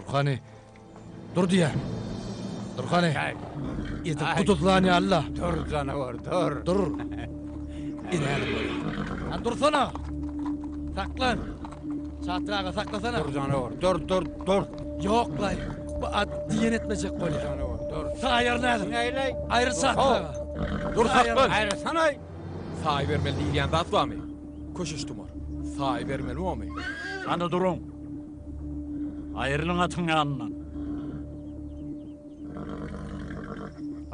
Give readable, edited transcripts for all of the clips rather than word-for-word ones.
Dur hany. Dur diýýän. Dur hany. Edil guduzlan ýaly-la. Dur janawar, dur. Dur. Ine bolýar. Han dursana. Saklan. Çatyr aga saklasana. Dur janawar, dur, dur, dur. Ýok-laý. Bu at diýen etmejek bolýar. Janawar, dur. Saýar nädip? Näleý? Aýryl Çatyr aga. Dur saklan. Aýrylsana. Saý bermeli diýilýän zat barmy? Köşeş tumar. Saý bermeli bormy? Hany duruň. Aýrylyň atyň ýanyndan.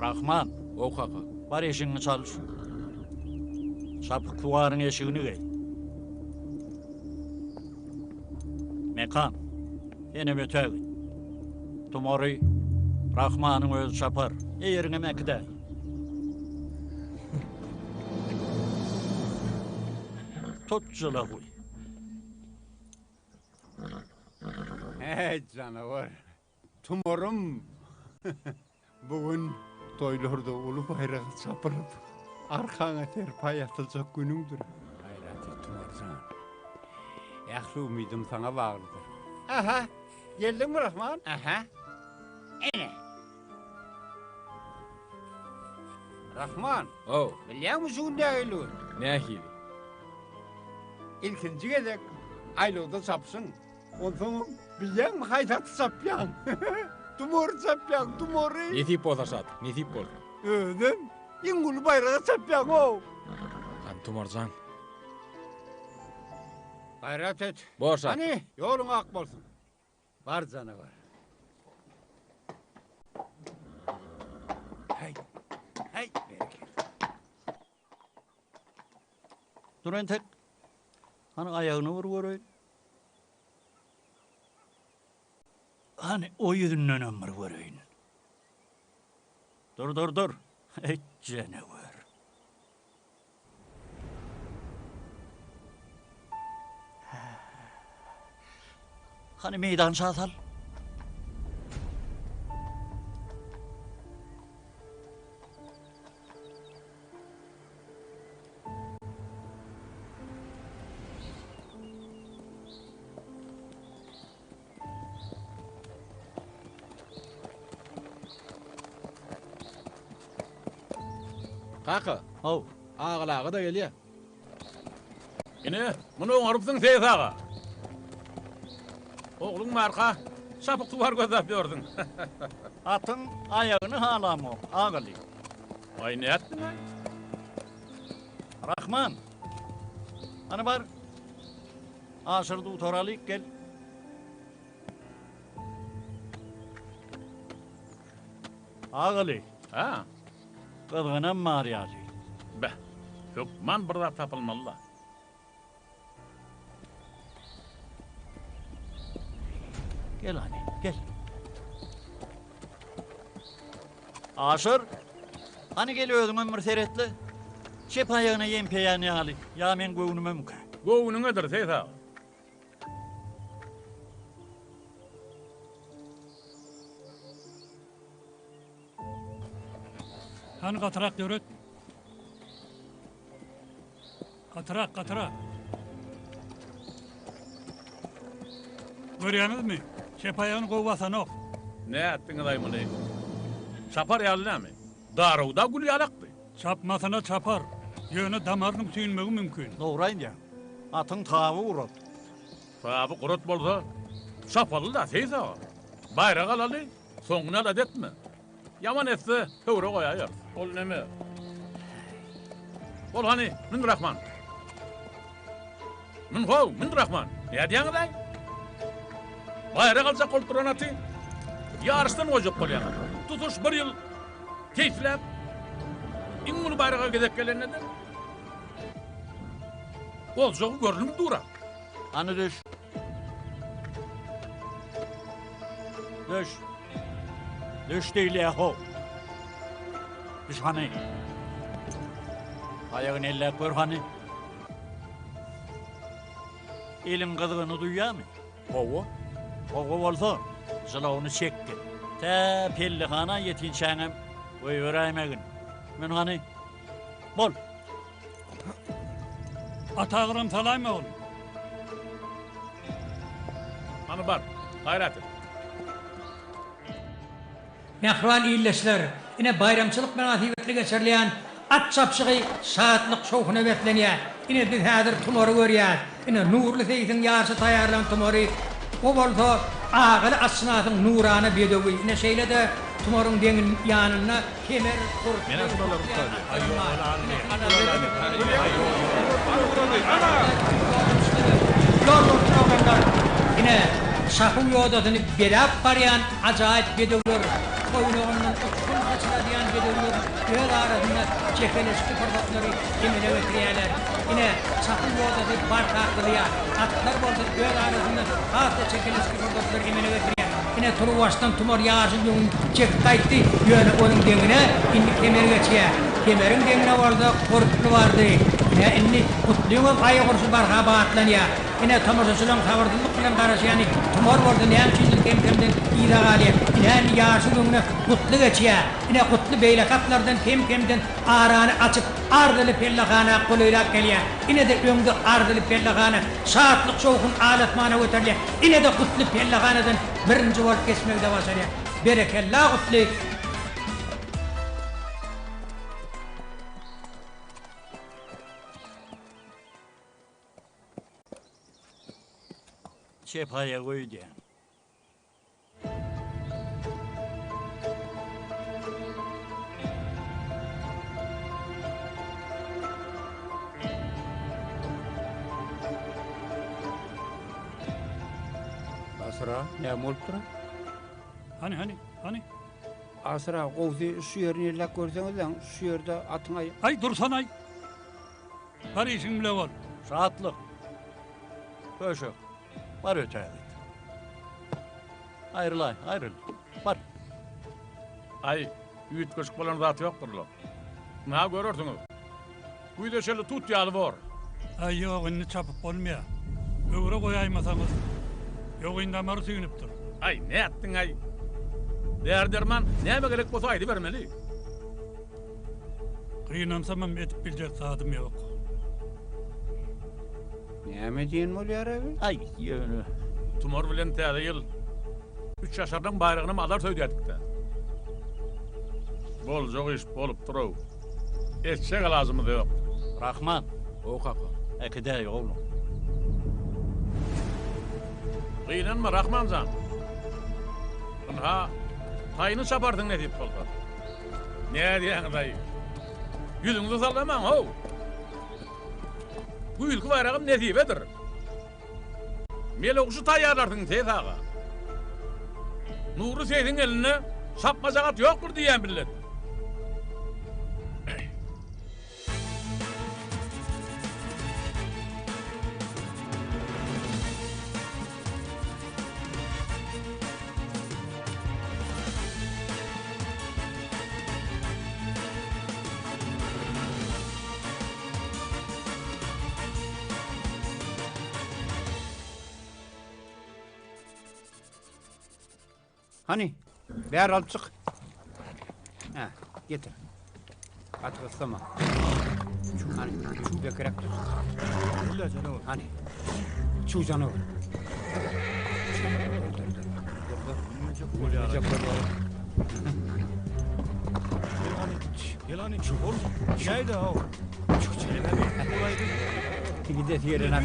Rahman. Ow kaka. Bar eşigiňi çalyş. Çapyksuwaryň eşigini geý. Mekan, senem ötägit. Tumary Rahmanyň özi çapar. Eýeriňem äkidäý. Tut jylawy. Heý, janawar. Tumarym! Bu gün toýlarda uly baýragy çapylyp, arkaňa serpaý atyljak günüňdir. Gaýrat et, Tumar jan. Ähli umydym saňa baglydyr. Aha, geldiňmi Rahman? Aha. Ene. Rahman. Ow. Bilýäňmi şu gün nähili gün? Nähili? Ilkinji gezek aýlawda çapyşyň. Onsoňam bilýäňmi haýsy aty çapýaň? Tumary çapýaň, tumary. Nesip bolsa şat, nesip bolsa. Özem iň uly baýraga çapýaň-ow. Hany Tumarjan. Gaýrat et. Bor şat. Hany, ýoluň ak bolsun. Bar janawar. Heý, heý, berekella. Dur entek. Hany aýagyny bir göreýin. Hany o ýüzündenem bir göreýin. Dur, dur, dur. Eý, janawer. Hany meýdança sal. Kaka. Haw. Agyl aga-da gelýär. Ine, muny oňarypsyň Seýis aga. Ogluň barka, çapyksuwar gözläp ýörsüň. Atyň aýagyny halamok, Agaly. Aý, nätdiň-aý? Rahman! Hany bar, Aşyr dutar alyp gel. Agaly. Hä? Gyzgynam bar ýaly. Beh, hökman bir zat tapylmaly-da. Gel hany, gel. Aşyr, hany gel özüňem bir seretle. Çep aýagyna ýempeýän ýaly, ýa meň göwnümemikä? Göwnüňedir, Seýit aga. Hany gatyrak ýöret. Gatyrak, gatyrak. Görýäňizmi? Çep aýagyny gowy basanok. Nätdiňiz-aý muny? Çapar ýaly näme? Darawda gül ýalakdy. Çapmasyna çapar. Ýöne damarynyň süýnmegi mümkin. Dogry aýdýaň. Atyň taby gurat. Taby gurat bolsa, çapaly-da, Seýis aga. Baýrak alaly, soňuny alada etme. Ýaman etse, höwre goýaýarys. Ol neme? Bol hany, mün Rahman. Mün how, mün Rahman. Nädýäňiz-aý? Baýrak aljak bolup duran aty ýaryşdan goýjak bolýaňyz. Tutuş bir ýyl keýpläp, iň uly baýraga gezek gelende-de boljagy görnüp dur-a. Hany düş. Düş. Düş diýilýär how. Düş hany. Aýagyny elläp gör hany. Eliň gyzgyny duýýarmy? Hawa. Hawa bolsa, jylawyny çekgin. Tä pellehana ýetinçäňem goýberäýmegin. Mün hany. Bol. Ata agram salaýma oglum. Hany bar, gaýrat et. Mähriban ildeşler, ine baýramçylyk mynasybetli geçirilýän at çapyşygy şatlyk-şowhuna beslenýär. Ine biz häzir tumary görýäs. Ine Nurly seýsiň ýaryşa taýýarlan tumary, o bolsa Agaly atşynasyň nurana bedewi. Ine şeýle-de tumaryň deňin ýanynda Kemer, Gurtly, Gutly atlaram bar. Ine Ýol Ine, çapuw ýodasyny beläp barýan ajaýyp bedewler, toýnagyndan uçgun syçradýan bedewler öz arasynda çekeleşikli pursatlary emele getirýärler. Ine, çapuw ýodasy barha gyzýar. Atlar bolsa öz arasynda has-da çekeleşikli pursatlary emele getirýär. Ine, turuwbaşdan tumar ýaşyl ýüňüni çekip gaýtdy, ýöne onuň deňine indi Kemer geçýär. Kemeriň deňine bolsa Gurtly bardy. Ine, indi Gutlyňam aýak urşy barha batlanýar. Ine, tomaşaçylaryň sabyrsyzlyk bilen garaşýany tumar bolsa näme üçindir kem-kemden yza galýar. Ine, indi ýaşyl öňüne Gutly geçýär. Ine, Gutly beýleki atlardan kem-kemden arany açyp, arzyly pellehana golaýlap gelýär. Ine-de öňde arzyly pellehana, şatlyk-şowhun al-asmana göterilýär. Ine-de Gutly pellehanadan birinji bolup geçmegi-de başarýar. Berekella, Gutly! Çep aýagy öýdýän. Asyra, näme bolupdyr? Hany, hany, hany? Asyra, gowsy şu ýerini elläp görseňizläň, şu ýerde atyň aý. Aý, dursana-aý. Bar işiň bile bol. Şatlyk. Köşek. Bar ötägit. Aýrylaý, aýryl. Bar. Aý, üýtgeşik bolan zat ýokdur-la. Ynha görersiňiz. Güýze çenli tut ýaly bor. Aý, ýok, indi çapyp bolmaýar. Höwre goýaýmasaňyz, ýogyn damary süýnüpdir. Aý, nätdiň-aý? Däri-derman näme gerek bolsa aýdybermeli. Gynansamam edip biljek zadym ýok. Näme diýen bolýar-a bi? Aý, ýöne. Tumar bilen Täze ýyl üç ýaşarlaň baýragynam alarys öýdýärdik-dä. Boljak iş bolupdyr-ow. Etjek alajymyz ýok. Rahman. How kaka. Äkidäý oglum. Gynanma, Rahman jan. Ynha, taýyny çaparsyň nesip bolsa. Nädýäňiz-aý? Ýüzüňizi sallamaň-how! Güýzki baýragam nesibedir. Meloguşy taýýarlarsyň, Seýis aga. Nurly seýsiň elinde çapmajak at ýokdur diýýän billet. Hany, bäri alyp çyk. Hä, getir. Gaty gyssama. Hany, bekiräk tut. Hany, çuw janawar. Dur, dur. Gidesi ýerine.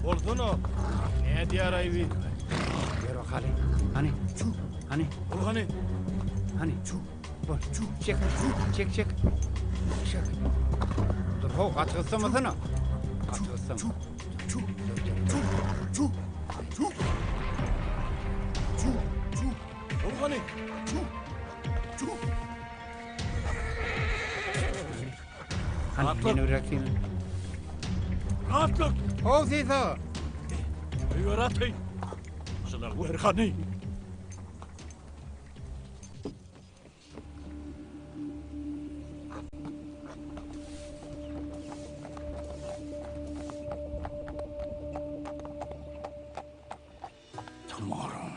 Bolsana. Nädýär-aý bi? Ber bakaly. Hany, hany. Bol hany. Hany, bol. Çek, çek, çek. Çek. Dur, ho, gaty gyssamasana. Gaty gyssama. Bol hany. Hany, meni bırakayım. Rahatlyk. Ho, Sisa. Öýer aty. Şuna wer hany. Tumarym.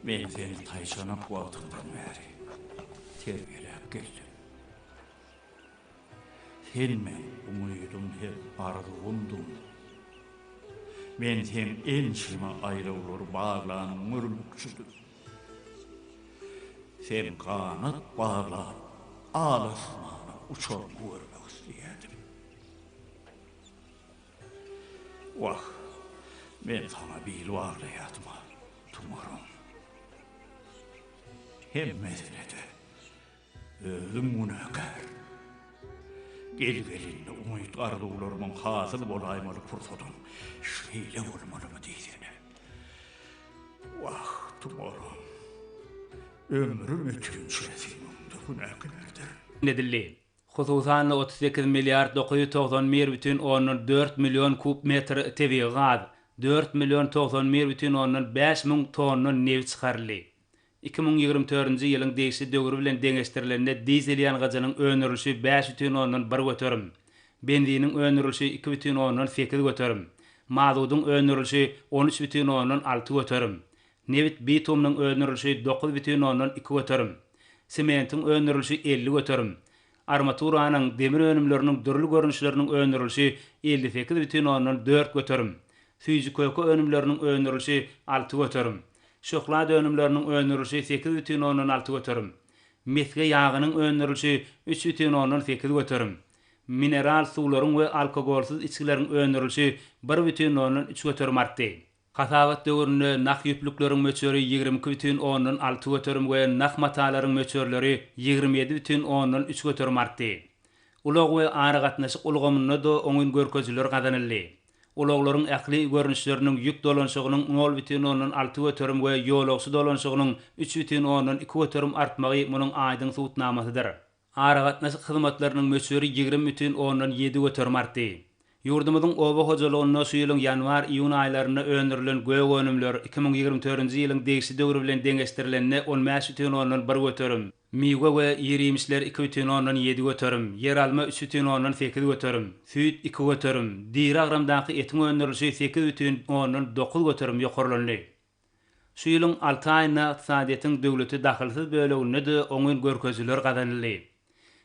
Men seni taýçanak wagtyňdan bäri terbiýeläp geldim. Sen meň umydym hem arzuwymdyň. Men seň ençeme aýlawlary baglanyňy görmekçidim. Seň ganat baglap al asmana uçaryňy görmek isleýärdim. Wah, men saňa bil baglaýardym-a, Tumarym. Hemmesine-de özüm günäkär. Gel-gel indi umyt-arzuwlarymyň hasyl bolaýmaly pursadam şeýle bolmalymy diýsene. Wah, Tumarym, ömrüm ötünçä seň öňüňde günäkärdirin. Edildi. Hususan-da, 38 milliard 991 bütin ondan dört million kub metr tebigy gaz, dört million 91 bütin ondan bäş müň tonna nebit çykaryldy. 2024-nji ýylyň degişli döwri bilen deňeşdirilende dizel ýangyjynyň öndürilişi bäş bütin ondan bir göterim, benziniň öndürilişi iki bütin ondan sekiz göterim, mazudyň öndürilişi on üç bütin ondan alty göterim, nebit bitumynyň öndürilişi dokuz bütin ondan iki göterim, sementiň öndürilişi 50 göterim, armaturanyň, demir önümleriniň dürli görnüşleriniň öndürilişi 58 bütin ondan dört göterim, süýji-köke önümleriniň öndürilişi alty göterim, şöhlat önümleriniň öndürilişi sekiz bütin ondan alty göterim, mesge ýagynyň öndürilişi üç bütin ondan sekiz göterim, mineral suwlaryň we alkogolsyz içgileriň öndürilişi bir bütin ondan üç göterim artdy. Hasabat döwründe nah ýüplükleriň möçberi 22 bütin ondan alty göterim we nah matalaryň möçberleri 27 bütin ondan üç göterim artdy. Ulag we aragatnaşyk ulgamynda-da oňyn görkezijiler gazanyldy. Ulaglaryň ähli görnüşleriniň ýük dolanyşygynyň nol bütin ondan alty göterim we ýolagçy dolanyşygynyň üç bütin ondan iki göterim artmagy munuň aýdyň subutnamasydyr. Aragatnaşyk hyzmatlarynyň möçberi 20 bütin ondan ýedi göterim artdy. Ýurdumyzyň oba hojalygynda şu ýylyň ýanwar-iýun aýlarynda öndürilen gök önümler 2024-nji ýylyň degişli döwri bilen deňeşdirilende 15 bütin ondan bir göterim, miwe we ir-iýmişler iki bütin ondan ýedi göterim, ýeralma üç bütin ondan sekiz göterim, süýt iki göterim, diri agramdaky etiň öndürilişi sekiz bütin ondan dokuz göterim ýokarlandy. Şu ýylyň alty aýynda ykdysadyýetiň döwlete dahylsyz böleginde-de oňyn görkezijiler gazanyldy.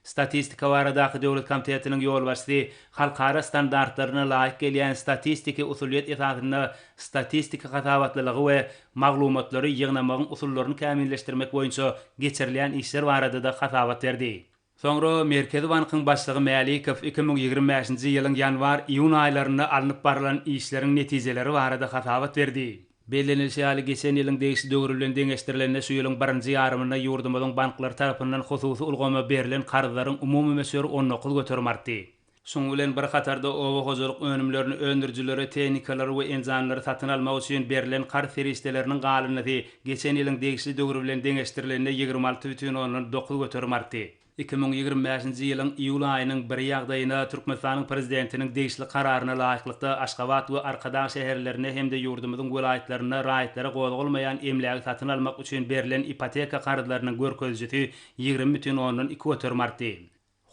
Statistika baradaky döwlet komitetiniň ýolbaşçysy halkara standartlaryna laýyk gelýän statistiki usulyýet esasynda statistiki hasabatlylygy we maglumatlary ýygnamagyň usullaryny kämilleşdirmek boýunça geçirilýän işler barada-da hasabat berdi. Soňra Merkezi bankyň başlygy Mälikow 2025-nji ýylyň ýanwar-iýun aýlarynda alnyp barlan işleriň netijeleri barada hasabat berdi. Bellenilişi ýaly, geçen ýylyň degişli döwri bilen deňeşdirilende şu ýylyň birinji ýarymynda ýurdumyzyň banklary tarapyndan hususy ulgama berlen karzlaryň umumy möçberi 19 göterim artdy. Şunuň bilen bir hatarda, oba hojalyk önümlerini öndürijilere tehnikalary we enjamlary satyn almak üçin berlen karz serişdeleriniň galyndysy geçen ýylyň degişli döwri bilen deňeşdirilende 26 bütin ondan dokuz göterim artdy. 2025-nji ýylyň iýul aýynyň biri ýagdaýyna Türkmenistanyň Prezidentiniň degişli Kararyna laýyklykda Aşgabat we Arkadag şäherlerinde hem-de ýurdumyzyň welaýatlarynda raýatlara gozgalmaýan emlägi satyn almak üçin berlen ipoteka karzlarynyň görkezijisi 20 bütin ondan iki göterim artdy.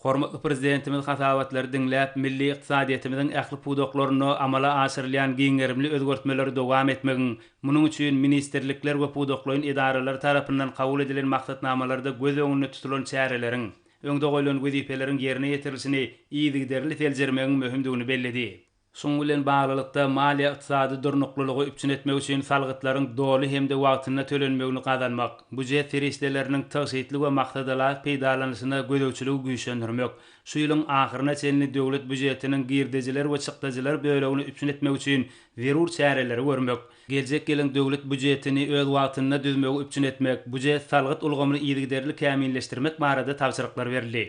Hormatly Prezidentimiz hasabatlary diňläp, milli ykdysadyýetimiziň ähli pudaklarynda amala aşyrylýan giň gerimli özgertmeleri dowam etmegiň, munuň üçin ministrlikler we pudaklaýyn edaralar tarapyndan kabul edilen maksatnamalarda göz öňünde tutulan çäreleriň, öňde goýlan wezipeleriň ýerine ýetirilişini yzygiderli seljermegiň möhümdigini belledi. Şunuň bilen baglylykda, maliýe-ykdysady durnuklylygy üpjün etmek üçin salgytlaryň doly hem-de wagtynda tölenmegini gazanmak, býujet serişdeleriniň tygşytly we maksadalaýyk peýdalanylyşyna gözegçiligi güýçlendirmek, şu ýylyň ahyryna çenli döwlet býujetiniň girdejiler we çykdajylar bölegini üpjün etmek üçin zerur çäreleri görmek, geljek ýylyň döwlet býujetini öz wagtynda düzmegi üpjün etmek, býujet-salgyt ulgamyny yzygiderli kämilleşdirmek barada tabşyryklar berildi.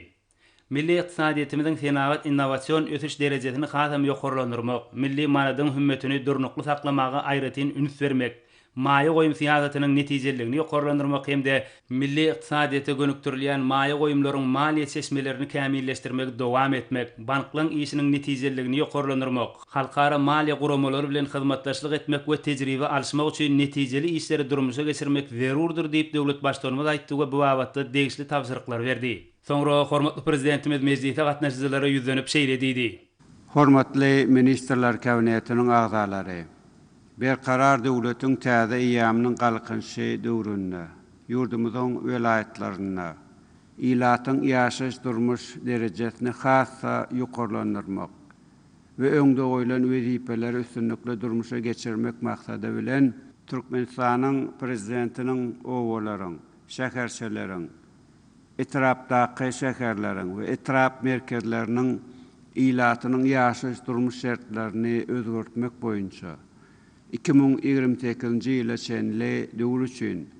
Milli ykdysadyýetimiziň senagat-innowasion ösüş derejesini hasam ýokarlandyrmak, milli manadyň hümmetini durnukly saklamaga aýratyn üns bermek, maýa goýum syýasatynyň netijeliligini ýokarlandyrmak hem-de milli ykdysadyýete gönükdirilýän maýa goýumlaryň maliýe çeşmelerini kämilleşdirmegi dowam etmek, banklaryň işiniň netijeliligini ýokarlandyrmak, halkara maliýe guramalary bilen hyzmatdaşlyk etmek we tejribe alyşmak üçin netijeli işleri durmuşa geçirmek zerurdyr diýip, döwlet Baştutanymyz aýtdy we bu babatda degişli tabşyryklary berdi. Soňra hormatly Prezidentimiz mejlise gatnaşyjylara ýüzlenip şeýle diýdi. Hormatly Ministrler Kabinetiniň agzalary! Berkarar döwletiň täze eýýamynyň Galkynyşy döwründe ýurdumyzyň welaýatlarynda ilatyň ýaşaýyş-durmuş derejesini has-da ýokarlandyrmak we öňde goýlan wezipeleri üstünlikli durmuşa geçirmek maksady bilen, Türkmenistanyň Prezidentiniň obalaryň. şäherçeleriň, etrapdaky şäherleriň we etrap merkezleriniň ilatynyň ýaşaýyş-durmuş şertlerini özgertmek boýunça 2028-nji ýyla çenli döwür üçin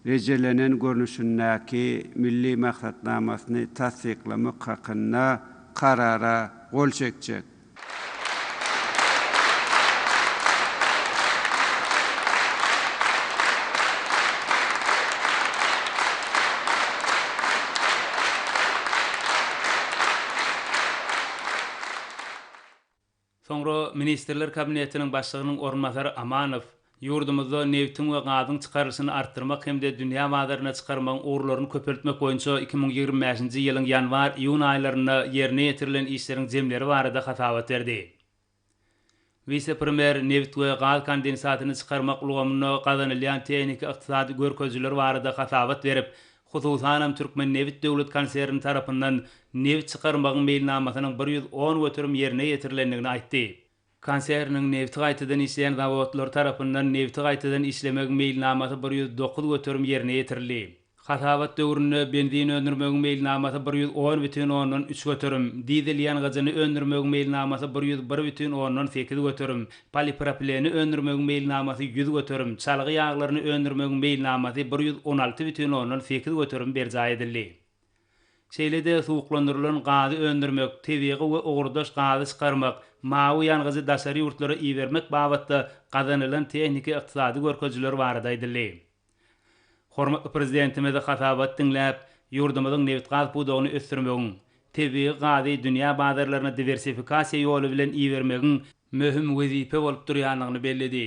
rejelenen görnüşindäki Milli maksatnamasyny tassyklamak hakynda Karara gol çekjek. Soňra Ministrler Kabinetiniň Başlygynyň orunbasary Amanow ýurdumyzda nebitiň we gazyň çykarylyşyny artdyrmak hem-de dünýä bazaryna çykarmagyň ugurlaryny köpeltmek boýunça 2025-nji ýylyň ýanwar-iýun aýlarynda ýerine ýetirilen işleriň jemleri barada hasabat berdi. Wise-premýer nebit we gaz kondensatyny çykarmak ulgamynda gazanylýan tehniki-ykdysady görkezijiler barada hasabat berip, Hususanam Türkmennebit döwlet konserni tarapyndan nebit çykarmagyň meýilnamasynyň 110% ýerine ýetirilendigini aýtdy. Konserniň nebiti gaýtadan işleýän zawodlary tarapyndan nebiti gaýtadan işlemegiň meýilnamasy 109% ýerine ýetirildi. Hasabat döwründe benzin öndürmegiň meýilnamasy 110,3%, dizel ýangyjyny öndürmegiň meýilnamasy 101,8%, Polipropileni öndürmegiň meýilnamasy 100%, çalgy ýaglaryny öndürmegiň meýilnamasy 116,8% berjaý edildi. Şeýle-de suwuklandyrylan gazy öndürmek, tebigy we ugurdaş gazy çykarmak, mawy ýangyjy daşary ýurtlara ibermek babatda gazanylan tehniki-ykdysady görkezijiler barada aýdyldy. Hormatly Prezidentimiz hasabat diňläp, ýurdumyzyň nebitgaz pudagyny ösdürmegiň, tebigy gazy dünýä bazarlaryna diwersifikasiýa ýoly bilen ibermegiň möhüm wezipe bolup durýandygyny belledi.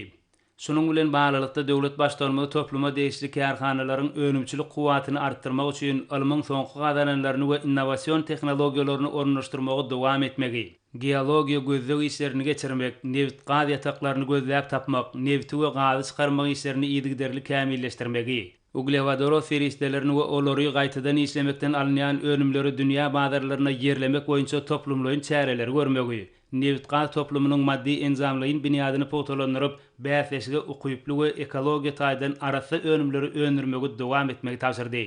Şunuň bilen baglylykda, döwlet Baştutanymyz topluma degişli kärhanalaryň önümçilik kuwwatyny artdyrmak üçin ylmyň soňky gazananlaryny we innowasion tehnologiýalaryny ornaşdyrmagy dowam etmegi, Geologiýa gözleg işlerini geçirmek, nebit-gaz ýataklaryny gözläp tapmak, nebiti we gazy çykarmak işlerini yzygiderli kämilleşdirmegi, uglewodorod serişdelerini we olary gaýtadan işlemekden alynýan önümleri dünýä bazarlaryna ýerlemek boýunça toplumlaýyn çäreleri görmegi, nebit-gaz toplumynyň maddy-enjamlaýyn binýadyny pugtalandyryp, bäsleşige ukyply we ekologiýa taýdan arassa önümleri öndürmegi dowam etmegi tabşyrdy.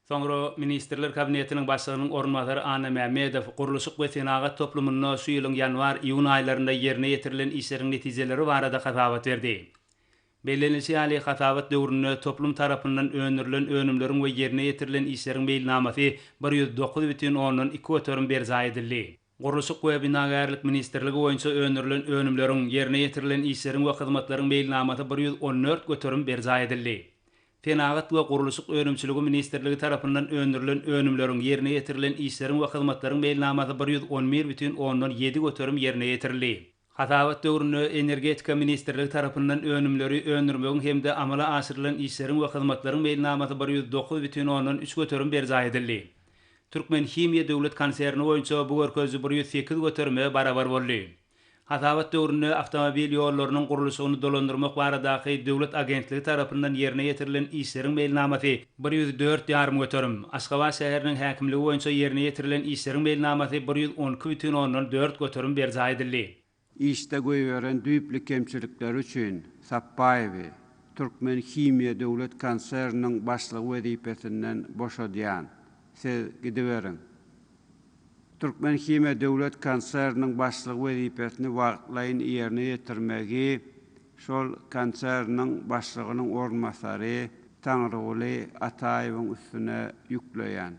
Soňra Ministrler Kabinetiniň Başlygynyň orunbasary Anna Mämmedow gurluşyk we senagat toplumynda şu ýylyň ýanwar-iýun aýlarynda ýerine ýetirilen işleriň netijeleri barada hasabat berdi. Bellenilişi ýaly, hasabat döwründe toplum tarapyndan öndürilen önümleriň we ýerine ýetirilen işleriň meýilnamasy 109,2 göterim berjaý edildi. Gurluşyk we binagärlik ministrligi boýunça öndürilen önümleriň, ýerine ýetirilen işleriň we hyzmatlaryň meýilnamasy 114 göterim berjaý edildi. Senagat we gurluşyk önümçiligi ministrligi tarapyndan öndürilen önümleriň, ýerine ýetirilen işleriň we hyzmatlaryň meýilnamasy 111 bütin ondan ýedi göterim ýerine ýetirildi. Hasabat döwründe Energetika ministrligi tarapyndan önümleri öndürmegiň hem-de amala aşyrylan işleriň we hyzmatlaryň meýilnamasy 109 bütin ondan üç göterim berjaý edildi. Türkmenhimiýa döwlet konserni boýunça bu görkeziji 108 göterime barabar boldy. Hasabat döwründe Awtomobil ýollarynyň gurluşygyny dolandyrmak baradaky döwlet agentligi tarapyndan ýerine ýetirilen işleriň meýilnamasy 104 ýarym göterim, Aşgabat şäheriniň häkimligi boýunça ýerine ýetirilen işleriň meýilnamasy 112 bütin ondan dört göterim berjaý edildi. Işde goýberen düýpli kemçilikleri üçin Sapbaýewi Türkmenhimiýa döwlet konserniniň başlygy wezipesinden boşadýan. Siz gidiberiň. Türkmenhimiýa döwlet konserniniň başlygy wezipesini wagtlaýyn ýerine ýetirmegi şol konserniň başlygynyň orunbasary Taňryguly Ataýewiň üstüne ýükleýän.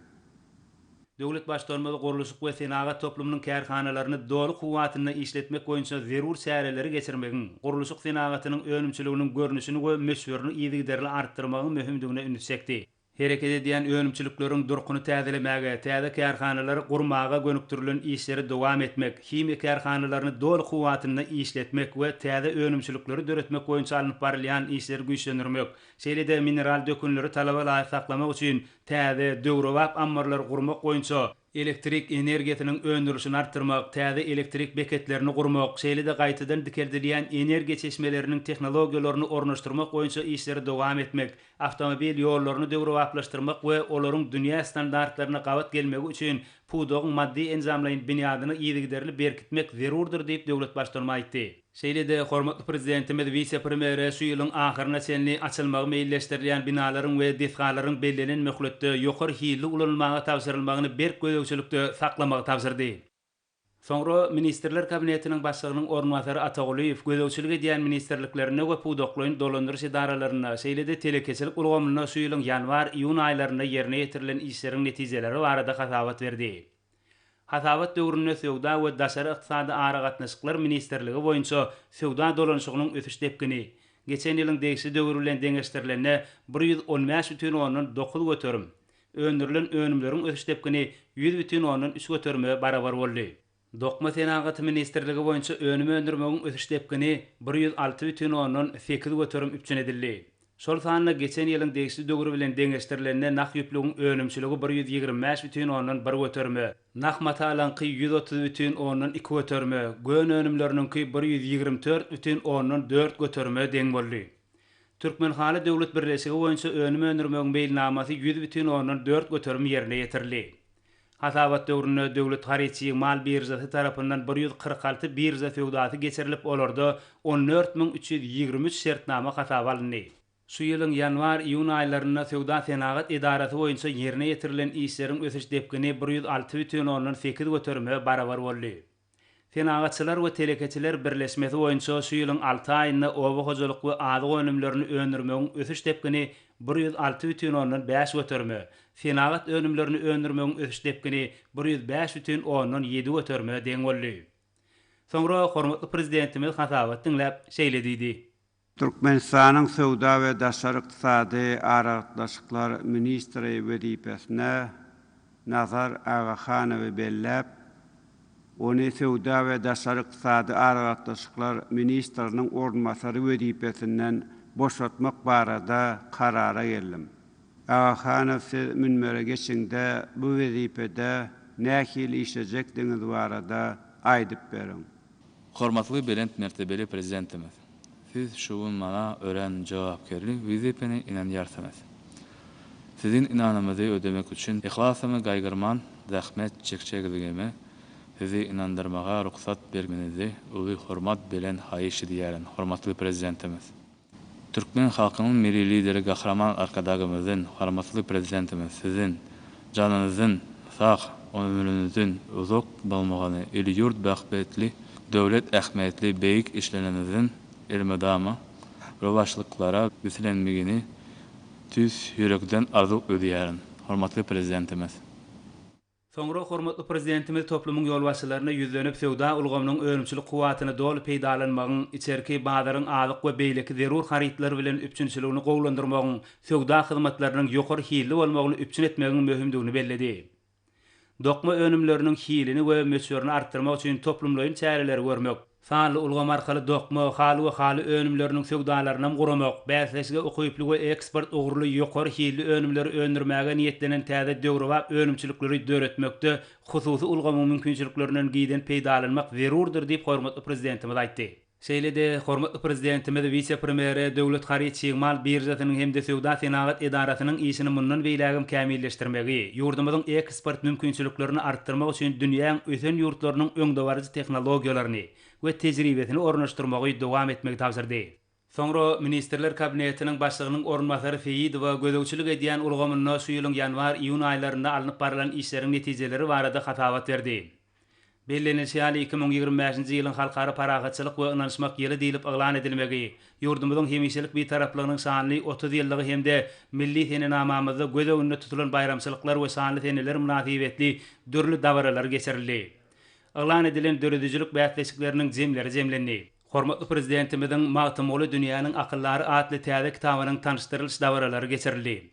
Döwlet Baştutanymyz gurluşyk we senagat toplumynyň kärhanalaryny doly kuwwatynda işletmek boýunça zerur çäreleri geçirmegiň, gurluşyk senagatynyň önümçiliginiň görnüşini we möçberini yzygiderli artdyrmagyň möhümdigine ünsi çekdi. Hereket edýän önümçilikleriň durkuny täzelemäge, täze kärhanalary gurmaga gönükdirilen işleri dowam etmek, himiýa kärhanalaryny doly kuwwatynda işletmek we täze önümçilikleri döretmek boýunça alnyp barylýan işleri güýçlendirmek, şeýle-de mineral dökünleri talaba laýyk saklamak üçin täze, döwrebap ammarlary gurmak boýunça elektrik energiýasynyň öndürilişini artdyrmak, täze elektrik beketlerini gurmak, şeýle-de gaýtadan dikeldilýän energiýa çeşmeleriniň tehnologiýalaryny ornaşdyrmak boýunça işleri dowam etmek, awtomobil ýollaryny döwrebaplaşdyrmak we olaryň dünýä standartlaryna gabat gelmegi üçin pudagyň maddy-enjamlaýyn binýadyny yzygiderli berkitmek zerurdyr diýip, döwlet Baştutanymyz aýtdy. Şeýle-de hormatly Prezidentimiz wise-premýere şu ýylyň ahyryna çenli açylmagy meýilleşdirilýän binalaryň we desgalaryň bellenen möhletde ýokary hilli ulanylmaga tabşyrylmagyny berk gözegçilikde saklamagy tabşyrdy. Soňra Ministrler Kabinetiniň Başlygynyň orunbasary Atagulyýew gözegçilik edýän ministrliklerinde we pudaklaýyn dolandyryş edaralarynda, şeýle-de telekeçilik ulgamynda şu ýylyň ýanwar-iýun aýlarynda ýerine ýetirilen işleriň netijeleri barada hasabat berdi. Hasabat döwründe Söwda we daşary ykdysady aragatnaşyklar ministrligi boýunça söwda dolanyşygynyň ösüş depgini, geçen ýylyň degişli döwri bilen deňeşdirilende 115 bütin ondan 9 göterim, öndürilen önümleriň ösüş depgini 100 bütin ondan 3 göterime barabar boldy. Dokma senagaty ministrligi boýunça önüm öndürmegiň ösüş depgini 106 bütin ondan 8 göterim üpjün edildi. Şol sanda geçen ýylyň degişli döwri bilen deňeşdirilende nah ýüplügiň önümçiligi 125 bütin ondan 1 göterime, nah matalaňky 130 bütin ondan 2 göterime, gön önümleriniňki 124 bütin ondan 4 göterime deň boldy. Türkmenhaly döwlet birleşigi boýunça önüm öndürmegiň meýilnamasy 100 bütin ondan 4 göterim ýerine ýetirildi. Hasabat döwründe Döwlet haryt-çig mal biržasy tarapyndan 146 birža söwdasy geçirilip, olarda 14 323 şertnama hasaba alyndy. Şu ýylyň ýanwar-iýun aýlarynda Söwda-senagat edarasy boýunça ýerine ýetirilen işleriň ösüş depgini 106 bütin ondan 8 göterime barabar boldy. Senagatçylar we telekeçiler birleşmesi boýunça şu ýylyň alty aýynda oba hojalyk we azyk önümlerini öndürmegiň ösüş depgini 106 bütin ondan 5 göterime, senagat önümlerini öndürmegiň ösüş depgini 105 bütin ondan 7 göterime deň boldy. Soňra hormatly Prezidentimiz hasabat diňläp, şeýle diýdi. Türkmenistanyň söwda we daşary ykdysady aragatnaşyklar ministri wezipesine Nazar Agahanowy belläp, ony söwda we daşary ykdysady aragatnaşyklar ministriniň orunbasary wezipesinden boşatmak barada karara geldim. Agahanow siz münbere geçiňde bu wezipede nähili işlejekdigiňiz barada aýdyp beriň. Hormatly belent mertebeli Prezidentimiz! Siz şu gün maňa örän jogapkärli wezipeni ynanýarsyňyz. Siziň ynanymyzy ödemek üçin yhlasymy gaýgyrman zähmet çekjekdigime Sizi ynandyrmaga rugsat bermegiňizi uly hormat bilen haýyş edýärin, hormatly Prezidentimiz! Türkmen halkynyň Milli Lideri Gahryman Arkadagymyzyň, hormatly Prezidentimiz Siziň janyňyzyň sag, ömrüňiziň uzak bolmagyny, il-ýurt bähbitli, döwlet ähmiýetli beýik işleriňiziň elmydama rowaçlyklara beslenmegini tüýs ýürekden arzuw edýärin. Hormatly Prezidentimiz! Soňra hormatly Prezidentimiz toplumyň ýolbaşçylaryna ýüzlenip, söwda ulgamynyň önümçilik kuwwatyny doly peýdalanmagyň, içerki bazaryň azyk we beýleki zerur harytlar bilen üpjünçiligini gowulandyrmagyň, söwda hyzmatlarynyň ýokary hilli bolmagyny üpjün etmegiň möhümdigini belledi. Dokma önümleriniň hilini we möçberini artdyrmak üçin toplumlaýyn çäreleri görmek, Sanly ulgam arkaly dokma, haly we haly önümleriniň söwdalarynam guramak, bäsleşige ukyply we eksport ugurly ýokary hilli önümleri öndürmäge niýetlenen täze döwrebap önümçilikleri döretmekde hususy ulgamyň mümkinçiliklerinden giňden peýdalanmak zerurdyr diýip, hormatly Prezidentimiz aýtdy. Şeýle-de, hormatly Prezidentimiz wise-premýere Döwlet haryt-çig mal biržasynyň hem-de Söwda-senagat edarasynyň işini mundan beýlägem kämilleşdirmegi, ýurdumyzyň eksport mümkinçiliklerini artdyrmak üçin dünýäň ösen ýurtlarynyň öňdebaryjy tehnologiýalaryny we tejribesini ornaşdyrmagy dowam etmegi tabşyrdy. Soňra Ministrler Kabinetiniň Başlygynyň orunbasary Seýidowa gözegçilik edýän ulgamynda şu ýylyň ýanwar-iýun aýlarynda alnyp barlan işleriň netijeleri barada hasabat berdi. Bellenilişi ýaly, 2025-nji ýylyň Halkara parahatçylyk we ynanyşmak ýyly diýlip yglan edilmegi, ýurdumyzyň hemişelik Bitaraplygynyň şanly 30 ýyllygy hem-de milli senenamamyzda göz öňünde tutulan baýramçylyklar we şanly seneler mynasybetli dürli dabaralar geçirildi. Yglan edilen döredijilik bäsleşikleriniň jemleri jemlendi. Hormatly Prezidentimiziň Magtymguly dünýäniň akyldary atly täze kitabynyň tanyşdyrylyş dabaralary geçirildi.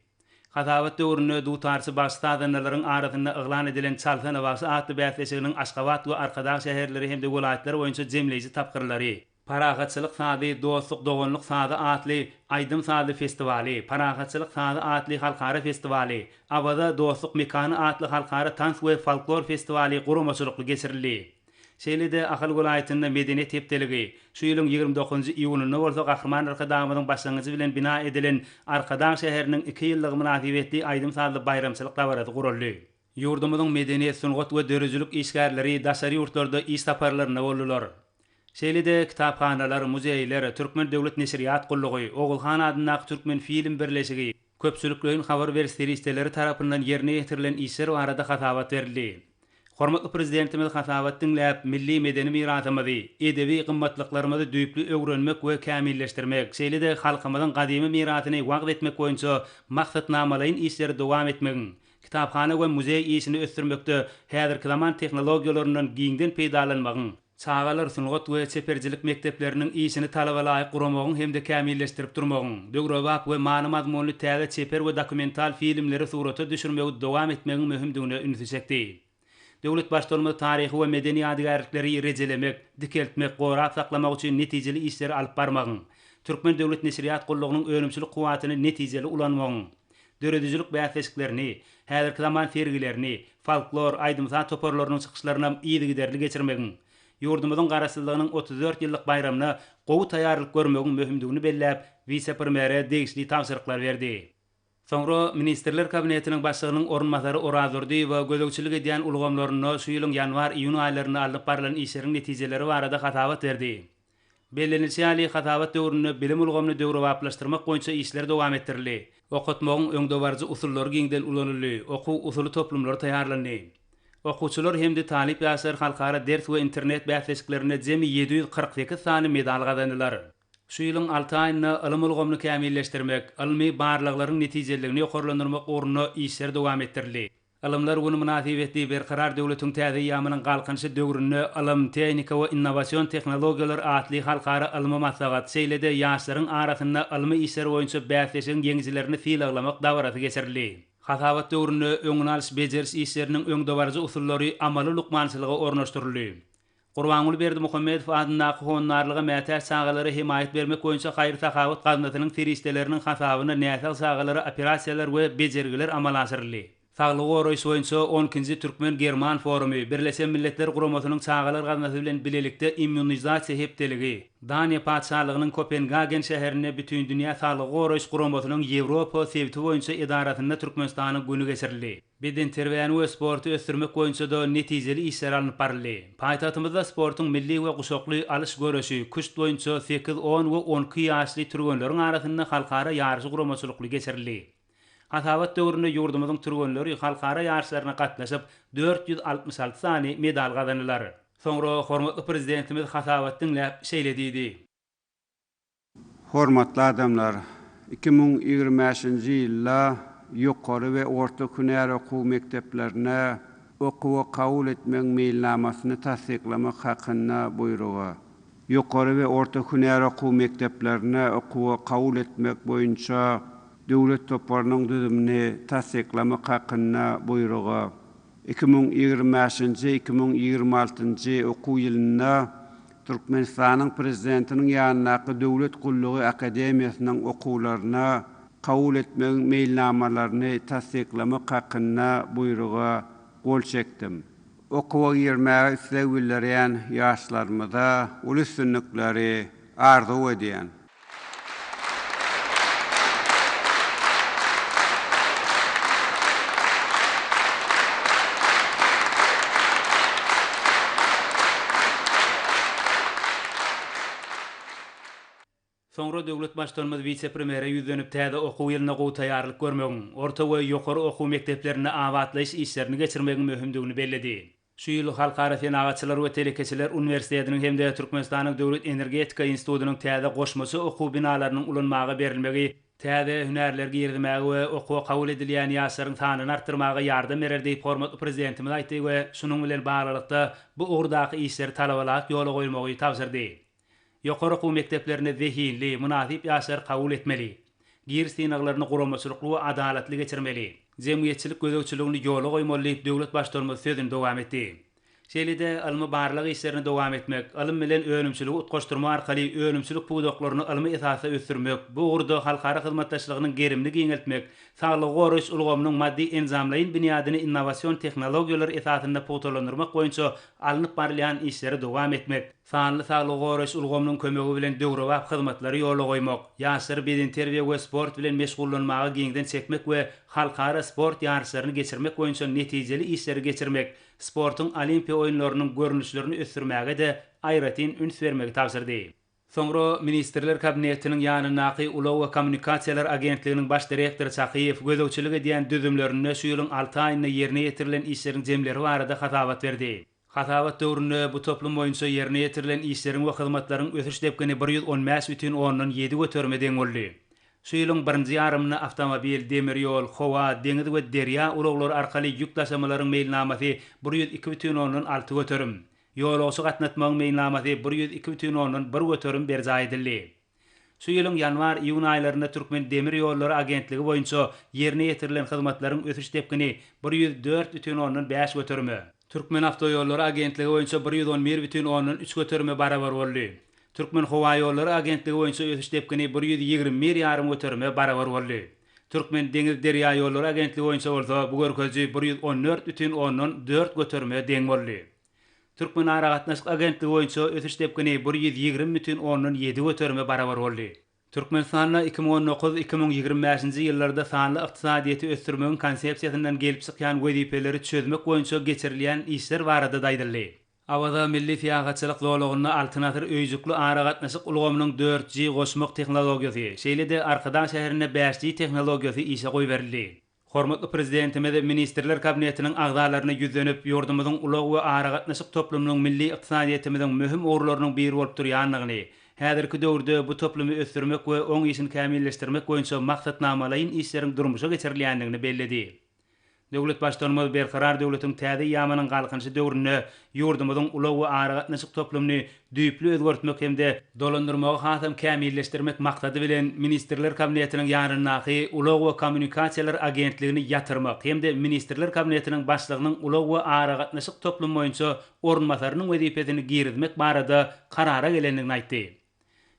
Hasabat döwründe dutarçy bagşy-sazandalaryň arasynda yglan edilen Çalsana bagşy atly bäsleşiginiň Aşgabat we Arkadag şäherleri hem-de welaýatlar boýunça jemleýji tapgyrlary, Parahatçylyk sazy, dostluk-doganlyk sazy atly aýdym-sazly festiwaly, Parahatçylyk sazy atly halkara festiwaly, Awaza dostluk mekany atly halkara tans we folklor festiwaly guramaçylykly geçirildi. Şeýle-de Ahal welaýatynda Medeniýet hepdeligi, şu ýylyň 29 iýunynda bolsa Gahryman Arkadagymyzyň başlangyjy bilen bina edilen Arkadag şäheriniň iki ýyllygy mynasybetli aýdym-sazly baýramçylyk dabarasy guraldy. Ýurdumyzyň medeniýet, sungat we döredijilik işgärleri daşary ýurtlarda iş saparlarynda boldular. Şeýle-de kitaphanalar, muzeýler, Türkmen döwlet neşirýat gullugy, Ogulhan adyndaky Türkmenfilm birleşigi, köpçülikleýin habar beriş serişdeleri tarapyndan ýerine ýetirilen işler barada hasabat berildi. Hormatly Prezidentimiz hasabat diňläp, milli medeni mirasymyzy, edebi gymmatlyklarymyzy düýpli öwrenmek we kämilleşdirmek, şeýle-de halkymyzyň gadymy mirasyny wagyz etmek boýunça maksatnamalaýyn işleri dowam etmegiň, kitaphana we muzeý işini ösdürmekde häzirki zaman tehnologiýalaryndan giňden peýdalanmagyň, çagalar sungat we çeperçilik mekdepleriniň işini talaba laýyk guramagyň hem-de kämilleşdirip durmagyň, döwrebap we many-mazmunly täze çeper we dokumental filmleri surata düşürmegi dowam etmegiň möhümdigine ünsi çekdi. Döwlet Baştutanymyz taryhy we medeni ýadygärlikleri rejelemek, dikeltmek, gorap saklamak üçin netijeli işleri alyp barmagyň, Türkmen döwlet neşirýat gullugynyň önümçilik kuwwatyny netijeli ulanmagyň, döredijilik bäsleşiklerini, häzirki zaman sergilerini, folklor, aýdym-saz toparlarynyň çykyşlarynam yzygiderli geçirmegiň, ýurdumyzyň Garaşsyzlygynyň 34 ýyllyk baýramyna gowy taýýarlyk görmegiň möhümdigini belläp, wise-premýere degişli tabşyryklary berdi. Soňra Ministrler Kabinetiniň Başlygynyň orunbasary Oraz Durdyýewa gözegçilik edýän ulgamlarynda şu ýylyň ýanwar-iýun aýlarynda alnyp barlan işleriň netijeleri barada hasabat berdi. Bellenilişi ýaly, hasabat döwründe bilim ulgamyny döwrebaplaşdyrmak boýunça işler dowam etdirildi, okatmagyň öňdebaryjy usullary giňden ulanyldy, okuw-usuly toplumlary taýýarlandy. Okuwçylar hem-de talyp ýaşlar halkara ders we internet bäsleşiklerinde jemi 748 sany medal gazandylar. Şu ýylyň alty aýynda ylym ulgamyny kämilleşdirmek, ylmy barlaglaryň netijeliligini ýokarlandyrmak ugrunda işler dowam etdirildi. Ylymlar güni mynasybetli Berkarar döwletiň täze eýýamynyň Galkynyşy döwründe ylym, tehnika we innowasion tehnologiýalar atly halkara ylmy maslahat, şeýle-de ýaşlaryň arasynda ylmy işler boýunça bäsleşigiň ýeňijilerini sylaglamak dabarasy geçirildi. Hasabat döwründe öňüni alyş-bejeriş işleriniň öňdebaryjy usullary amaly lukmançylyga ornaşdyryldy. Gurbanguly Berdimuhamedow adyndaky Howandarlyga mätäç çagalara hemaýat bermek boýunça haýyr-sahawat gaznasynyň serişdeleriniň hasabyna näsag çagalara operasiýalar we bejergiler amala aşyryldy. Saglygy goraýyş boýunça on ikinji Türkmen-german forumy, Birleşen Milletler Guramasynyň Çagalar gaznasy bilen bilelikde Immunizasiýa hepdeligi, Daniýa Patyşalygynyň Kopengagen şäherinde Bütindünýä Saglygy goraýyş Guramasynyň Ýewropa sebiti boýunça edarasynda Türkmenistanyň güni geçirildi. Bedenterbiýäni we sporty ösdürmek boýunça-da netijeli işler alnyp baryldy. Paýtagtymyzda sportuň milli we guşakly alyş göreşi, küşt boýunça sekiz, on we on iki ýaşly türgenleriň arasynda halkara ýaryşy guramaçylykly geçirildi. Hasabat döwründe ýurdumyzyň türgenleri halkara ýaryşlaryna gatnaşyp, 466 sany medal gazandylar. Soňra hormatly Prezidentimiz hasabat diňläp, şeýle diýdi. Hormatly adamlar! 2025-nji ýylda ýokary we orta hünär okuw mekdeplerine okuwa kabul etmegiň meýilnamasyny tassyklamak hakynda Buýruga, ýokary we orta hünär okuw mekdeplerine okuwa kabul etmek boýunça döwlet toparynyň düzümini tassyklamak hakynda Buýruga, 2025-nji, 2026-njy okuw ýylynda Türkmenistanyň Prezidentiniň ýanyndaky Döwlet gullugy akademiýasynyň okuwlaryna kabul etmegiň meýilnamalaryny tassyklamak hakynda Buýruga gol çekdim. Okuwa girmäge isleg bildirýän ýaşlarymyza uly üstünlikleri arzuw edýän. Soňra döwlet Baştutanymyz wise-premýere ýüzlenip, täze okuw ýylyna gowy taýýarlyk görmegiň, orta we ýokary okuw mekdeplerinde abatlaýyş işlerini geçirmegiň möhümdigini belledi. Şu ýyl Halkara senagatçylar we telekeçiler uniwersitetiniň hem-de Türkmenistanyň Döwlet energetika institutynyň täze goşmaça okuw binalarynyň ulanmaga berilmegi täze hünärleri girizmäge we okuwa kabul edilýän ýaşlaryň sanyny artdyrmaga ýardam berer diýip, hormatly Prezidentimiz aýtdy we şunuň bilen baglylykda, bu ugurdaky işleri talabalaýyk ýola goýmagy tabşyrdy. Ýokary okuw mekdeplerine zehinli, mynasyp ýaşlary kabul etmeli. Giriş synaglaryny guramaçylykly we adalatly geçirmeli. Jemgyýetçilik gözegçiligini ýola goýmaly diýip, döwlet Baştutanymyz sözüni dowam etdi. Şeýle-de ylmy-barlag işlerini dowam etmek, ylym bilen önümçiligi utgaşdyrmak arkaly önümçilik pudaklaryny ylmy esasda ösdürmek, bu ugurda halkara hyzmatdaşlygynyň gerimini giňeltmek, saglygy goraýyş ulgamynyň maddy-enjamlaýyn binýadyny innowasion tehnologiýalar esasynda pugtalandyrmak boýunça alnyp barylýan işleri dowam etmek, sanly saglygy goraýyş ulgamynyň kömegi bilen döwrebap hyzmatlary ýola goýmak, ýaşlary bedenterbiýe we sport bilen meşgullanmaga giňden çekmek we halkara sport ýaryşlaryny geçirmek boýunça netijeli işleri geçirmek, sportuň Olimpiýa oýunlarynyň görnüşlerini ösdürmäge-de aýratyn üns bermegi tabşyrdy. Soňra Ministrler Kabinetiniň ýanyndaky Ulag we kommunikasiýalar agentliginiň baş direktory Çakyýew gözegçilik edýän düzümlerinde şu ýylyň alty aýynda ýerine ýetirilen işleriň jemleri barada hasabat berdi. Hasabat döwründe bu toplum boýunça ýerine ýetirilen işleriň we hyzmatlaryň ösüş depgini 115 bütin ondan ýedi göterime deň boldy. Şu ýylyň birinji ýarymynda awtomobil, demir ýol, howa, deňiz we derýa ulaglary arkaly ýük daşamalaryň meýilnamasy 102 bütin ondan 6 göterim, ýolagçy gatnatmagyň meýilnamasy 102 bütin ondan 1 göterim berjaý edildi. Şu ýylyň ýanwar-iýun aýlarynda Türkmendemirýollary agentligi boýunça ýerine ýetirilen hyzmatlaryň ösüş depgini 104 bütin ondan 5 göterime, Türkmenawtoýollary agentligi boýunça 111 bütin ondan 3 göterime barabar boldy. Türkmenhowaýollary agentligi boýunça ösüş depgini 121 ýarym göterime barabar boldy. Türkmendeňizderýaýollary agentligi boýunça bolsa bu görkeziji 114 bütin ondan 4 göterime deň boldy. Türkmenaragatnaşyk agentligi boýunça ösüş depgini 120 bütin ondan 7 göterime barabar boldy. Türkmenistanda 2019, 2025-nji ýyllarda sanly ykdysadyýeti ösdürmegiň Konsepsiýasyndan gelip çykýan wezipeleri çözmek boýunça geçirilýän işler barada-da aýdyldy. Awaza milli syýahatçylyk zolagynda Altyn asyr öýjükli aragatnaşyk ulgamynyň dört G goşmak tehnologiýasy, şeýle-de Arkadag şäherinde bäş G tehnologiýasy işe goýberildi. Hormatly Prezidentimiz Ministrler Kabinetiniň agzalaryna ýüzlenip, ýurdumyzyň ulag we aragatnaşyk toplumynyň milli ykdysadyýetimiziň möhüm ugurlarynyň biri bolup durýandygyny, häzirki döwürde bu toplumy ösdürmek we oň işini kämilleşdirmek boýunça maksatnamalaýyn işleriň durmuşa geçirilýändigini belledi. Döwlet Baştutanymyz Berkarar döwletiň täze eýýamynyň Galkynyşy döwründe ýurdumyzyň ulag we aragatnaşyk toplumyny düýpli özgertmek hem-de dolandyrmagy hasam kämilleşdirmek maksady bilen Ministrler Kabinetiniň ýanyndaky Ulag we kommunikasiýalar agentligini ýatyrmak hem-de Ministrler Kabinetiniň Başlygynyň ulag we aragatnaşyk toplumy boýunça orunbasarynyň wezipesini girizmek barada karara gelendigini aýtdy.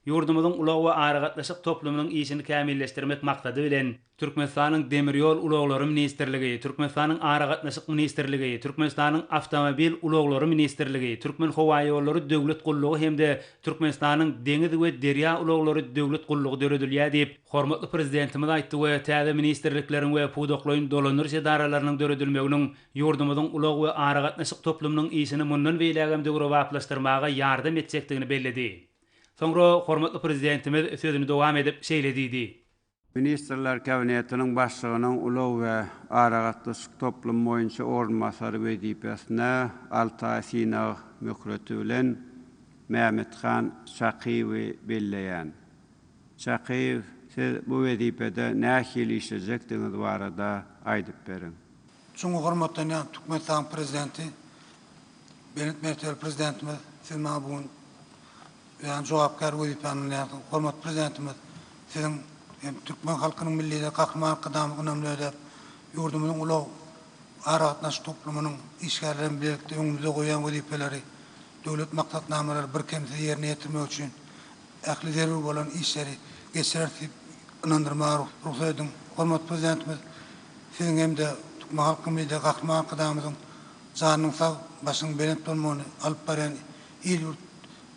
Ýurdumyzyň ulag we aragatnaşyk toplumynyň işini kämilleşdirmek maksady bilen, Türkmenistanyň Demir ýol ulaglary ministrligi, Türkmenistanyň Aragatnaşyk ministrligi, Türkmenistanyň Awtomobil ulaglary ministrligi, Türkmenhowaýollary döwlet gullugy hem-de Türkmenistanyň Deňiz we derýa ulaglary döwlet gullugy döredilýär diýip, hormatly Prezidentimiz aýtdy we täze ministrlikleriň we pudaklaýyn dolandyryş edaralarynyň döredilmeginiň ýurdumyzyň ulag we aragatnaşyk toplumynyň işini mundan beýlägem döwrebaplaşdyrmaga ýardam etjekdigini belledi. Soňra hormatly Prezidentimiz sözüni dowam edip, şeýle diýdi. Ministrler Kabinetiniň Başlygynyň ulag we aragatnaşyk toplumy boýunça orunbasary wezipesine alty aý synag möhleti bilen Mämmethan Çakyýewi belleýän. Çakyýew, siz bu wezipede nähili işlejekdigiňiz barada aýdyp beriň. Çuňňur hormatlanýan Türkmenistanyň Prezidenti, belent mertebeli Prezidentimiz, Siz maňa bu gün örän jogapkär wezipäni ynanýarsyňyz. Hormatly Prezidentimiz, Siziň hem türkmen halkynyň Milli Lideri Gahryman Arkadagymyz ynamly ödäp, ýurdumyzyň ulag, aragatnaşyk toplumynyň işgärleri bilen bilelikde öňümizde goýan wezipeleri, döwlet maksatnamalary birkemsiz ýerine ýetirmek üçin ähli zerur bolan işleri geçireris diýip ynandyrmaga rugsat ediň. Hormatly Prezidentimiz, Siziň hem-de türkmen halkynyň Lideri Gahryman Arkadagymyzyň janynyň sag, başynyň belent bolmagyny, alyp barýan il-ýurt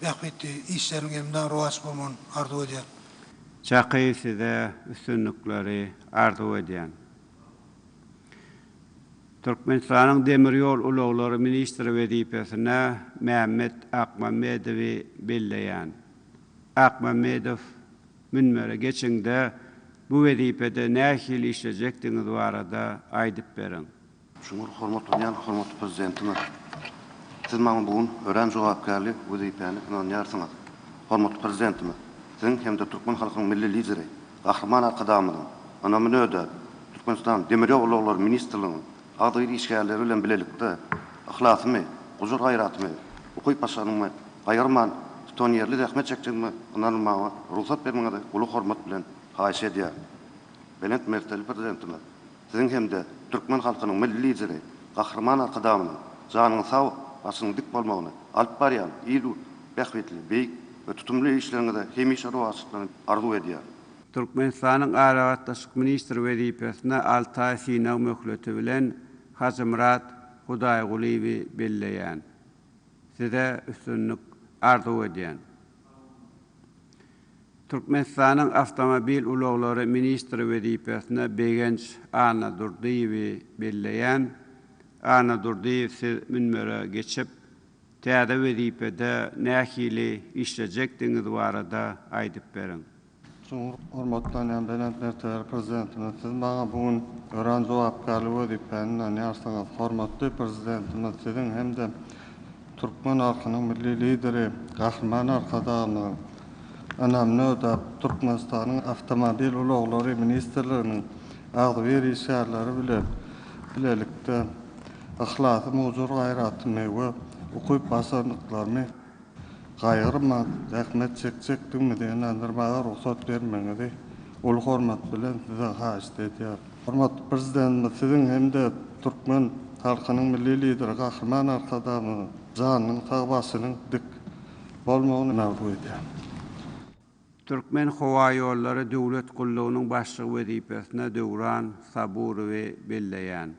bähbitli işleriniň elmydama rowaç bolmagyny arzuw edýän. Çaky size üstünlikleri arzuw edýän. Türkmenistanyň Demir ýol ulaglary ministri wezipesine Mämmet Akmammedowy belleýän. Akmammedow münbere geçiňde bu wezipede nähili işlejekdigiňiz barada aýdyp beriň. Çuňňur hormatlanýan hormatly Prezidentimiz! Siz maňa bu gün örän jogapkärli wezipäni ynanýarsyňyz. Hormatly Prezidentimiz, Siziň hem-de türkmen halkynyň Milli Lideri Gahryman Arkadagymyzyň ynamyny ödäp, Türkmenistanyň Demir ýol ulaglary ministrliginiň agzybir işgärleri bilen bilelikde yhlasymy, gujur-gaýratymy, ukyp-başarnygymy gaýgyrman, tutanýerli zähmet çekjegime ynanmaga rugsat bermegiňizi uly hormat bilen haýyş edýärin. Belent mertebeli Prezidentimiz, Siziň hem-de türkmen halkynyň Milli Lideri Gahryman Arkadagymyzyň janyňyz sag. başynyň dik bolmagyny, alyp barýan il-ýurt bähbitli beýik we tutumly işleriňizde hemişe rowaçlyklaryny arzuw edýärin. Türkmenistanyň Aragatnaşyk ministri wezipesine alty aý synag möhleti bilen Hajymyrat Hudaýgulyýewi belleýän. Size üstünlik arzuw edýän. Türkmenistanyň Awtomobil ulaglary ministri wezipesine Begenç Annadurdyýewi belleýän. Annadurdyýew siz münbere geçip, täze wezipede nähili işlejekdigiňiz barada aýdyp beriň. Çuňňur hormatlanýan belent mertebeli Prezidentimiz, Siz maňa bu gün örän jogapkärli wezipäni ynanýarsyňyz. Hormatly Prezidentimiz, Siziň hem-de türkmen halkynyň Milli Lideri Gahryman Arkadagymyzyň ynamyny ödäp, Türkmenistanyň Awtomobil ulaglary ministrliginiň agzybir işgärleri bilen bilelikde yhlasym, gujur-gaýratymy we ukyp-başarnyklarymy gaýgyrman zähmet çekjekdigimizi ynandyrmaga rugsat bermegiňizi uly hormat bilen Sizden haýyşt edýärin. Hormatly Prezidentimiz, Siziň hem-de türkmen halkynyň Milli Lideri Gahryman Arkadagymyzyň janynyň sag, başynyň dik bolmagyny arzuw edýärin. Türkmenhowaýollary döwlet gullugynyň başlygy wezipesine Döwran Saburowy belleýän.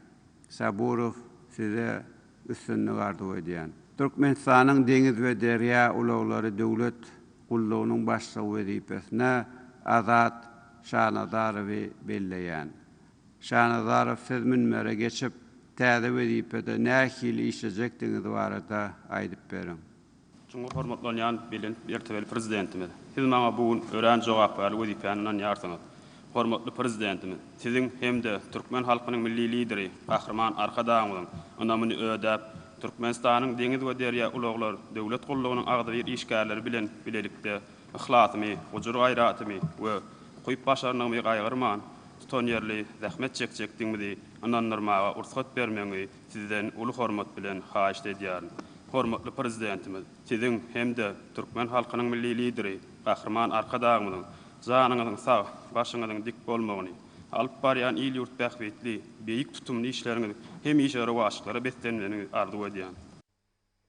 Saburow, Size üstünlik arzuw edýän. Türkmenistanyň Deňiz we derýa ulaglary döwlet gullugynyň başlygy wezipesine Azat Şanazarowy belleýän. Şanazarow siz münbere geçip, täze wezipede nähili işlejekdigiňiz barada aýdyp beriň. Çuňňur hormatlanýan belent mertebeli Prezidentimiz, Siz maňa bu gün örän jogapkärli wezipäni ynanýarsyňyz. Hormatly Prezidentimiz, Siziň hem-de türkmen halkynyň Milli Lideri Gahryman Arkadagymyzyň ynamyny ödäp, Türkmenistanyň Deňiz we derýa ulaglar döwlet gullugynyň agzybir işgärleri bilen bilelikde yhlasymy, gujur-gaýratymy we ukyp-başarnygymy gaýgyrman, tutanýerli zähmet çekjekdigimizi ynandyrmaga ursat bermegiňi Sizden uly hormat bilen haýyşt edýärin. Hormatly Prezidentimiz, Siziň hem-de türkmen halkynyň Milli Lideri Gahryman Arkadagymyzyň janyňyzyň sag, başyňyzyň dik bolmagyny, alyp barýan il-ýurt bähbitli, beýik tutumly işleriňiz hemişe rowaçlyklara beslenmegini arzuw edýän.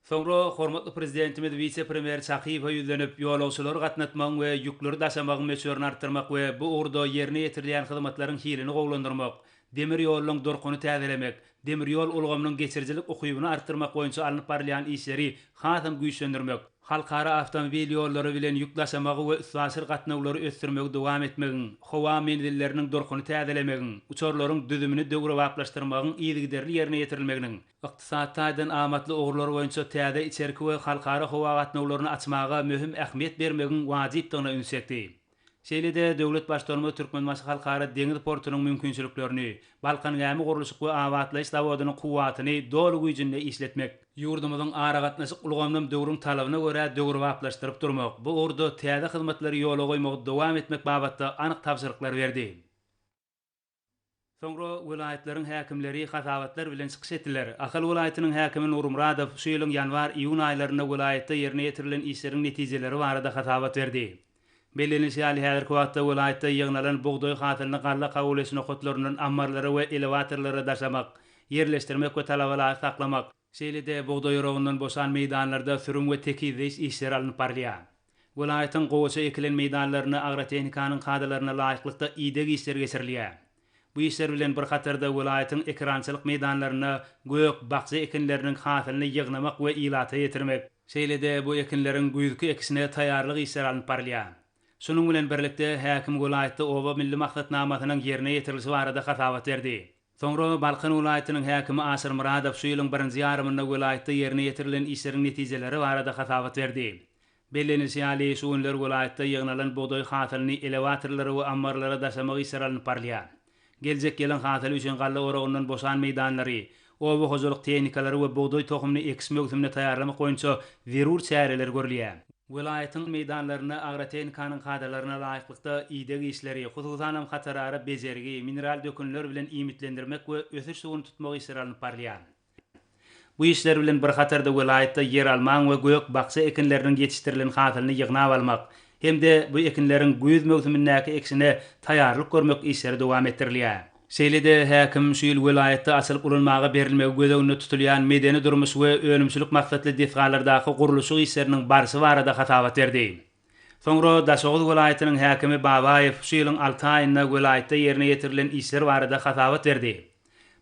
Soňra hormatly Prezidentimiz wise-premýer Çakyýewe ýüzlenip, ýolagçylary gatnatmagyň we ýükleri daşamagyň möçberini artdyrmak we bu ugurda ýerine ýetirilýän hyzmatlaryň hilini gowulandyrmak, demir ýolunyň durkuny täzelemek, demir ýol ulgamynyň geçirijilik ukybyny artdyrmak boýunça alnyp barylýan işleri hasam güýçlendirmek, halkara awtomobil ýollary bilen ýük daşamagy we üstaşyr gatnawlary ösdürmegi dowam etmegiň, howa menzilleriniň durkuny täzelemegiň, uçarlaryň düzümini döwrebaplaşdyrmagyň yzygiderli ýerine ýetirilmeginiň, Ykdysady taýdan amatly ugurlar boýunça täze içerki we halkara howa gatnawlaryny açmaga möhüm ähmiýet bermegiň wajypdygyna üns çekdi. Şeýle-de döwlet Baştutanymyz Türkmenbaşy Halkara deňiz portunyň mümkinçiliklerini, Balkan gämi gurluşyk we abatlaýyş zawodynyň kuwwatyny doly güýjünde işletmek, ýurdumyzyň aragatnaşyk ulgamyny döwrüň talabyna görä döwrebaplaşdyryp durmak, bu ugurda täze hyzmatlary ýola goýmagy dowam etmek babatda anyk tabşyryklary berdi. Soňra welaýatlaryň häkimleri hasabatlar bilen çykyş etdiler. Ahal welaýatynyň häkimi Nury Myradow şu ýylyň ýanwar-iýun aýlarynda welaýatda ýerine ýetirilen işleriň netijeleri barada hasabat berdi. Bellenilişi ýaly, häzirki wagtda welaýatda ýygnalan bugdaý hasylyny galla kabul ediş nokatlaryndan ammarlara we elewatorlara daşamak, ýerleşdirmek we talaba laýyk saklamak, şeýle-de bugdaý oragyndan boşan meýdanlarda sürüm we tekizleýiş işleri alnyp barylýar. Welaýatyň gowaça ekilen meýdanlarynda agrotehnikanyň kadalaryna laýyklykda ideg işleri geçirilýär. Bu işler bilen bir hatarda welaýatyň ekerançylyk meýdanlarynda gök, bakja ekinleriniň hasylyny ýygnamak we ilata ýetirmek, şeýle-de bu ekinleriň güýzki ekişine taýýarlyk işleri alnyp barylýar. Şunuň bilen birlikde, häkim welaýatda Oba milli maksatnamasynyň ýerine ýetirilişi barada hasabat berdi. Soňra Balkan welaýatynyň häkimi Aşyr Myradow şu ýylyň birinji ýarymynda welaýatda ýerine ýetirilen işleriň netijeleri barada hasabat berdi. Bellenilişi ýaly, şu günler welaýatda ýygnalan bugdaý hasylyny elewatorlara we ammarlara daşamak işleri alnyp barylýar. Geljek ýylyň hasyly üçin galla oragyndan boşan meýdanlary, oba hojalyk tehnikalary we bugdaý tohumyny ekiş möwsümine taýýarlamak boýunça zerur çäreler görülýär. Welaýatyň meýdanlarynda agrotehnikanyň kadalaryna laýyklykda ideg işleri, hususanam hatarara bejergi, mineral dökünler bilen iýmitlendirmek we ösüş suwuny tutmak işleri alnyp barylýar. Bu işler bilen bir hatarda welaýatda ýeralmaň we gök-bakja ekinleriniň ýetişdirilen hasylyny ýygnap almak hem-de bu ekinleriň güýz möwsümindäki ekişine taýýarlyk görmek işleri dowam etdirilýär. Şeýle-de häkim şu ýyl welaýatda açylyp ulanmaga berilmegi göz öňünde tutulýan medeni-durmuş we önümçilik maksatly desgalardaky gurluşyk işleriniň barşy barada hasabat berdi. Soňra Daşoguz welaýatynyň häkimi Babaýew şu ýylyň alty aýynda welaýatda ýerine ýetirilen işler barada hasabat berdi.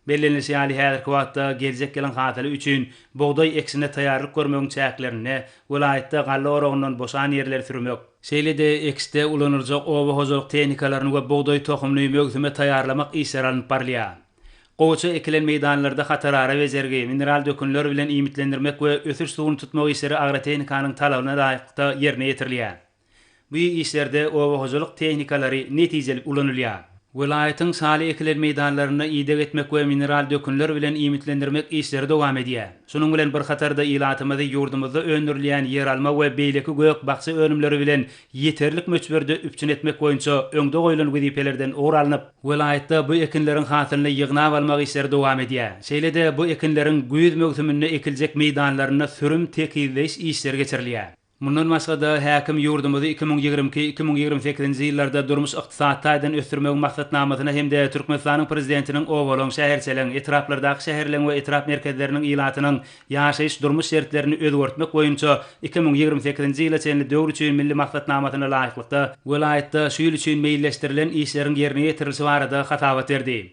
Bellenilişi ýaly, häzirki wagtda geljek ýylyň hasyly üçin bugdaý ekişine taýýarlyk görmegiň çäklerinde welaýatda galla oragyndan boşan ýerleri sürmek, şeýle-de ekişde ulanyljak oba hojalyk tehnikalaryny we bugdaý tohumyny möwsüme taýýarlamak işleri alnyp barylýar. Gowaça ekilen meýdanlarda hatarara bejergi, mineral dökünler bilen iýmitlendirmek we ösüş suwuny tutmak işleri agrotehnikanyň talabyna laýyklykda ýerine ýetirilýär. Bu işlerde oba hojalyk tehnikalary netijeli ulanylýar. Welaýatyň şaly ekilen meýdanlarynda ideg etmek we mineral dökünler bilen iýmitlendirmek işleri dowam edýär. Şunuň bilen bir hatarda ilatymyzy ýurdumyzda öndürilýän ýeralma we beýleki gök-bakja önümleri bilen ýeterlik möçberde üpjün etmek boýunça öňde goýlan wezipelerden ugur alnyp, welaýatda bu ekinleriň hasylyny ýygnap almak işleri dowam edýär. Şeýle-de bu ekinleriň güýz möwsüminde ekiljek meýdanlarynda sürüm tekizleýiş işleri geçirilýär. Mundan başga-da, häkim ýurdumyzy 2022, 2028-nji ýyllarda durmuş-ykdysady taýdan ösdürmegiň maksatnamasyna hem-de Türkmenistanyň Prezidentiniň obalaryň, şäherçeleriň, etraplardaky şäherleriň we etrap merkezleriniň ilatynyň ýaşaýyş-durmuş şertlerini özgertmek boýunça 2028-nji ýyla çenli döwür üçin Milli maksatnamasyna laýyklykda, welaýatda şu ýyl üçin meýilleşdirilen işleriň ýerine ýetirilişi barada hasabat berdi.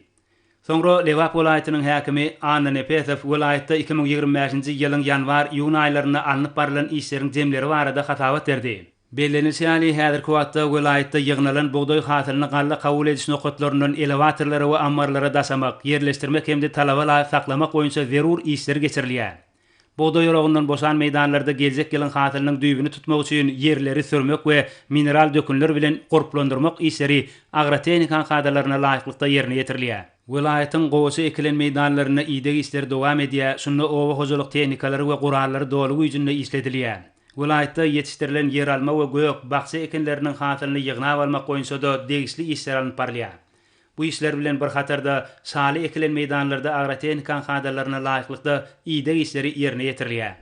Soňra Lebap welaýatynyň häkimi Anna Nepesow welaýatda 2025-nji ýylyň ýanwar-iýun aýlarynda alnyp barlan işleriň jemleri barada hasabat berdi. Bellenilişi ýaly, häzirki wagtda welaýatda ýygnalan bugdaý hasylyny galla kabul ediş nokatlaryndan elewatorlara we ammarlara daşamak, ýerleşdirmek hem-de talaba laýyk saklamak boýunça zerur işler geçirilýär. Bugdaý oragyndan boşan meýdanlarda geljek ýylyň hasylynyň düýbüni tutmak üçin ýerleri sürmek we mineral dökünler bilen gurplandyrmak işleri agrotehnikanyň kadalaryna laýyklykda ýerine ýetirilýär. Welaýatyň gowaça ekilen meýdanlarynda ideg işleri dowam edýär, şunda oba hojalyk tehnikalary we gurallary doly güýjünde işledilýär. Welaýatda ýetişdirilen ýeralma we gök, bakja ekinleriniň hasylyny ýygnap almak boýunça-da degişli işler alnyp barylýar. Bu işler bilen bir hatarda, şaly ekilen meýdanlarda agrotehnikanyň kadalaryna laýyklykda ideg işleri ýerine ýetirilýär.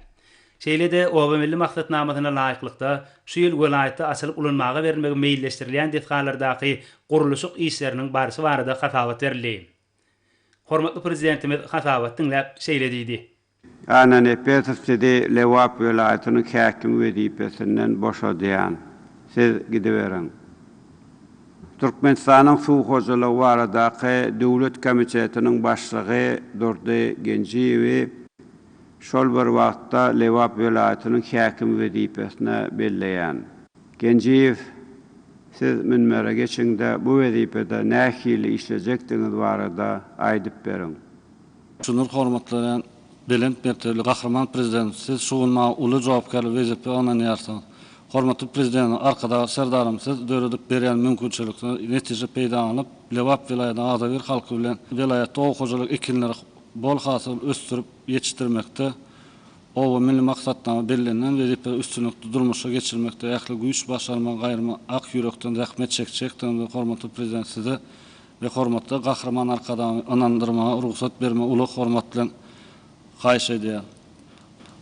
Şeýle-de, Oba milli maksatnamasyna laýyklykda, şu ýyl welaýatda açylyp ulanmaga berilmegi meýilleşdirilýän desgalardaky gurluşyk işleriniň barşy barada hasabat berildi. Hormatly Prezidentimiz hasabat diňläp, şeýle diýdi. Annanepesow sizi Lebap welaýatynyň häkimi wezipesinden boşadýan. Siz gidiberiň. Türkmenistanyň Suw hojalygy baradaky döwlet komitetiniň başlygy Durdy Genjiýewi şol bir wagtda Lebap welaýatynyň häkimi wezipesine belleýän. Genjiýew, siz münbere geçiň-de, bu wezipede nähili işlejekdigiňiz barada aýdyp beriň. Çuňňur hormatlanýan belent mertebeli Gahryman Prezidentimiz, Siz şu gün maňa uly jogapkärli wezipe ynanýarsyňyz. Hormatly Prezidentimiz Arkadagly Serdarymyz Siz döredip berýän mümkinçilikden netije peýdalanyp, Lebap welaýatynyň agzybir halky bilen welaýatda oba hojalyk ekinleri bol hasyl ösdürip ýetişdirmekde, Oba milli maksatnama bellenilen wezipeleri üstünlikli durmuşa geçirmekde ähli güýç başarmagy gaýyrman ak ýürekden zähmet çekjekdigimizi hormatly Prezident Size we hormatly Gahryman Arkadagymyzy ynandyrmaga rugsat bermegi uly hormat bilen haýyş edýär.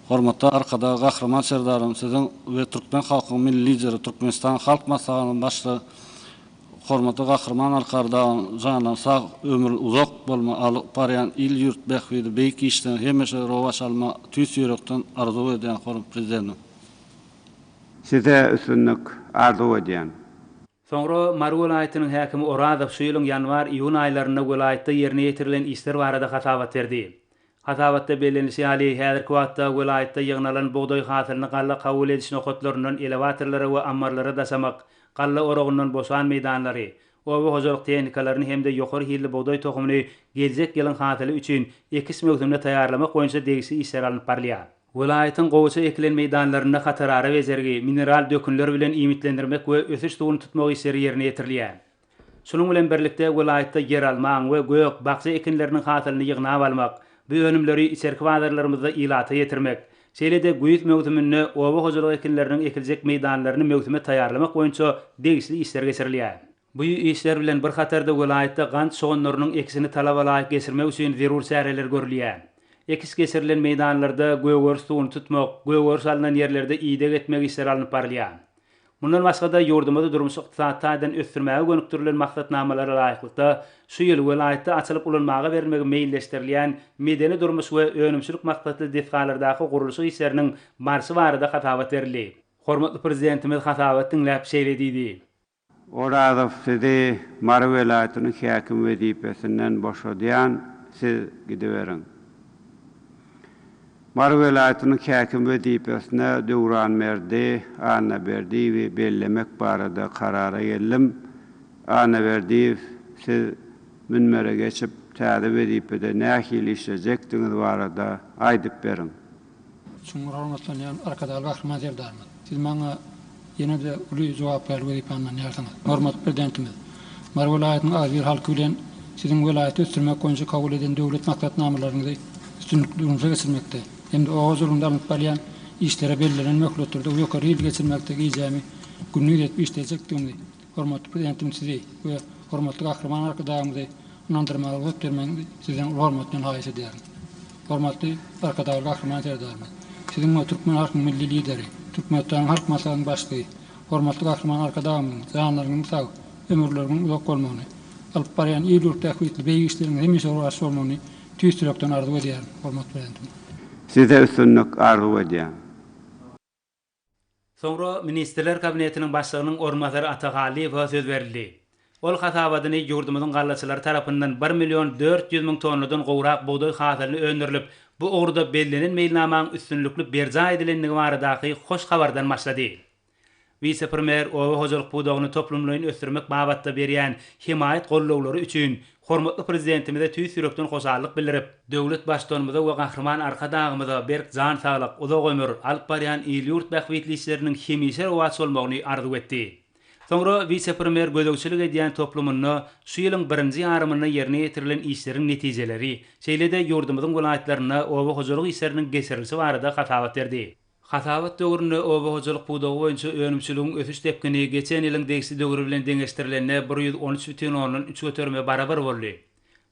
Hormatly Arkadag Gahryman Serdarymyz Siziň we türkmen halkynyň Milli Lideri, Türkmenistanyň Halk Maslahatynyň Başlygy Hormatly Gahryman Arkadagyň janynyň sag, ömri uzak bolmagy, alyp barýan il-ýurt bähbitli beýik işleriniň hemişe rowaç almagy tüýs ýürekden arzuw edýän hormatly Prezidentim. Size üstünlik arzuw edýän. Soňra Mary welaýatynyň häkimi Orazow şu ýylyň ýanwar-iýun aýlarynda welaýatda ýerine ýetirilen işler barada hasabat berdi. Hasabatda bellenilişi ýaly, häzirki wagtda welaýatda ýygnalan bugdaý hasylyny galla kabul ediş nokatlaryndan elewatorlara we ammarlara daşamak, galla oragyndan boşan meýdanlary, oba hojalyk tehnikalaryny hem-de ýokary hilli bugdaý tohumyny geljek ýylyň hasyly üçin ekiş möwsümine taýýarlamak boýunça degişli işler alnyp barylýar. Welaýatyň gowaça ekilen meýdanlarynda hatarara bejergi, mineral dökünler bilen iýmitlendirmek we ösüş suwuny tutmak işleri ýerine ýetirilýär. Şunuň bilen birlikde, welaýatda ýeralmaň we gök, bakja ekinleriniň hasylyny ýygnap almak, bu önümleri içerki bazarlarymyzda ilata ýetirmek, şeýle-de güýz möwsüminde oba hojalyk ekinleriniň ekiljek meýdanlaryny möwsüme taýýarlamak boýunça degişli işler geçirilýär. Bu işler bilen bir hatarda welaýatda gant soganlarynyň ekişini talaba laýyk geçirmek üçin zerur çäreler görülýär. Ekiş geçirilen meýdanlarda gögeriş suwuny tutmak, gögeriş alnan ýerlerde ideg etmek işleri alnyp barylýar. Mundan başga-da, ýurdumyzy durmuş-ykdysady taýdan ösdürmäge gönükdirilen maksatnamalara laýyklykda, şu ýyl welaýatda açylyp ulanmaga berilmegi meýilleşdirilýän medeni-durmuş we önümçilik maksatly desgalardaky gurluşyk işleriniň barşy barada hasabat berildi. Hormatly Prezidentimiz hasabat diňläp, şeýle diýdi. Orazow sizi Mary welaýatynyň häkimi wezipesinden boşadýan, siz gidiberiň. Mary welaýatynyň häkimi wezipesine Döwranberdi Annaberdiýewi bellemek barada karara geldim. Annaberdiýew siz münbere geçip täze wezipede nähili işlejekdigiňiz barada aýdyp beriň. Çuňňur hormatlanýan Arkadagly Gahryman Serdarymyz, Siz maňa ýene-de uly jogapkärli wezipäni ynanýarsyňyz. Hormatly Prezidentimiz, Mary welaýatynyň agzybir halky bilen Siziň welaýaty ösdürmek boýunça kabul eden döwlet maksatnamalaryňyzy üstünlikli durmuşa geçirmekde hem-de oba hojalygynda alnyp barylýan işlere bellenen möhletlerde ýokary hilli geçirmekde gijämi gündiz edip işlejekdigimizi Hormatly Prezidentimiz Sizi we hormatly Gahryman Arkadagymyzy ynandyrmaga rugsat bermegiňizi Sizden uly hormat bilen haýyş edýärin. Hormatly Arkadagly Gahryman Serdarymyz, Siziň we türkmen halkynyň Milli Lideri, Türkmenistanyň Halk Maslahatynyň Başlygy, hormatly Gahryman Arkadagymyzyň janlaryňyzyň sag, ömürleriňiň uzak bolmagyny, alyp barýan il-ýurt bähbitli beýik işleriňiz hemişe rowaç bolmagyny tüýs ýürekden arzuw edýärin, hormatly Prezidentimiz. Size üstünlik arzuw edýän. Soňra Ministrler Kabinetiniň Başlygynyň orunbasary Ata Hallyýewe söz berildi. Ol hasabatyny ýurdumyzyň gallaçylary tarapyndan bir million 400 müň tonnadan gowrak bugdaý hasylyny öndürilip, bu ugurda bellenen meýilnamaň üstünlikli berjaý edilendigi baradaky hoş habardan başlady. Wise-premýer oba hojalyk pudagyny toplumlaýyn ösdürmek babatda berýän hemaýat gollawlary üçin hormatly Prezidentimize tüýs ýürekden hoşallyk bildirip, döwlet Baştutanymyza we Gahryman Arkadagymyza berk jan saglyk, uzak ömür, alyp barýan il-ýurt bähbitli işleriniň hemişe rowaç bolmagyny arzuw etdi. Soňra wise-premýer gözegçilik edýän toplumynda şu ýylyň birinji ýarymynda ýerine ýetirilen işleriň netijeleri, şeýle-de ýurdumyzyň welaýatlarynda oba hojalyk işleriniň geçirilişi barada hasabat berdi. Hasabat döwründe oba hojalyk pudagy boýunça önümçiligiň ösüş depgini geçen ýylyň degişli döwri bilen deňeşdirilende 113 bütin ondan üç göterime barabar boldy.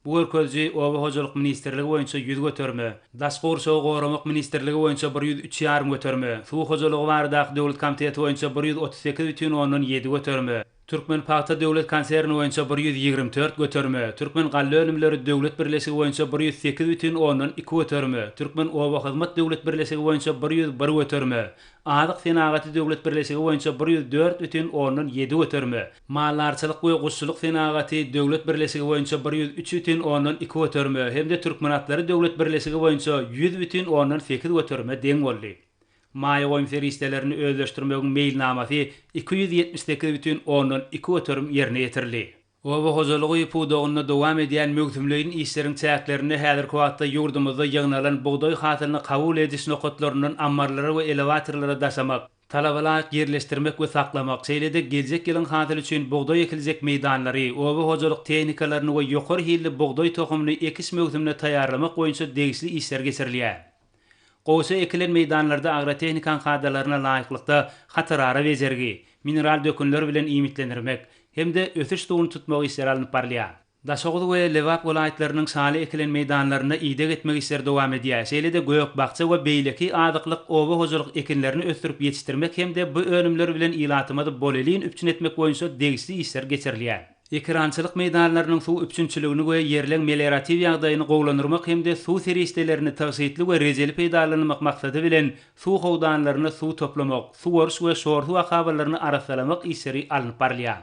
Bu görkeziji Oba hojalyk ministrligi boýunça ýüz göterime, Daşky gurşawy goramak ministrligi boýunça bir ýüz üç ýarym göterime, Suw hojalygy baradaky döwlet komiteti boýunça bir 138 bütin ondan ýedi göterime, Türkmenpagta döwlet konserni boýunça bir 124 göterime, Türkmengallaönümleri döwlet birleşigi boýunça bir 108 bütin ondan iki göterime, Türkmenobahyzmat döwlet birleşigi boýunça bir 101 göterime, Azyk senagaty döwlet birleşigi boýunça bir 104 bütin ondan ýedi göterime, Maldarçylyk we guşçulyk senagaty döwlet birleşigi boýunça bir 103 bütin ondan iki göterime hem-de Türkmenatlary döwlet birleşigi boýunça ýüz bütin ondan sekiz göterime deň boldy. Maýa goýum serişdelerini özleşdirmegiň meýilnamasy 278 bütin ondan iki göterim ýerine ýetirildi. Oba hojalygy pudagynda dowam edýän möwsümleýin işleriň çäklerinde häzirki wagtda ýurdumyzda ýygnalan bugdaý hasylyny kabul ediş nokatlaryndan ammarlara we elewatorlara daşamak, talaba laýyk ýerleşdirmek we saklamak, şeýle-de geljek ýylyň hasyly üçin bugdaý ekiljek meýdanlary, oba hojalyk tehnikalaryny we ýokary hilli bugdaý tohumyny ekiş möwsümine taýýarlamak boýunça degişli işler geçirilýär. Gowaça ekilen meýdanlarda agrotehnikanyň kadalaryna laýyklykda hatarara bejergi, mineral dökünler bilen iýmitlendirmek hem-de ösüş suwuny tutmak işleri alnyp barylýar. Daşoguz we Lebap welaýatlarynyň şaly ekilen meýdanlarynda ideg etmek işleri dowam edýär. Şeýle-de gök-bakja we beýleki azyklyk oba hojalyk ekinlerini ösdürip ýetişdirmek hem-de bu önümler bilen ilatymyzy bolelin üpjün etmek boýunça degişli işler geçirilýär. Ekerançylyk meýdanlarynyň suw üpjünçiligini we ýerleň melioratiw ýagdaýyny gowulandyrmak hem-de suw serişdelerini tygşytly we rejeli peýdalanmak maksady bilen suw howdanlarynda suw toplamak, suwaryş we şor suw akabalaryny arassalamak işleri alnyp barylýar.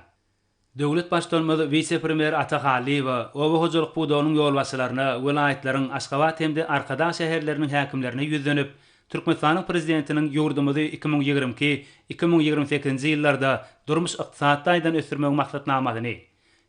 Döwlet Baştutanymyz wise-premýer Ata Hallyýewe, oba hojalyk pudagynyň ýolbaşçylaryna, welaýatlaryň, Aşgabat hem-de Arkadag şäherleriniň häkimlerine ýüzlenip, Türkmenistanyň Prezidentiniň ýurdumyzy 2022, 2028-nji ýyllarda durmuş-ykdysady taýdan ösdürmegiň maksatnamasyny,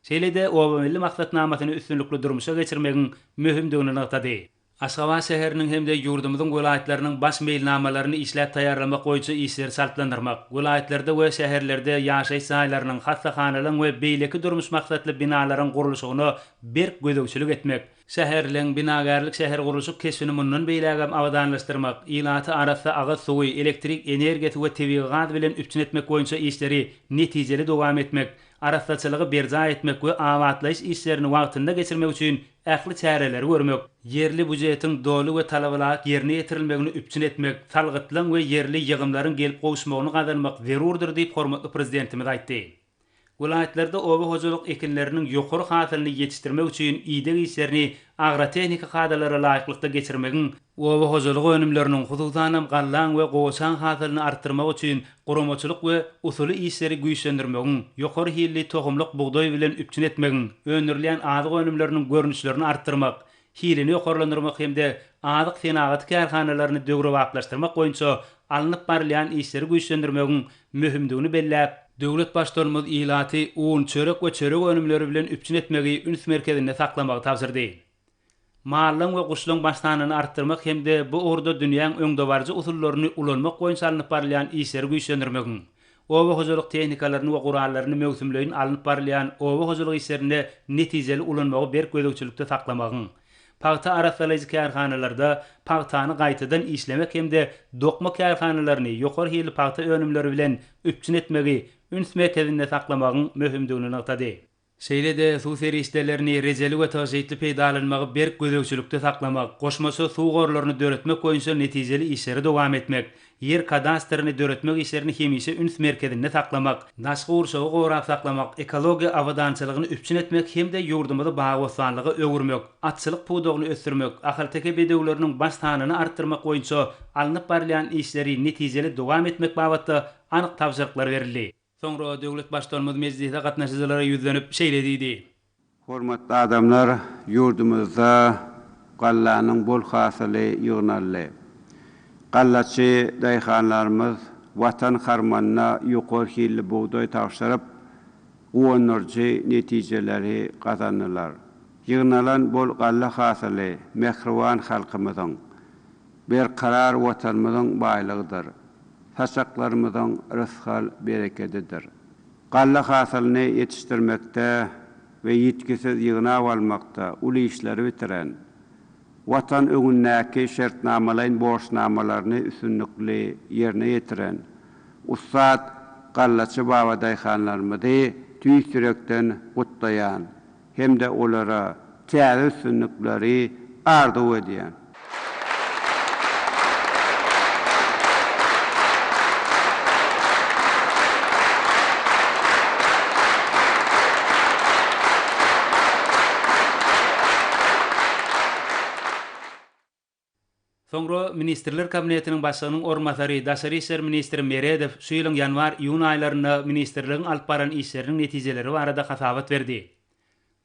şeýle-de Oba milli maksatnamasyny üstünlikli durmuşa geçirmegiň möhümdigini nygtady. Aşgabat şäheriniň hem-de ýurdumyzyň welaýatlarynyň baş meýilnamalaryny işläp taýýarlamak boýunça işleri çaltlandyrmak, welaýatlarda we şäherlerde ýaşaýyş jaýlarynyň, hassahanalaryň we beýleki durmuş maksatly binalaryň gurluşygyna berk gözegçilik etmek, Şäherleň binagärlik-şähergurluşyk keşbini mundan beýlägem abadanlaşdyrmak, ilaty arassa agyz suwy, elektrik energiýasy we tebigy gaz bilen üpjün etmek boýunça işleri netijeli dowam etmek, arassaçylygy berjaý etmek we abatlaýyş işlerini wagtynda geçirmek üçin ähli çäreleri görmek, ýerli býujetiň doly we talabalaýyk ýerine ýetirilmegini üpjün etmek, salgytlaryň we ýerli ýygymlaryň gelip gowuşmagyny gazanmak zerurdyr diýip, hormatly Prezidentimiz aýtdy. Welaýatlarda oba hojalyk ekinleriniň ýokary hasylyny ýetişdirmek üçin ideg işlerini agrotehniki kadalara laýyklykda geçirmegiň, oba hojalyk önümleriniň, hususanam gallaň we gowaçaň hasylyny artdyrmak üçin guramaçylyk we usuly işleri güýçlendirmegiň, ýokary hilli tohumlyk bugdaý bilen üpjün etmegiň, öndürilýän azyk önümleriniň görnüşlerini artdyrmak, hilini ýokarlandyrmak hem-de azyk senagaty kärhanalaryny döwrebaplaşdyrmak boýunça alnyp barylýan işleri güýçlendirmegiň möhümdigini belläp, döwlet Baştutanymyz ilaty un, çörek we çörek önümleri bilen üpjün etmegi üns merkezinde saklamagy tabşyrdy. Mallaň we guşlaň baş sanyny artdyrmak hem-de bu ugurda dünýäň öňdebaryjy usullaryny ulanmak boýunça alnyp barylýan işleri güýçlendirmegiň, oba hojalyk tehnikalaryny we gurallaryny möwsümleýin alnyp barylýan oba hojalyk işlerinde netijeli ulanmagy berk gözegçilikde saklamagyň, pagta arassalaýjy kärhanalarda pagtany gaýtadan işlemek hem-de dokma kärhanalaryny ýokary hilli pagta önümleri bilen üpjün etmegi üns merkezinde saklamagyň möhümdigini nygtady. Şeýle-de suw serişdelerini rejeli we tygşytly peýdalanmagy berk gözegçilikde saklamak, goşmaça suw gorlaryny döretmek boýunça netijeli işleri dowam etmek, ýer kadastryny döretmek işlerini hemişe üns merkezinde saklamak, daşky gurşawy gorap saklamak, ekologiýa abadançylygyny üpjün etmek hem-de ýurdumyzy bagy-bossanlyga öwürmek, atçylyk pudagyny ösdürmek, ahalteke bedewleriniň baş sanyny artdyrmak boýunça alnyp barylýan işleri netijeli dowam etmek babatda anyk tabşyryklar berildi. Soňra döwlet Baştutanymyz mejlise gatnaşyjylara ýüzlenip, şeýle diýdi. Hormatly adamlar, ýurdumyzda gallanyň bol hasyly ýygnaldy. Gallaçy daýhanlarymyz Watan harmanyna ýokary hilli bugdaý tabşyryp, guwandyryjy netijeleri gazandylar. Ýygnalan bol galla hasyly mähriban halkymyzyň, berkarar Watanymyzyň baýlygydyr. saçaklarymyzyň rysgal-berekedidir. Galla hasylyny ýetişdirmekde we ýitgisiz ýygnap almakda uly işleri bitiren, Watan öňündäki şertnamalaýyn borçnamalaryny üstünlikli ýerine ýetiren ussat gallaçy babadaýhanlarymyzy tüýs ýürekden gutlaýan. hem-de olara täze üstünlikleri arzuw edýän. Soňra Ministrler Kabinetiniň Başlygynyň orunbasary, daşary işler ministri Meredow şu ýylyň ýanwar-iýun aýlarynda ministrligiň alyp baran işleriniň netijeleri barada hasabat berdi.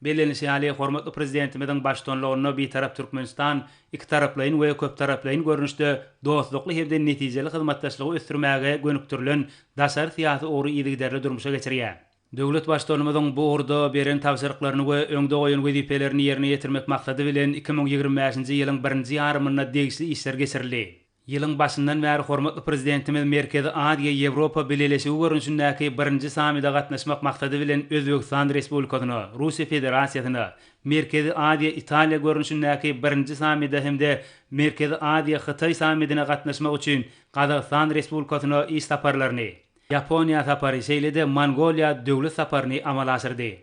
Bellenilişi ýaly, hormatly Prezidentimiziň baştutanlygynda Bitarap Türkmenistan ikitaraplaýyn we köptaraplaýyn görnüşde dostlukly hem-de netijeli hyzmatdaşlygy ösdürmäge gönükdirilen daşary syýasy ugry yzygiderli durmuşa geçirýär. Döwlet Baştutanymyzyň bu ugurda beren tabşyryklaryny we öňde goýan wezipelerini ýerine ýetirmek maksady bilen, 2025-nji ýylyň birinji ýarymynda degişli işler geçirildi. Ýylyň başyndan bäri hormatly Prezidentimiz Merkezi Aziýa, Ýewropa Bileleşigi görnüşindäki birinji sammite gatnaşmak maksady bilen Özbegistan Respublikasyna, Russiýa Federasiýasyna, Merkezi Aziýa, Italiýa görnüşindäki birinji sammite hem-de Merkezi Aziýa, Hytaý sammitine gatnaşmak üçin Gazagystan Respublikasyna iş saparlaryny, Ýaponiýa sapary, şeýle-de Mongoliýa döwlet saparyny amala aşyrdy.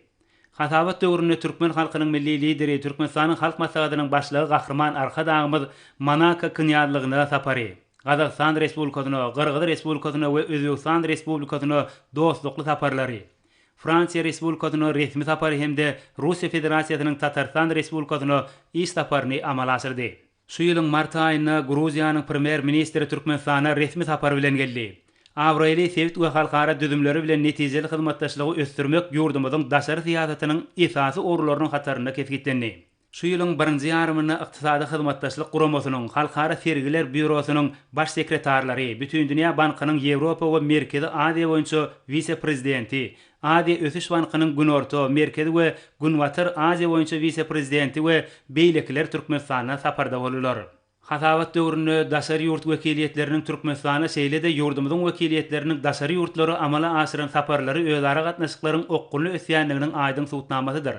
Hasabat döwründe türkmen halkynyň Milli Lideri, Türkmenistanyň Halk Maslahatynyň Başlygy Gahryman Arkadagymyz Monako Knýazlygyna sapary, Gazagystan Respublikasyna, Gyrgyz Respublikasyna we Özbegistan Respublikasyna dostlukly saparlary, Fransiýa Respublikasyna resmi sapary hem-de Russiýa Federasiýasynyň Tatarystan Respublikasyna iş saparyny amala aşyrdy. Şu ýylyň mart aýynda Gruziýanyň Premýer-ministri Türkmenistana resmi sapar bilen geldi. Abraýly sebit we halkara düzümleri bilen netijeli hyzmatdaşlygy ösdürmek ýurdumyzyň daşary syýasatynyň esasy ugurlarynyň hatarynda kesgitlendi. Şu ýylyň birinji ýarymynda Ykdysady Hyzmatdaşlyk Guramasynyň Halkara sergiler býurosynyň Baş sekretarlary, Bütindünýä bankynyň Ýewropa we Merkezi Aziýa boýunça wise-prezidenti, Aziýa ösüş bankynyň Günorta, Merkezi we Günbatar Aziýa boýunça wise-prezidenti we beýlekiler Türkmenistanda saparda boldular. Hasabat döwründe daşary ýurt wekiliýetleriniň Türkmenistana şeýle-de ýurdumyzyň wekiliýetleriniň daşary ýurtlara amala aşyran saparlary özara gatnaşyklaryň okgunly ösýändiginiň aýdyň subutnamasydyr.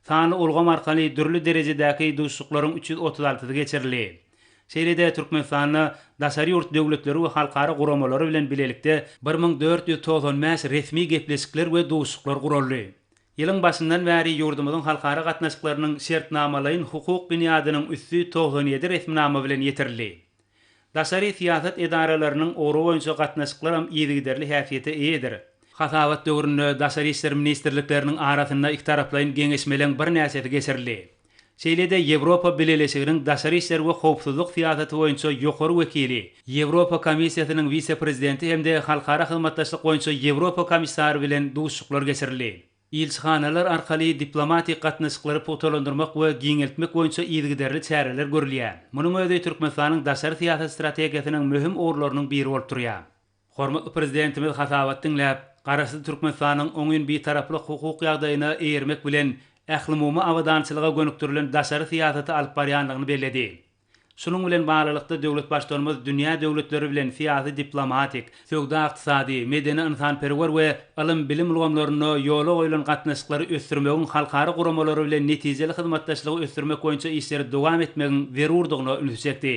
Sanly ulgam arkaly dürli derejedäki duşuşyklaryň 336-sy geçirildi. Şeýle-de Türkmenistanda daşary ýurt döwletleri we halkara guramalary bilen bilelikde 1495 resmi gepleşikler we duşuşyklar guraldy. Ýylyň başyndan bäri ýurdumyzyň halkara gatnaşyklarynyň şertnamalaýyn hukuk binýadynyň üsti 97 resminama bilen ýetirildi. Daşary syýasat edaralarynyň ugry boýunça gatnaşyklaram yzygiderli häsiýete eýedir. Hasabat döwründe Daşary işler ministrlikleriniň arasynda ikitaraplaýyn geňeşmeleň birnäçesi geçirildi. Şeýle-de Ýewropa Bileleşiginiň daşary işler we howpsuzlyk syýasaty boýunça ýokary wekili, Ýewropa Komissiýasynyň wise-prezidenti hem-de halkara hyzmatdaşlyk boýunça Ýewropa komissary bilen duşuşyklar geçirildi. Ilçihanalar arkaly diplomatik gatnaşyklary pugtalandyrmak we giňeltmek boýunça yzygiderli çäreler görülýär. Munuň özi Türkmenistanyň daşary syýasat strategiýasynyň möhüm ugurlarynyň biri bolup durýar. Hormatly Prezidentimiz hasabat diňläp, Garaşsyz Türkmenistanyň oňyn Bitaraplyk hukuk ýagdaýyna eýermek bilen, ählumumy abadançylyga gönükdirilen daşary syýasaty alyp barýandygyny belledi. Şunuň bilen baglylykda, döwlet Baştutanymyz dünýä döwletleri bilen syýasy-diplomatik, söwda-ykdysady, medeni-ynsanperwer we ylym-bilim ulgamlarynda ýola goýlan gatnaşyklary ösdürmegiň halkara guramalary bilen netijeli hyzmatdaşlygy ösdürmek boýunça işleri dowam etmegiň zerurdygyna ünsi çekdi.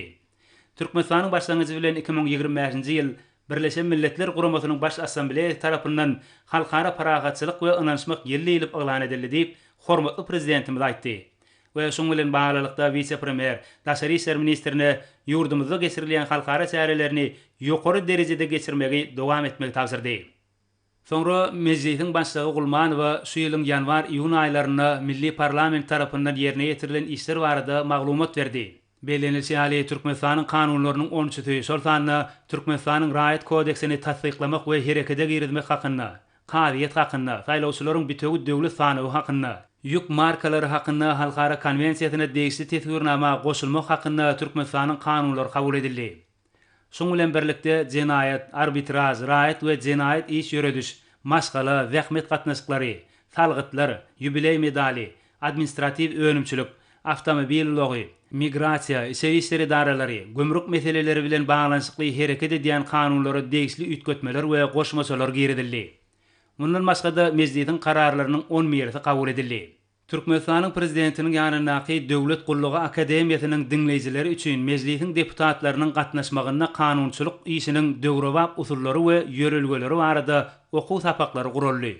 Türkmenistanyň başlangyjy bilen 2025-nji ýyl Birleşen Milletler Guramasynyň Baş Assambleýasy tarapyndan Halkara parahatçylyk we ynanyşmak ýyly diýlip yglan edildi diýip, hormatly Prezidentimiz aýtdy we şunuň bilen baglylykda wise-premýer, daşary işler ministrine ýurdumyzda geçirilýän halkara çärelerini ýokary derejede geçirmegi dowam etmegi tabşyrdy. Soňra Mejlisiň Başlygy Gulmanowa şu ýylyň ýanwar-iýun aýlarynda milli parlament tarapyndan ýerine ýetirilen işler barada maglumat berdi. Bellenilişi ýaly, Türkmenistanyň kanunlarynyň onçusy, şol sanda Türkmenistanyň Raýat kodeksini tassyklamak we herekete girizmek hakynda, Kazyýet hakynda, Saýlawçylaryň bitewi döwlet sanawy hakynda, Ýük markalary hakynda halkara konwensiýasyna degişli teswirnama goşulmak hakynda Türkmenistanyň Kanunlary kabul edildi. Şuň bilen birlikde, jenaýat, arbitraž, raýat we jenaýat iş ýörediş, maşgala, zähmet gatnaşyklary, salgytlar, ýubileý medaly, administratiw önümçilik, awtomobil ulagy, migrasiýa, içeri işler edaralary, gümrük meseleleri bilen baglanyşykly hereket edýän kanunlara degişli üýtgetmeler we goşmaçalar girizildi. Mundan başga-da, Mejlisiň kararlarynyň on birisi kabul edildi. Türkmenistanyň Prezidentiniň ýanyndaky Döwlet gullugy akademiýasynyň diňleýjileri üçin Mejlisiň deputatlarynyň gatnaşmagynda kanunçylyk işiniň döwrebap usullary we ýörelgeleri barada okuw sapaklary guraldy.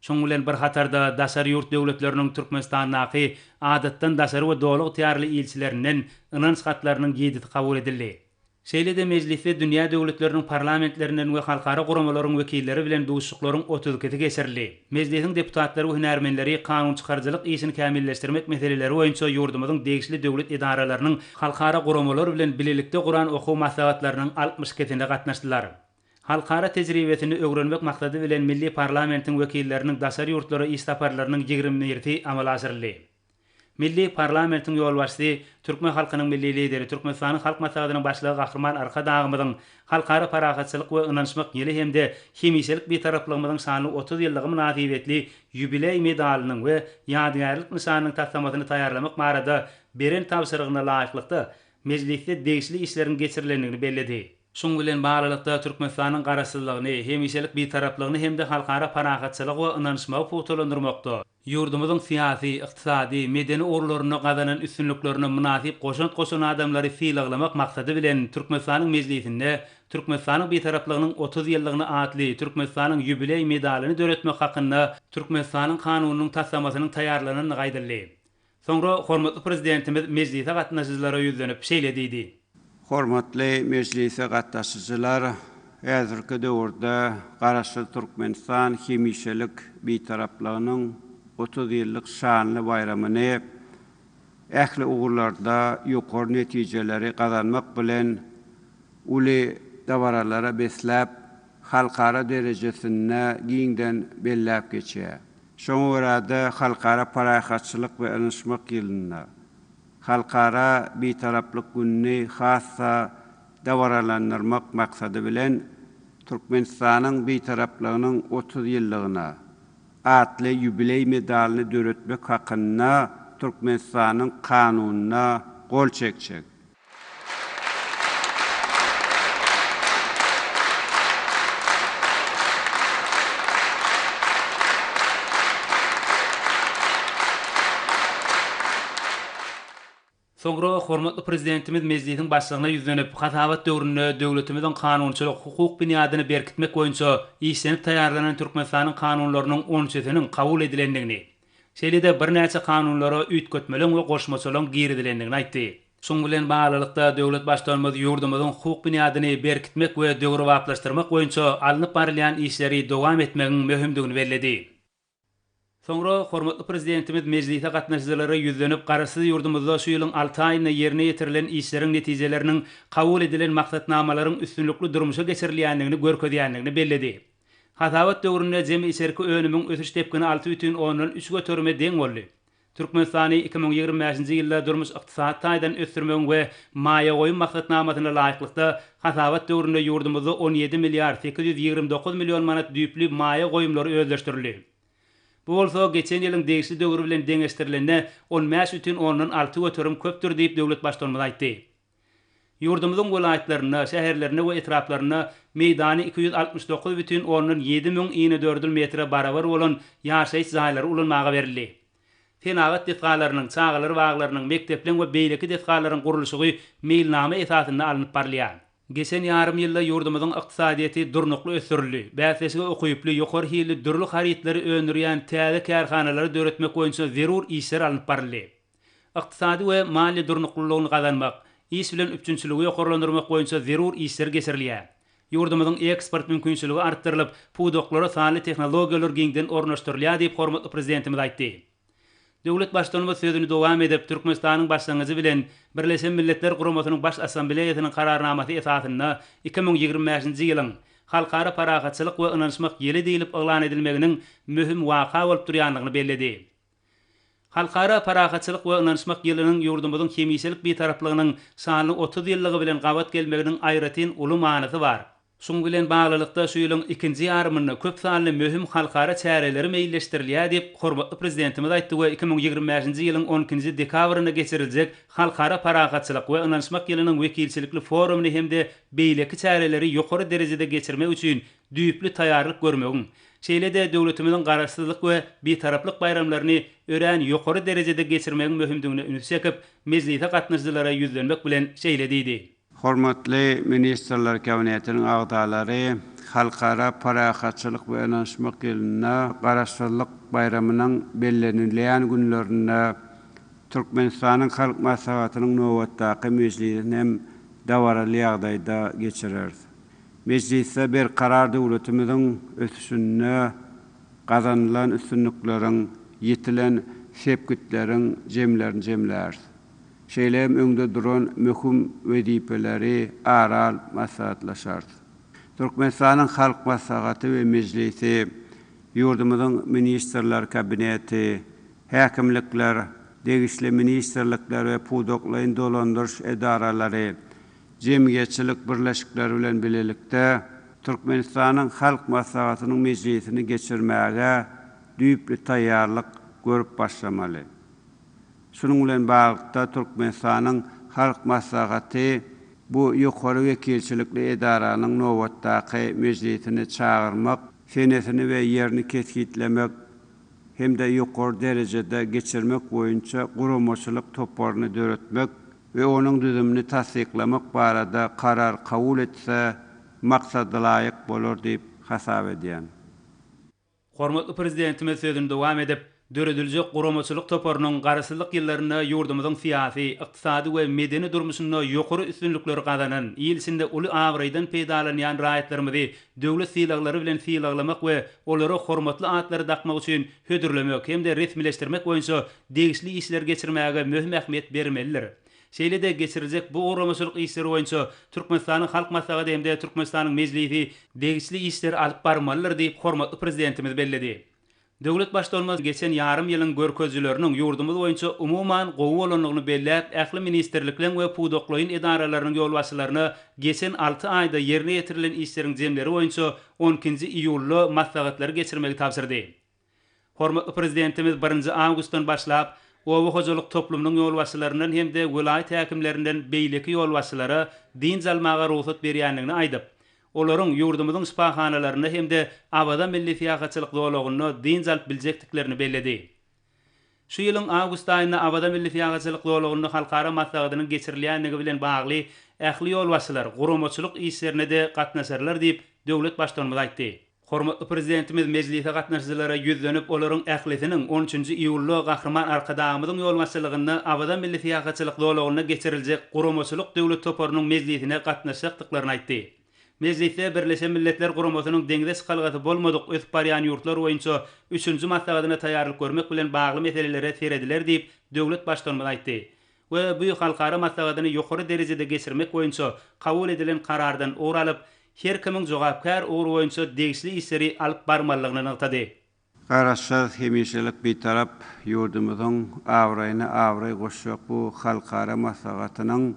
Şunuň bilen bir hatarda daşary ýurt döwletleriniň Türkmenistandaky Adatdan daşary we Doly ygtyýarly ilçilerinden ynanç hatlarynyň ýedisi kabul edildi. Şeýle-de mejlisde dünýä döwletleriniň parlamentlerinden we halkara guramalaryň wekilleri bilen duşuşyklaryň otuz ikisi geçirildi. Mejlisiň deputatlary we hünärmenleri kanunçykaryjylyk işini kämilleşdirmek meseleleri boýunça ýurdumyzyň degişli döwlet edaralarynyň halkara guramalar bilen bilelikde guran okuw maslahatlarynyň altmyş ikisine gatnaşdylar. Halkara tejribesini öwrenmek maksady bilen milli parlamentiň wekilleriniň daşary ýurtlara iş saparlarynyň ýigrimi birisi amala aşyryldy. Milli parlamentiň ýolbaşçysy, türkmen halkynyň Milli Lideri, Türkmenistanyň Halk Maslahatynyň Başlygy Gahryman Arkadagymyzyň Halkara parahatçylyk we ynanyşmak ýyly hem-de hemişelik Bitaraplygymyzyň şanly 30 ýyllygy mynasybetli ýubileý medalynyň we ýadygärlik nyşanynyň taslamasyny taýýarlamak barada beren tabşyrygyna laýyklykda, Mejlisde degişli işleriň geçirilendigini belledi. Şunuň bilen baglylykda, Türkmenistanyň Garaşsyzlygyny, hemişelik Bitaraplygyny hem-de halkara parahatçylygy we ynanyşmagy pugtalandyrmakda, ýurdumyzyň syýasy, ykdysady, medeni ugurlarynda gazanan üstünliklerine mynasyp goşant goşan adamlary sylaglamak maksady bilen Türkmenistanyň Mejlisinde Türkmenistanyň Bitaraplygynyň 30 ýyllygyna atly Türkmenistanyň ýubileý medalyny döretmek hakynda Türkmenistanyň Kanunynyň taslamasynyň taýýarlanandygy aýdyldy. Soňra hormatly Prezidentimiz mejlise gatnaşyjylara ýüzlenip, şeýle diýdi. Hormatly mejlise gatnaşyjylar, häzirki döwürde Garaşsyz Türkmenistan hemişelik Bitaraplygynyň 30 ýyllyk şanly baýramyny ähli ugurlarda ýokary netijeleri gazanmak bilen uly dabaralara besläp, halkara derejesinde giňden belläp geçýär. Şoňa görä-de, Halkara parahatçylyk we ynanyşmak ýylynda Halkara Bitaraplyk gününi has-da dabaralandyrmak maksady bilen, Türkmenistanyň Bitaraplygynyň 30 ýyllygyna atly ýubileý medalyny döretmek hakynda Türkmenistanyň Kanunyna gol çekjek. Soňra hormatly Prezidentimiz Mejlisiň Başlygyna ýüzlenip, hasabat döwründe döwletimiziň kanunçylyk, hukuk binýadyny berkitmek boýunça işlenip taýýarlanan Türkmenistanyň Kanunlarynyň onçasynyň kabul edilendigini, şeýle-de birnäçe kanunlara üýtgetmeleň we goşmaçalaryň girizilendigini aýtdy. Şunuň bilen baglylykda, döwlet Baştutanymyz ýurdumyzyň hukuk binýadyny berkitmek we döwrebaplaşdyrmak boýunça alnyp barylýan işleri dowam etmegiň möhümdigini belledi. Soňra hormatly Prezidentimiz mejlise gatnaşyjylara ýüzlenip, Garaşsyz ýurdumyzda şu ýylyň alty aýynda ýerine ýetirilen işleriň netijeleriniň kabul edilen maksatnamalaryň üstünlikli durmuşa geçirilýändigini görkezýändigini belledi. Hasabat döwründe jemi içerki önümiň ösüş depgini 6,3 göterime deň boldy. Türkmenistany 2025-nji ýylda durmuş-ykdysady taýdan ösdürmegiň we maýa goýum maksatnamasyna laýyklykda, hasabat döwründe ýurdumyzda 17 milliard 829 million manat düýpli maýa goýumlary özleşdirildi. Bu bolsa geçen ýylyň degişli döwri bilen deňeşdirilende 15,6 göterim köpdür diýip, döwlet Baştutanymyz aýtdy. Ýurdumyzyň welaýatlarynda, şäherlerinde we etraplarynda meýdany 269,7 müň inedördül metre barabar bolan ýaşaýyş jaýlary ulanmaga berildi. Senagat desgalarynyň, çagalar baglarynyň, mekdepleň we beýleki desgalaryň gurluşygy meýilnama esasynda alnyp barylýar. Geçen ýarym ýylda ýurdumyzyň ykdysadyýeti durnukly ösdürildi. Bäsleşige ukyply, ýokary hilli dürli harytlary öndürýän täze kärhanalary döretmek boýunça zerur işler alnyp baryldy. Ykdysady we maliýe durnuklylygyny gazanmak, iş bilen üpjünçiligi ýokarlandyrmak boýunça zerur işler geçirilýär. Ýurdumyzyň eksport mümkinçiligi artdyrylyp, pudaklara sanly tehnologiýalar giňden ornaşdyrylýar diýip, hormatly Prezidentimiz aýtdy. Döwlet Baştutanymyz sözüni dowam edip, Türkmenistanyň başlangyjy bilen Birleşen Milletler Guramasynyň Baş Assambleýasynyň Kararnamasy esasynda 2025-nji ýylyň Halkara parahatçylyk we ynanyşmak ýyly diýlip yglan edilmeginiň möhüm waka bolup durýandygyny belledi. Halkara parahatçylyk we ynanyşmak ýylynyň ýurdumyzyň hemişelik Bitaraplygynyň şanly 30 ýyllygy bilen gabat gelmeginiň aýratyn uly manysy bar. Şunuň bilen baglylykda, şu ýylyň ikinji ýarymynda köp sanly möhüm halkara çäreleri meýilleşdirilýär diýip, hormatly Prezidentimiz aýtdy we 2025-nji ýylyň on ikinji dekabrynda geçiriljek Halkara parahatçylyk we ynanyşmak ýylynyň wekilçilikli forumyny hem-de beýleki çäreleri ýokary derejede geçirmek üçin düýpli taýýarlyk görmegiň, şeýle-de döwletimiziň Garaşsyzlyk we Bitaraplyk baýramlaryny örän ýokary derejede geçirmegiň möhümdigine ünsi çekip, mejlise gatnaşyjylara ýüzlenmek bilen şeýle diýdi. Hormatly Ministrler Kabinetiniň agzalary, Halkara parahatçylyk we ynanyşmak ýylynda Garaşsyzlyk baýramynyň bellenilýän günlerinde Türkmenistanyň Halk Maslahatynyň nobatdaky mejlisini hem dabaraly ýagdaýda geçireris. Mejlisde Berkarar döwletimiziň ösüşinde gazanylan üstünlikleriň, ýetilen sepgitleriň jemlerini jemläris. Şeýle hem öňde duran möhüm wezipeleri ara alyp maslahatlaşarys. Türkmenistanyň Halk Maslahaty we Mejlisi, ýurdumyzyň Ministrler Kabineti, häkimlikler, degişli ministrlikler we pudaklaýyn dolandyryş edaralary, jemgyýetçilik birleşikleri bilen bilelikde Türkmenistanyň Halk Maslahatynyň mejlisini geçirmäge düýpli taýýarlyk görüp başlamaly. Şunuň bilen baglylykda, Türkmenistanyň Halk Maslahaty bu ýokary wekilçilikli edaranyň nobatdaky mejlisini çagyrmak, senesini we ýerini kesgitlemek hem-de ýokary derejede geçirmek boýunça guramaçylyk toparyny döretmek we onuň düzümini tassyklamak barada karar kabul etse maksadalaýyk bolar diýip hasap edýän. Hormatly Prezidentimiz sözüni dowam edip, dörediljek guramaçylyk toparynyň Garaşsyzlyk ýyllarynda ýurdumyzyň syýasy, ykdysady we medeni durmuşynda ýokary üstünlikleri gazanan, il içinde uly abraýdan peýdalanýan raýatlarymyzy döwlet sylaglary bilen sylaglamak we olara hormatly atlary dakmak üçin hödürlemek hem-de resmileşdirmek boýunça degişli işleri geçirmäge möhüm ähmiýet bermelidir. Şeýle-de geçiriljek bu guramaçylyk işleri boýunça Türkmenistanyň Halk Maslahaty hem-de Türkmenistanyň Mejlisi degişli işleri alyp barmalydyr diýip, hormatly Prezidentimiz belledi. Döwlet Baştutanymyz geçen ýarym ýylyň görkezijileriniň ýurdumyz boýunça umuman gowy bolandygyny belläp, ähli ministrlikleň we pudaklaýyn edaralarynyň ýolbaşçylaryna geçen alty aýda ýerine ýetirilen işleriň jemleri boýunça on ikinji iýulda maslahatlary geçirmegi tabşyrdy. Hormatly Prezidentimiz birinji awgustdan başlap, oba hojalyk toplumynyň ýolbaşçylaryndan hem-de welaýat häkimlerinden beýleki ýolbaşçylara dynç almaga rugsat berýändigini aýdyp, olaryň ýurdumyzyň şypahanalarynda hem-de Awaza milli syýahatçylyk zolagynda dynç alyp biljekdiklerini belledi. Şu ýylyň awgust aýynda Awaza milli syýahatçylyk zolagynda halkara maslahatynyň geçirilýändigi bilen bagly ähli ýolbaşçylar guramaçylyk işlerine-de gatnaşarlar diýip, döwlet Baştutanymyz aýtdy. Hormatly Prezidentimiz mejlise gatnaşyjylara ýüzlenip, olaryň ählisiniň on üçünji iýulda Gahryman Arkadagymyzyň ýolbaşçylygynda Awaza milli syýahatçylyk zolagynda geçiriljek guramaçylyk döwlet toparynyň mejlisine gatnaşjakdyklaryny aýtdy. Mejlisde Birleşen Milletler Guramasynyň deňze çykalgasy bolmadyk ösüp barýan ýurtlar boýunça üçünji maslahatyna taýýarlyk görmek bilen bagly meselelere serediler diýip, döwlet Baştutanymyz aýtdy we bu halkara maslahatyny ýokary derejede geçirmek boýunça kabul edilen Karardan ugur alyp, her kimiň jogapkär ugur boýunça degişli işleri alyp barmalydygyny nygtady. Garaşsyz, hemişelik Bitarap ýurdumyzyň abraýyna abraý goşjak bu halkara maslahatynyň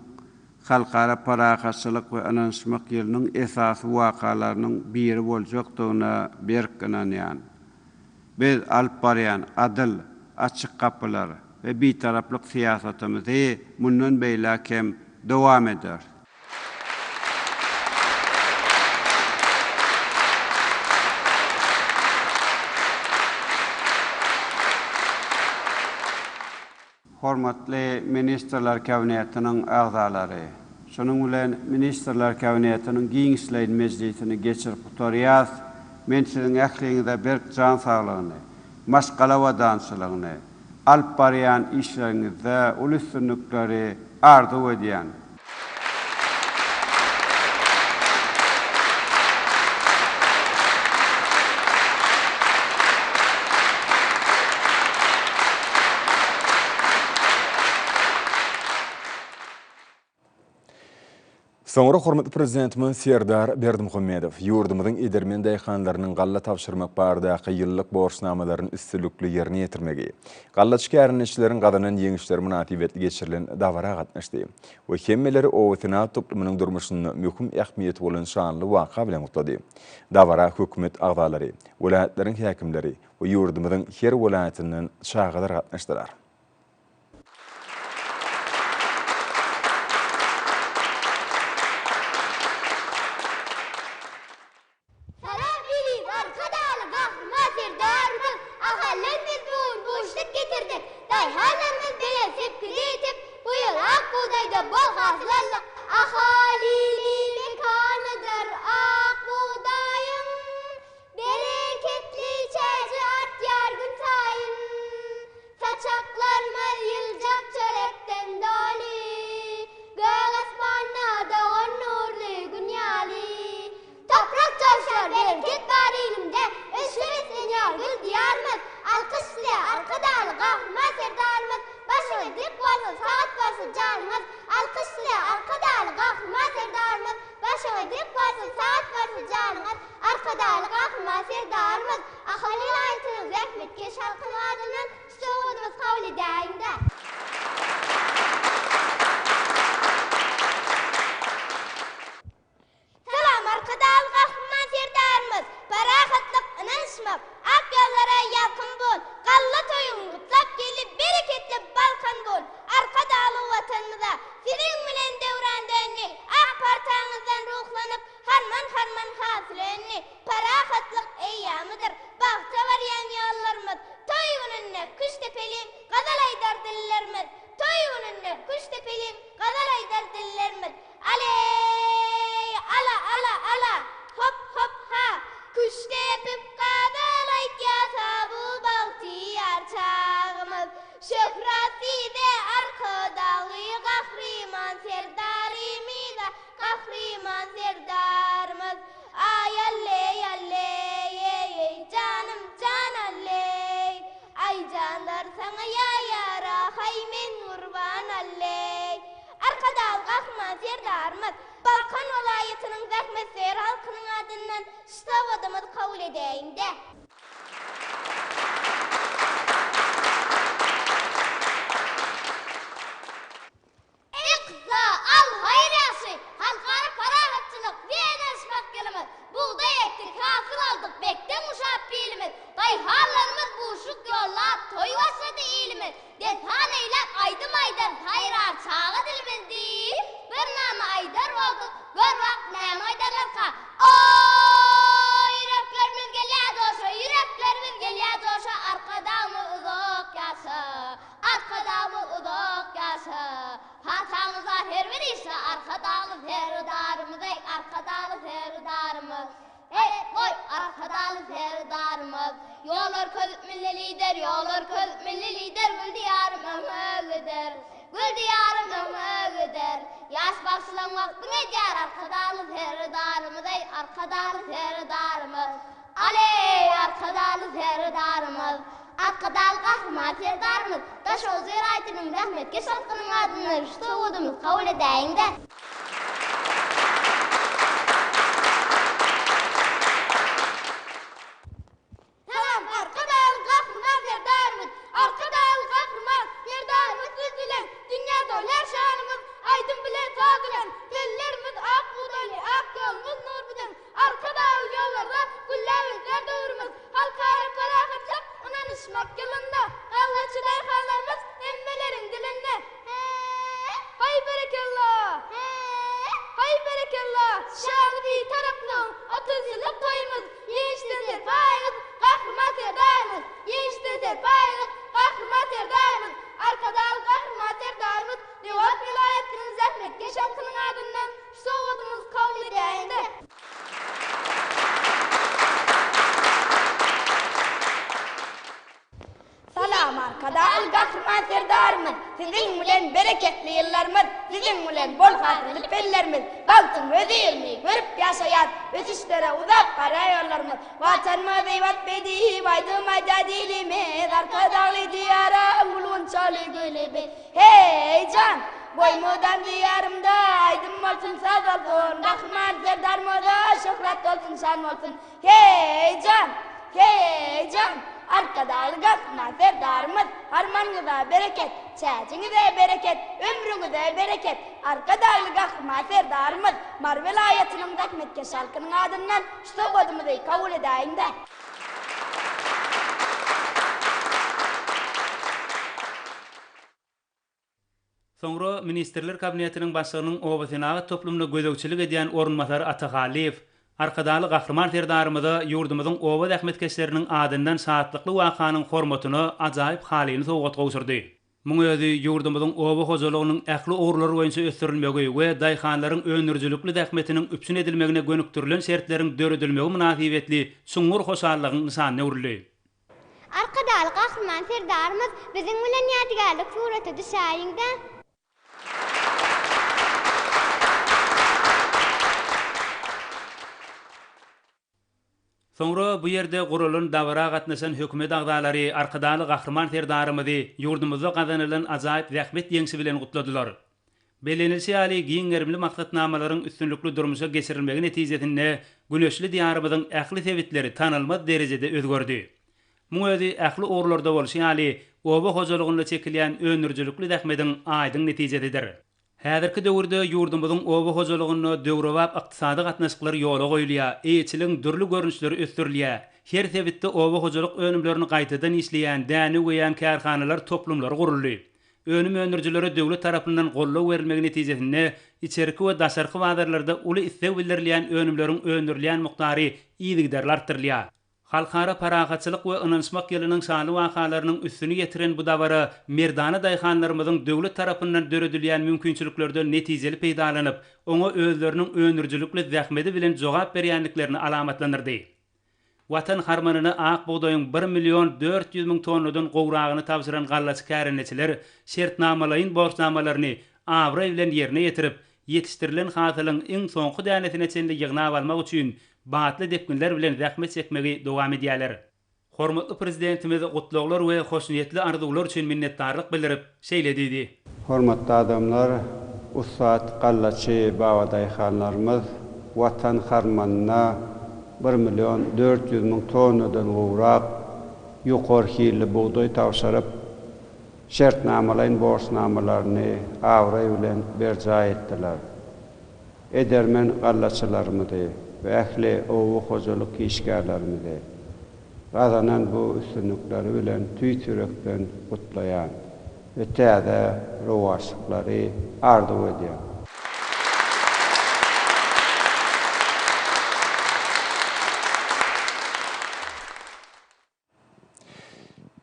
Halkara parahatçylyk we ynanyşmak ýylynyň esasy wakalarynyň biri boljakdygyna berk ynanýan. Biz alyp barýan adyl, açyk gapylar we Bitaraplyk syýasatymyzy mundan beýläk hem dowam ederis. Hormatly Ministrler Kabinetiniň agzalary! Şunuň bilen Ministrler Kabinetiniň giňişleýin mejlisini geçirip gutarýas. Men siziň ähliňize berk jan saglygyny, maşgala abadançylygyny, alyp barýan işleriňizde uly üstünlikleri arzuw edýän. Soňra hormatly Prezidentimiz Serdar Berdimuhamedow ýurdumyzyň edermen daýhanlarynyň galla tabşyrmak baradaky ýyllyk borçnamalaryny üstünlikli ýerine ýetirmegi, gallaçy kärendeçileriň gazanan ýeňişleri mynasybetli geçirilen dabara gatnaşdy we hemmeleri obasenagat toplumynyň durmuşynda möhüm ähmiýeti bolan şanly waka bilen gutlady. Dabara hökümet agzalary, welaýatlaryň häkimleri we ýurdumyzyň her welaýatyndan çagalar gatnaşdylar. Salam eziz Arkadagly Gahryman Serdarymyz! Ahaldan biz bu gün buşluk getirdik. Daýhanlarymyz belent sepgide ýetip, bu ýyl ak bugdaýda bol hasyl aldyk. Ahal ili mekanydyr ak bugdaýyň, Bereketli çäji artýar günsaýyn. Saçaklarymyz ýyljak çörekden doly, Gök asmanda dogan nurly Gün ýaly. Toprak joşýar, bereket bar ilimde, Ösüşe beslenýär gül Diýarymyz. Alkyş size, Arkadagly Gahryman Serdarymyz, Başyňyz dik bolsun, sagat bolsun janyňyz. Alkyş size, Arkadagly Gahryman Serdarymyz, Başyňyz dik bolsun, sagat bolsun janyňyz. Arkadagly Gahryman Serdarymyz, Ahal welaýatynyň zähmetkeş halkynyň adyndan şu sowgadymyzy kabul edäýiň-dä! Salam Arkadagly Gahryman Serdarymyz! Parahatlyk, ynanyşmak, ak ýollara ýalkym bol! Galla toýuň gutlap geldi bereketli Balkan bol! Arkadagly Watanymyza Siziň bilen döwran döndi! Ak partaňyzdan ruhlanyp, Harman-harman hasyl öndi. Parahatlyk eýýamydyr, Bagta barýan ýollarymyz. Toý gününde küşt depeliň, Gazal aýdar dillerimiz. Toý gününde küşt depeliň, Gazal aýdar dillerimiz. Aleý, ala, ala, ala, hop, hop, ha. Küşt depip gazal aýtýasa bu bagtyýar çagymyz. Şöhrat size Arkadagly Gahryman Serdarymyza Gahryman Serdarymyz Aý alleý alleý eý eý janym jan alleý Aý janlar saňa ýaýara haý men gurban alleý Arkadag Gahryman Serdarymyz Balkan welaýatynyň zähmetsöýer halkynyň adyndan şu sowgadymyzy kabul edäýiňdä. Yksa, al, haýyr ýagşy, Halkara parahatçylyk we ynanyşmak ýylymyz. Bugdaý ekdik, hasyl aldyk, bekden guşap bilimiz. Daýhanlarymyz buşluk ýollap, toý başlady ilimiz. Dessan eýläp, aýdym aýdar, saýrar çaga dilimiz diýip, bir nama aýdar bolduk, gör bak, näme aýdarlarka? O-o-o, ýüreklerimiz gelýär joşa, ýüreklerimiz gelýär joşa, Arkadagymyz uzak ýaşa! Arkadagly Serdarymyz! Heý, goý, Arkadagly Serdarymyz! Ýol görkezip Milli Lider, ýol görkezip Milli Lider, Gül Diýarym öňe gider! Gül Diýarym öňe gider! Ýaş bagşylaň wagtyň edýär Arkadagly Serdarymyz, eý, Arkadagly Serdarymyz! Aleý, Arkadagly Serdarymyz! Arkadagly Gahryman Serdarymyz! Daşoguz welaýatynyň zähmetkeş halkynyň adyndan şu sowgadymyzy kabul edäýiň-dä! Salam Arkadagly Gahryman Serdarymyz! Arkadagly Gahryman Serdarymyz siz bilen dünýä dolýar şanymyz aýdym bilen saz bilen Pellerimiz ak bugdaýly ak ýolumyz nur biziň Arkadagly ýollarda gülläp ösýär döwrümiz Halkara parahatlyk ynanyşmak ýylynda Gallaçy daýhanlarymyz hemmeleriň dilinde Haý berekella! Haý berekella! Şanly Bitaraplygyň 30 ýyllyk toýumyz Ýeňişden serpaýyňyz Gahryman Serdarymyz! Ýeňişden serpaýyňyz Gahryman Serdarymyz! Arkadagly Gahryman Serdarymyz Lebap welaýatynyň zähmetkeş halkynyň adyndan şu sowgadymyzy kabul edäýiňdä! Salam Arkadagly Gahryman Serdarymyz! Siziň bilen bereketli ýyllarymyz, Siziň bilen bol hasylly pellerimiz, Bagtyň hözirini görüp ýaşaýas, Ösüşlere uzap barýar ýollarymyz. Watanymyzy wasp edip, aýdym aýdýar dilimiz, Arkadagly Diýaryň gül-gunçaly güli biz. Heý jan! Goý mudam Diýarymda aýdym bolsun, saz bolsun, Gahryman Serdarymyza şöhrat bolsun, şan bolsun. Heý jan! Heý jan! Arkadagly Gahryman Serdarymyz harmanyňyza bereket, çäjiňize bereket, ömrüňize bereket! Arkadagly Gahryman Serdarymyz Mary welaýatynyň zähmetkeş halkynyň adyndan şu sowgadymyzy kabul edäýiň-dä! Soňra Ministrler Kabinetiniň Başlygynyň obasenagat toplumyna gözegçilik edýän orunbasary Ata Hallyýew Arkadagly Gahryman Serdarymyza ýurdumyzyň oba zähmetkeşleriniň adyndan şatlykly wakanyň hormatyna ajaýyp halyny sowgat gowşurdy. Muň özi ýurdumyzyň oba hojalygynyň ähli ugurlary boýunça ösdürilmegi we daýhanlaryň öndürijilikli zähmetiniň üpjün edilmegine gönükdirilen şertleriň döredilmegi mynasybetli çuňňur hoşallygyň nyşanyna öwrüldi. Arkadagly Gahryman Serdarymyz biziň bilen ýadygärlik surata düşäýiň-dä! Soňra bu ýerde guralan dabara gatnaşan hökümet agzalary Arkadagly Gahryman Serdarymyzy ýurdumyzda gazanylan ajaýyp zähmet ýeňşi bilen gutladylar. Bellenilişi ýaly, giň gerimli maksatnamalaryň üstünlikli durmuşa geçirilmegi netijesinde güneşli Diýarymyzyň ähli sebitleri tanalmaz derejede özgerdi. Muň özi ähli ugurlarda bolşy ýaly, oba hojalygynda çekilýän öndürijilikli zähmediň aýdyň netijesidir. Häzirki döwürde ýurdumyzyň oba hojalygynda döwrebap ykdysady gatnaşyklar ýola goýulýar, eýeçiligiň dürli görnüşleri ösdürilýär. Her sebitde oba hojalyk önümlerini gaýtadan işleýän, däne üweýän kärhanalar toplumlary guruldy. Önüm öndürijilere döwlet tarapyndan goldaw berilmegi netijesinde içerki we daşarky bazarlarda uly isleg bildirilýän önümleriň öndürilýän mukdary yzygiderli artdyrylýar. Halkara parahatçylyk we ynanyşmak ýylynyň şanly wakalarynyň üstüni ýetiren bu dabara merdana daýhanlarymyzyň döwlet tarapyndan döredilýän mümkinçiliklerden netijeli peýdalanyp, oňa özleriniň öndürijilikli zähmedi bilen jogap berýändiklerini alamatlandyrdy. Watan harmanyna ak bugdaýyň bir million 400 müň tonnadan gowragyny tabşyran gallaçy kärendeçiler şertnamalaýyn borçnamalaryny abraý bilen ýerine ýetirip, ýetişdirilen hasylyň iň soňky dänesine çenli ýygnap almak üçin batly depginler bilen zähmet çekmegi dowam edýärler. Hormatly Prezidentimiz gutlaglar we hoşniýetli arzuwlar üçin minnetdarlyk bildirip, şeýle diýdi. Hormatly adamlar, ussat gallaçy babadaýhanlarymyz Watan harmanyna bir million 400 müň tonnadan gowrak ýokary hilli bugdaý tabşyryp, şertnamalaýyn borçnamalaryny abraý bilen berjaý etdiler. Edermen gallaçylarymyzy we ähli oba hojalyk işgärlerimizi gazanan bu üstünlikleri bilen tüýs ýürekden gutlaýan we täze rowaçlyklary arzuw edýän.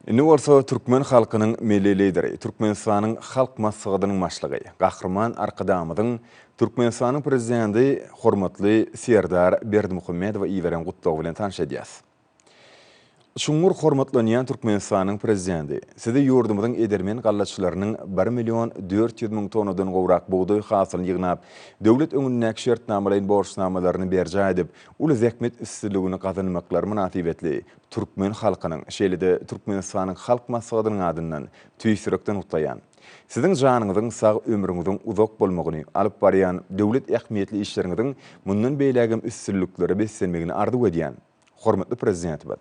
Indi bolsa türkmen halkynyň Milli Lideri, Türkmenistanyň Halk Maslahatynyň Başlygy, Gahryman Arkadagymyzyň Türkmenistanyň Prezidenti hormatly Serdar Berdimuhamedowa iberen gutlagy bilen tanyş edýäris. Çuňňur hormatlanýan Türkmenistanyň Prezidenti, Sizi ýurdumyzyň edermen gallaçylarynyň bir million 400 tonnadan gowrak bugdaý hasylyny ýygnap, döwlet öňündäki şertnamalaýyn borçnamalaryny berjaý edip, uly zähmet üstünligini gazanmaklary mynasybetli türkmen halkynyň, şeýle-de Türkmenistanyň Halk Maslahatynyň adyndan tüýs ýürekden gutlaýan. Siziň janyňyzyň sag, ömrüňiziň uzak bolmagyny, alyp barýan döwlet ähmiýetli işleriňiziň mundan beýlägem üstünliklere beslenmegini arzuw edýän. Hormatly Prezidentimiz!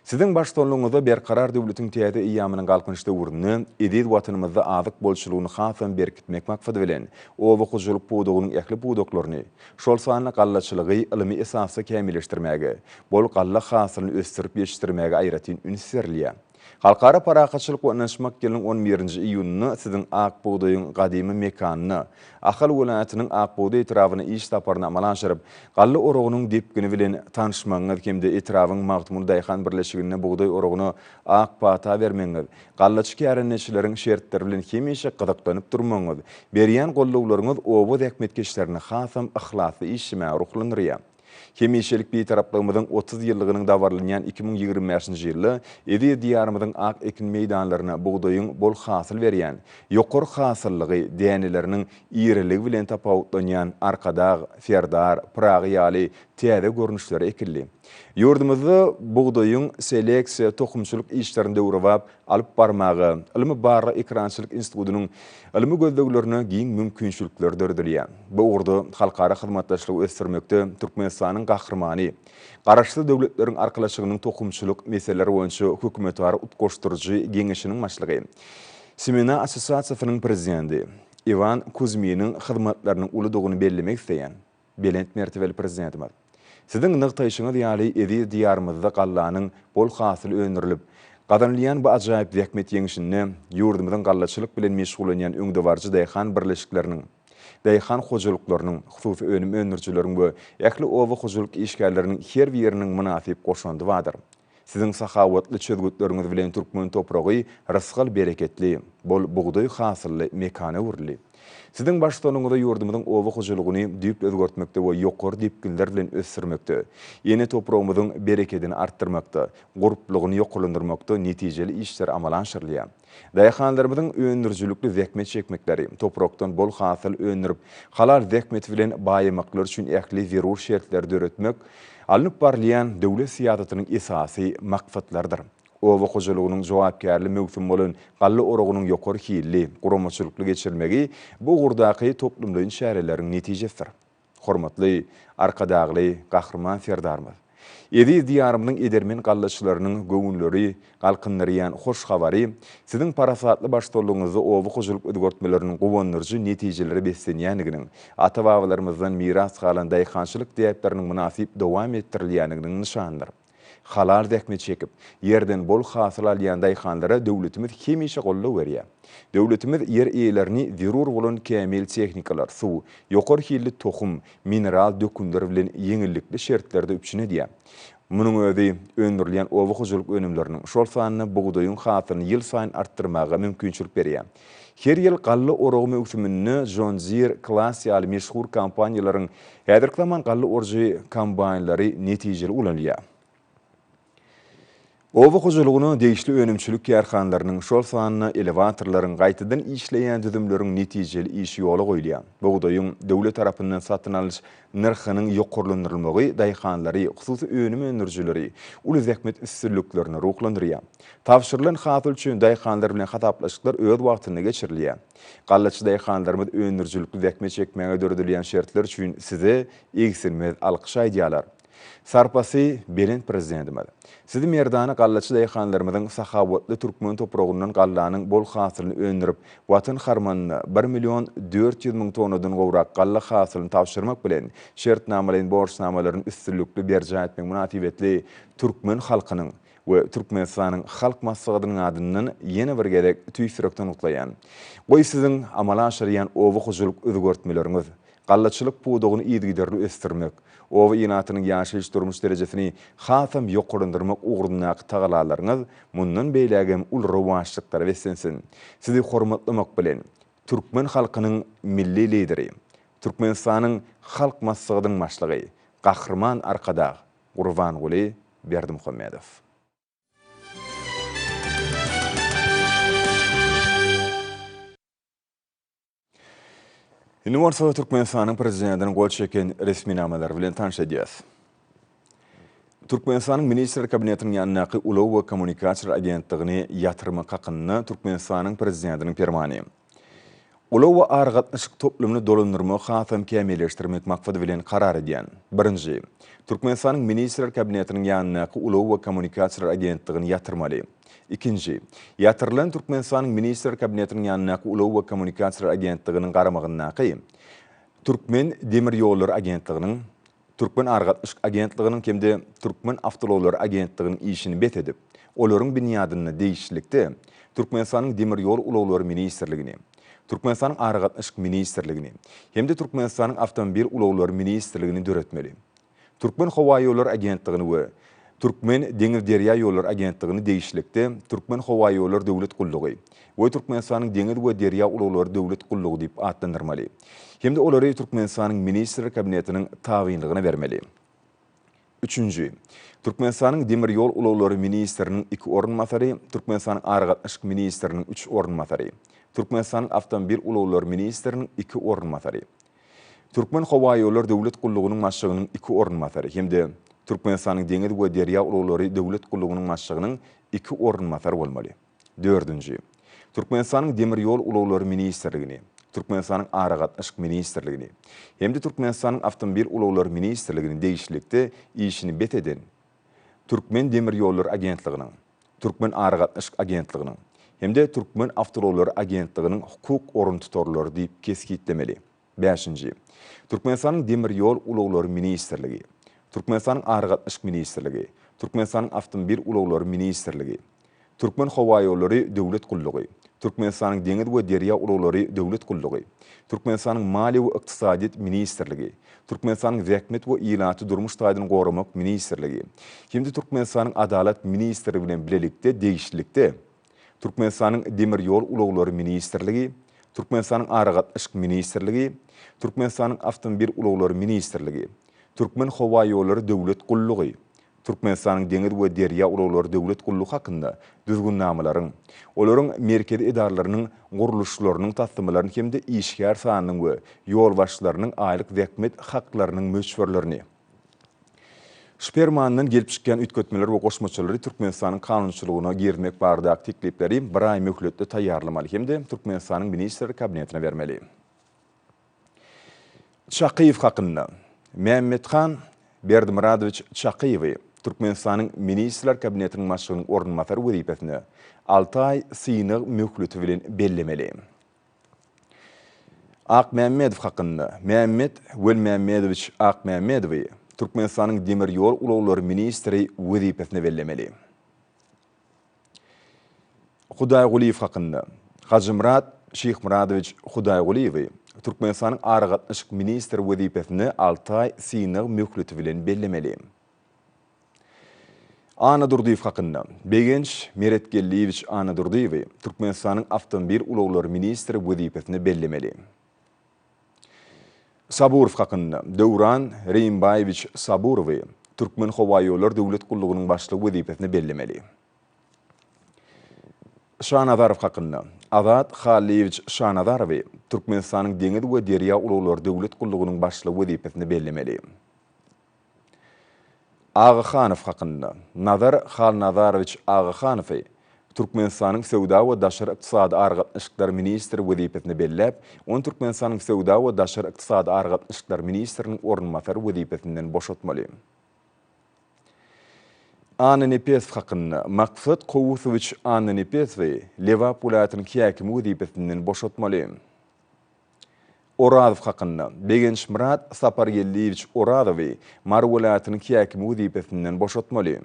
Siziň baştutanlygyňyzda Berkarar döwletiň täze eýýamynyň Galkynyş döwründe eziz Watanymyzda azyk bolçulygyny hasam berkitmek maksady bilen, oba hojalyk pudagynyň ähli pudaklaryny, şol sanda gallaçylygy ylmy esasda kämilleşdirmäge, bol galla hasylyny ösdürip ýetişdirmäge aýratyn üns berilýär. Halkara parahatçylyk we ynanyşmak ýylynyň on birinji iýunynda siziň ak bugdaýyň gadymy mekanyna, Ahal welaýatynyň Ak bugdaý etrabyna iş saparyny amala aşyryp, galla oragynyň depgini bilen tanyşmagyňyz hem-de etrabyň Magtymguly daýhan birleşiginde bugdaý oragyna ak pata bermegiňiz, gallaçy kärendeçileriň şertleri bilen hemişe gyzyklanyp durmagyňyz, berýän gollawlaryňyz oba zähmetkeşlerini hasam yhlasly işlemäge ruhlandyrýar. Hemişelik Bitaraplygymyzyň 30 ýyllygynyň dabaralanýan 2025-nji ýylda eziz Diýarymyzyň ak ekin meýdanlaryna bugdaýyň bol hasyl berýän, ýokary hasyllygy, däneleriniň iriligi bilen tapawutlanýan Arkadag, Serdar, Pyragy ýaly täze görnüşleri ekildi. Ýurdumyzda bugdaýyň seleksiýa, tohumçylyk işlerini döwrebap alyp barmaga, Ylmy-barlag ekerançylyk institutynyň ylmy gözleglerine giň mümkinçilikler döredilýär. Bu ugurda halkara hyzmatdaşlygy ösdürmekde Türkmenistanyň Gahrymany, Garaşsyz Döwletleriň Arkalaşygynyň tohumçylyk meseleleri boýunça hökümetara utgaşdyryjy geňeşiniň başlygy, Semena assosiasiýasynyň prezidenti Iwan Kuzminiň hyzmatlarynyň uludygyny bellemek isleýän. Belent mertebeli Prezidentimiz, Siziň nygtaýşyňyz ýaly, eziz Diýarymyzda gallanyň bol hasyly öndürilip, gazanylýan bu ajaýyp zähmet ýeňşinde ýurdumyzyň gallaçylyk bilen meşgullanýan öňdebaryjy daýhan birleşikleriniň, daýhan hojalyklarynyň, hususy önüm öndürijileriň we ähli oba hojalyk işgärleriniň her biriniň mynasyp goşandy bardyr. Siziň sahawatly çözgütleriňiz bilen türkmen topragy rysgal-bereketli, bol bugdaý hasylly mekana öwrüldi. Siziň baştutanyňyzda ýurdumyzyň oba hojalygyny düýpli özgertmekde we ýokary depginler bilen ösdürmekde, ene topragymyzyň berekedini artdyrmakda, gurplugyny ýokarlandyrmakda netijeli işler amala aşyrylýar. Daýhanlarymyzyň öndürijilikli zähmet çekmekleri, toprakdan bol hasyl öndürip, halal zähmeti bilen baýamaklary üçin ähli zerur şertleri döretmek alnyp barylýan döwlet syýasatynyň esasy maksatlarydyr. Oba hojalygynyň jogapkärli möwsümi bolan galla oragynyň ýokary hilli, guramaçylykly geçirilmegi bu ugurdaky toplumlaýyn çäreleriň netijesidir. Hormatly Arkadagly Gahryman Serdarymyz! Eziz Diýarymyzyň edermen gallaçylarynyň göwünleri galkyndyrýan hoş habary Siziň parasatly baştutanlygyňyzda oba hojalyk özgertmeleriniň guwandyryjy netijelere beslenýändiginiň, ata-babalarymyzdan miras galan daýhançylyk däpleriniň mynasyp dowam etdirilýändiginiň nyşanydyr. Halal zähmet çekip, ýerden bol hasyl alýan daýhanlara döwletimiz hemişe goldaw berýär. Döwletimiz ýer eýelerini zerur bolan kämil tehnikalar, suw, ýokary hilli tohum, mineral dökünler bilen ýeňillikli şertlerde üpjün edýär. Munuň özi öndürilýän oba hojalyk önümleriniň, şol sanda bugdaýyň hasylyny ýylsaýyn artdyrmaga mümkinçilik berýär. Her ýyl galla oragy möwsüminde John Deere, Claas ýaly meşhur kompaniýalaryň häzirki zaman galla orujy kombaýnlary netijeli ulanylýar. Oba hojalygyna degişli önümçilik kärhanalarynyň, şol sanda elewatorlaryň, gaýtadan işleýän düzümleriň netijeli işi ýola goýulýar. Bugdaýyň döwlet tarapyndan satyn alyş nyrhynyň ýokarlandyrylmagy daýhanlary, hususy önüm öndürijileri uly zähmet üstünliklerine ruhlandyrýar. Tabşyrylan hasyl üçin daýhanlar bilen hasaplaşyklar öz wagtynda geçirilýär. Gallaçy daýhanlarymyz öndürijilikli zähmet çekmäge döredilýän şertler üçin size egsilmez alkyş aýdýarlar. Sarpasy belent Prezidentimiz! Sizi merdana gallaçy daýhanlarymyzyň sahawatly türkmen topragyndan gallanyň bol hasylyny öndürip, Watan harmanyna bir million 400 tonnadan gowrak galla hasylyny tabşyrmak bilen, şertnamalaýyn borçnamalaryny üstünlikli berjaý etmek mynasybetli türkmen halkynyň we Türkmenistanyň Halk Maslahatynyň adyndan ýene bir gezek tüýs ýürekden gutlaýan. Goý, siziň amala aşyrýan oba hojalyk özgertmeleriňiz, Gallaçylyk pudagyny yzygiderli ösdürmek, oba ilatynyň ýaşaýyş-durmuş derejesini hasam ýokarlandyrmak ugrundaky tagallalaryňyz mundan beýlägem uly rowaçlyklara beslensin! Sizi hormatlamak bilen, türkmen halkynyň Milli Lideri, Türkmenistanyň Halk Maslahatynyň Başlygy Gahryman Arkadag Gurbanguly Berdimuhamedow. Indi bolsa Türkmenistanyň Prezidentiniň gol çeken resminamalary bilen tanyş edýäs. Türkmenistanyň Ministrler Kabinetiniň ýanyndaky Ulag we kommunikasiýalar agentligini ýatyrmak hakynda Türkmenistanyň Prezidentiniň Permany. Ulag we aragatnaşyk toplumyny dolandyrmagy hasam kämilleşdirmek maksady bilen karar edýän. Birinji. Türkmenistanyň Ministrler Kabinetiniň ýanyndaky Ulag we kommunikasiýalar agentligini ýatyrmaly. Ikinji. Ýatyrylan Türkmenistanyň Ministrler Kabinetiniň ýanyndaky Ulag we kommunikasiýalar agentliginiň garamagyndaky Türkmen demir ýollary agentliginiň, Türkmen aragatnaşyk agentliginiň hem-de Türkmen awtoulaglary agentliginiň işini bes edip, olaryň binýadynda degişlilikde Türkmenistanyň Demir ýol ulaglary ministrligini, Türkmenistanyň Aragatnaşyk ministrligini hem-de Türkmenistanyň Awtomobil ulaglary ministrligini döretmeli. Türkmenhowaýollary agentligini we Türkmen deňiz-derýa ýollary agentligini degişlilikde Türkmenhowaýollary döwlet gullugy we Türkmenistanyň Deňiz we derýa ulaglary döwlet gullugy diýip atlandyrmaly hem-de olary Türkmenistanyň Ministrler Kabinetiniň tabynlygyna bermeli. Üçünji. Türkmenistanyň Demir ýol ulaglary ministriniň iki orunbasary, Türkmenistanyň Aragatnaşyk ministriniň üç orunbasary, Türkmenistanyň Awtomobil ulaglary ministriniň iki orunbasary, Türkmenhowaýollary döwlet gullugynyň başlygynyň iki orunbasary hem-de Türkmenistanyň Deňiz we derýa ulaglary döwlet gullugynyň başlygynyň iki orunbasary bolmaly. Dördünji. Türkmenistanyň Demir ýol ulaglary ministrligini, Türkmenistanyň Aragatnaşyk ministrligini hem-de Türkmenistanyň Awtomobil ulaglary ministrligini degişlilikde işini bes eden Türkmendemirýollary agentliginiň, Türkmen aragatnaşyk agentliginiň hem-de Türkmen awtoulaglary agentliginiň hukuk oruntutarlary diýip kesgitlemeli. Bäşinji. Türkmenistanyň Demir ýol ulaglary ministrligi, Türkmenistanyň Aragatnaşyk ministrligi, Türkmenistanyň Awtomobil ulaglary ministrligi, Türkmenhowaýollary döwlet gullugy, Türkmenistanyň Deňiz we derýa ulaglary döwlet gullugy, Türkmenistanyň Maliýe we ykdysadyýet ministrligi, Türkmenistanyň Zähmet we ilaty durmuş taýdan goramak ministrligi hem-de Türkmenistanyň Adalat ministrligi bilen bilelikde degişlilikde Türkmenistanyň Demir ýol ulaglary ministrligi, Türkmenistanyň Aragatnaşyk ministrligi, Türkmenistanyň Awtomobil ulaglary ministrligi, Türkmenhowaýollary döwlet gullugy, Türkmenistanyň Deňiz we derýa ulaglary döwlet gullugy hakynda Düzgünnamalaryň, olaryň merkezi edaralarynyň gurluşlarynyň taslamalaryny hem-de işgär sanynyň we ýolbaşçylarynyň aýlyk zähmet haklarynyň möçberlerini, Şu Permandan gelip çykýan üýtgetmeleri we goşmaçalary Türkmenistanyň kanunçylygyna girizmek baradaky teklipleri bir aý möhletde taýýarlamaly hem-de Türkmenistanyň Ministrler Kabinetine bermeli. Çakyýew hakynda. Mämmethan Berdimyradowiç Çakyýewi Türkmenistanyň Ministrler Kabinetiniň Başlygynyň orunbasary wezipesine alty aý synag möhleti bilen bellemeli. Akmämmedow hakynda. Mämmet Welmämmedowiç Akmämmedowy Türkmenistanyň Demir ýol ulaglary ministri wezipesine bellemeli. Hudaýgulyýew hakynda. Hajymyrat Şyhmyradowiç Hudaýgulyýewi Türkmenistanyň Aragatnaşyk ministri wezipesine alty aý synag möhleti bilen bellemeli. Annadurdyýew hakynda. Begenç Meretgeldiýewiç Annadurdyýewi Türkmenistanyň Awtomobil ulaglary ministri wezipesine bellemeli. Saburow hakynda, Döwran Reýimbaýewiç Saburowy Türkmenhowaýollary döwlet gullugynyň başlygy wezipesine bellemeli. Şanazarow hakynda, Azat Hallyýewiç Şanazarowy Türkmenistanyň Deňiz we derýa ulaglary döwlet gullugynyň başlygy wezipesine bellemeli. Agahanow hakynda, Nazar Halnazarowiç Agahanowy Türkmenistanyň Söwda we daşary ykdysady aragatnaşyklar ministri wezipesine belläp, ony Türkmenistanyň Söwda we daşary ykdysady aragatnaşyklar ministriniň orunbasary wezipesinden boşatmaly. Annanepesow hakynda, Maksat Kowusowiç Annanepesowy Lebap welaýatynyň häkimi wezipesinden boşatmaly. Orazow hakynda, Begençmyrat Sapargeldiýewiç Orazowy Mary welaýatynyň häkimi wezipesinden boşatmaly.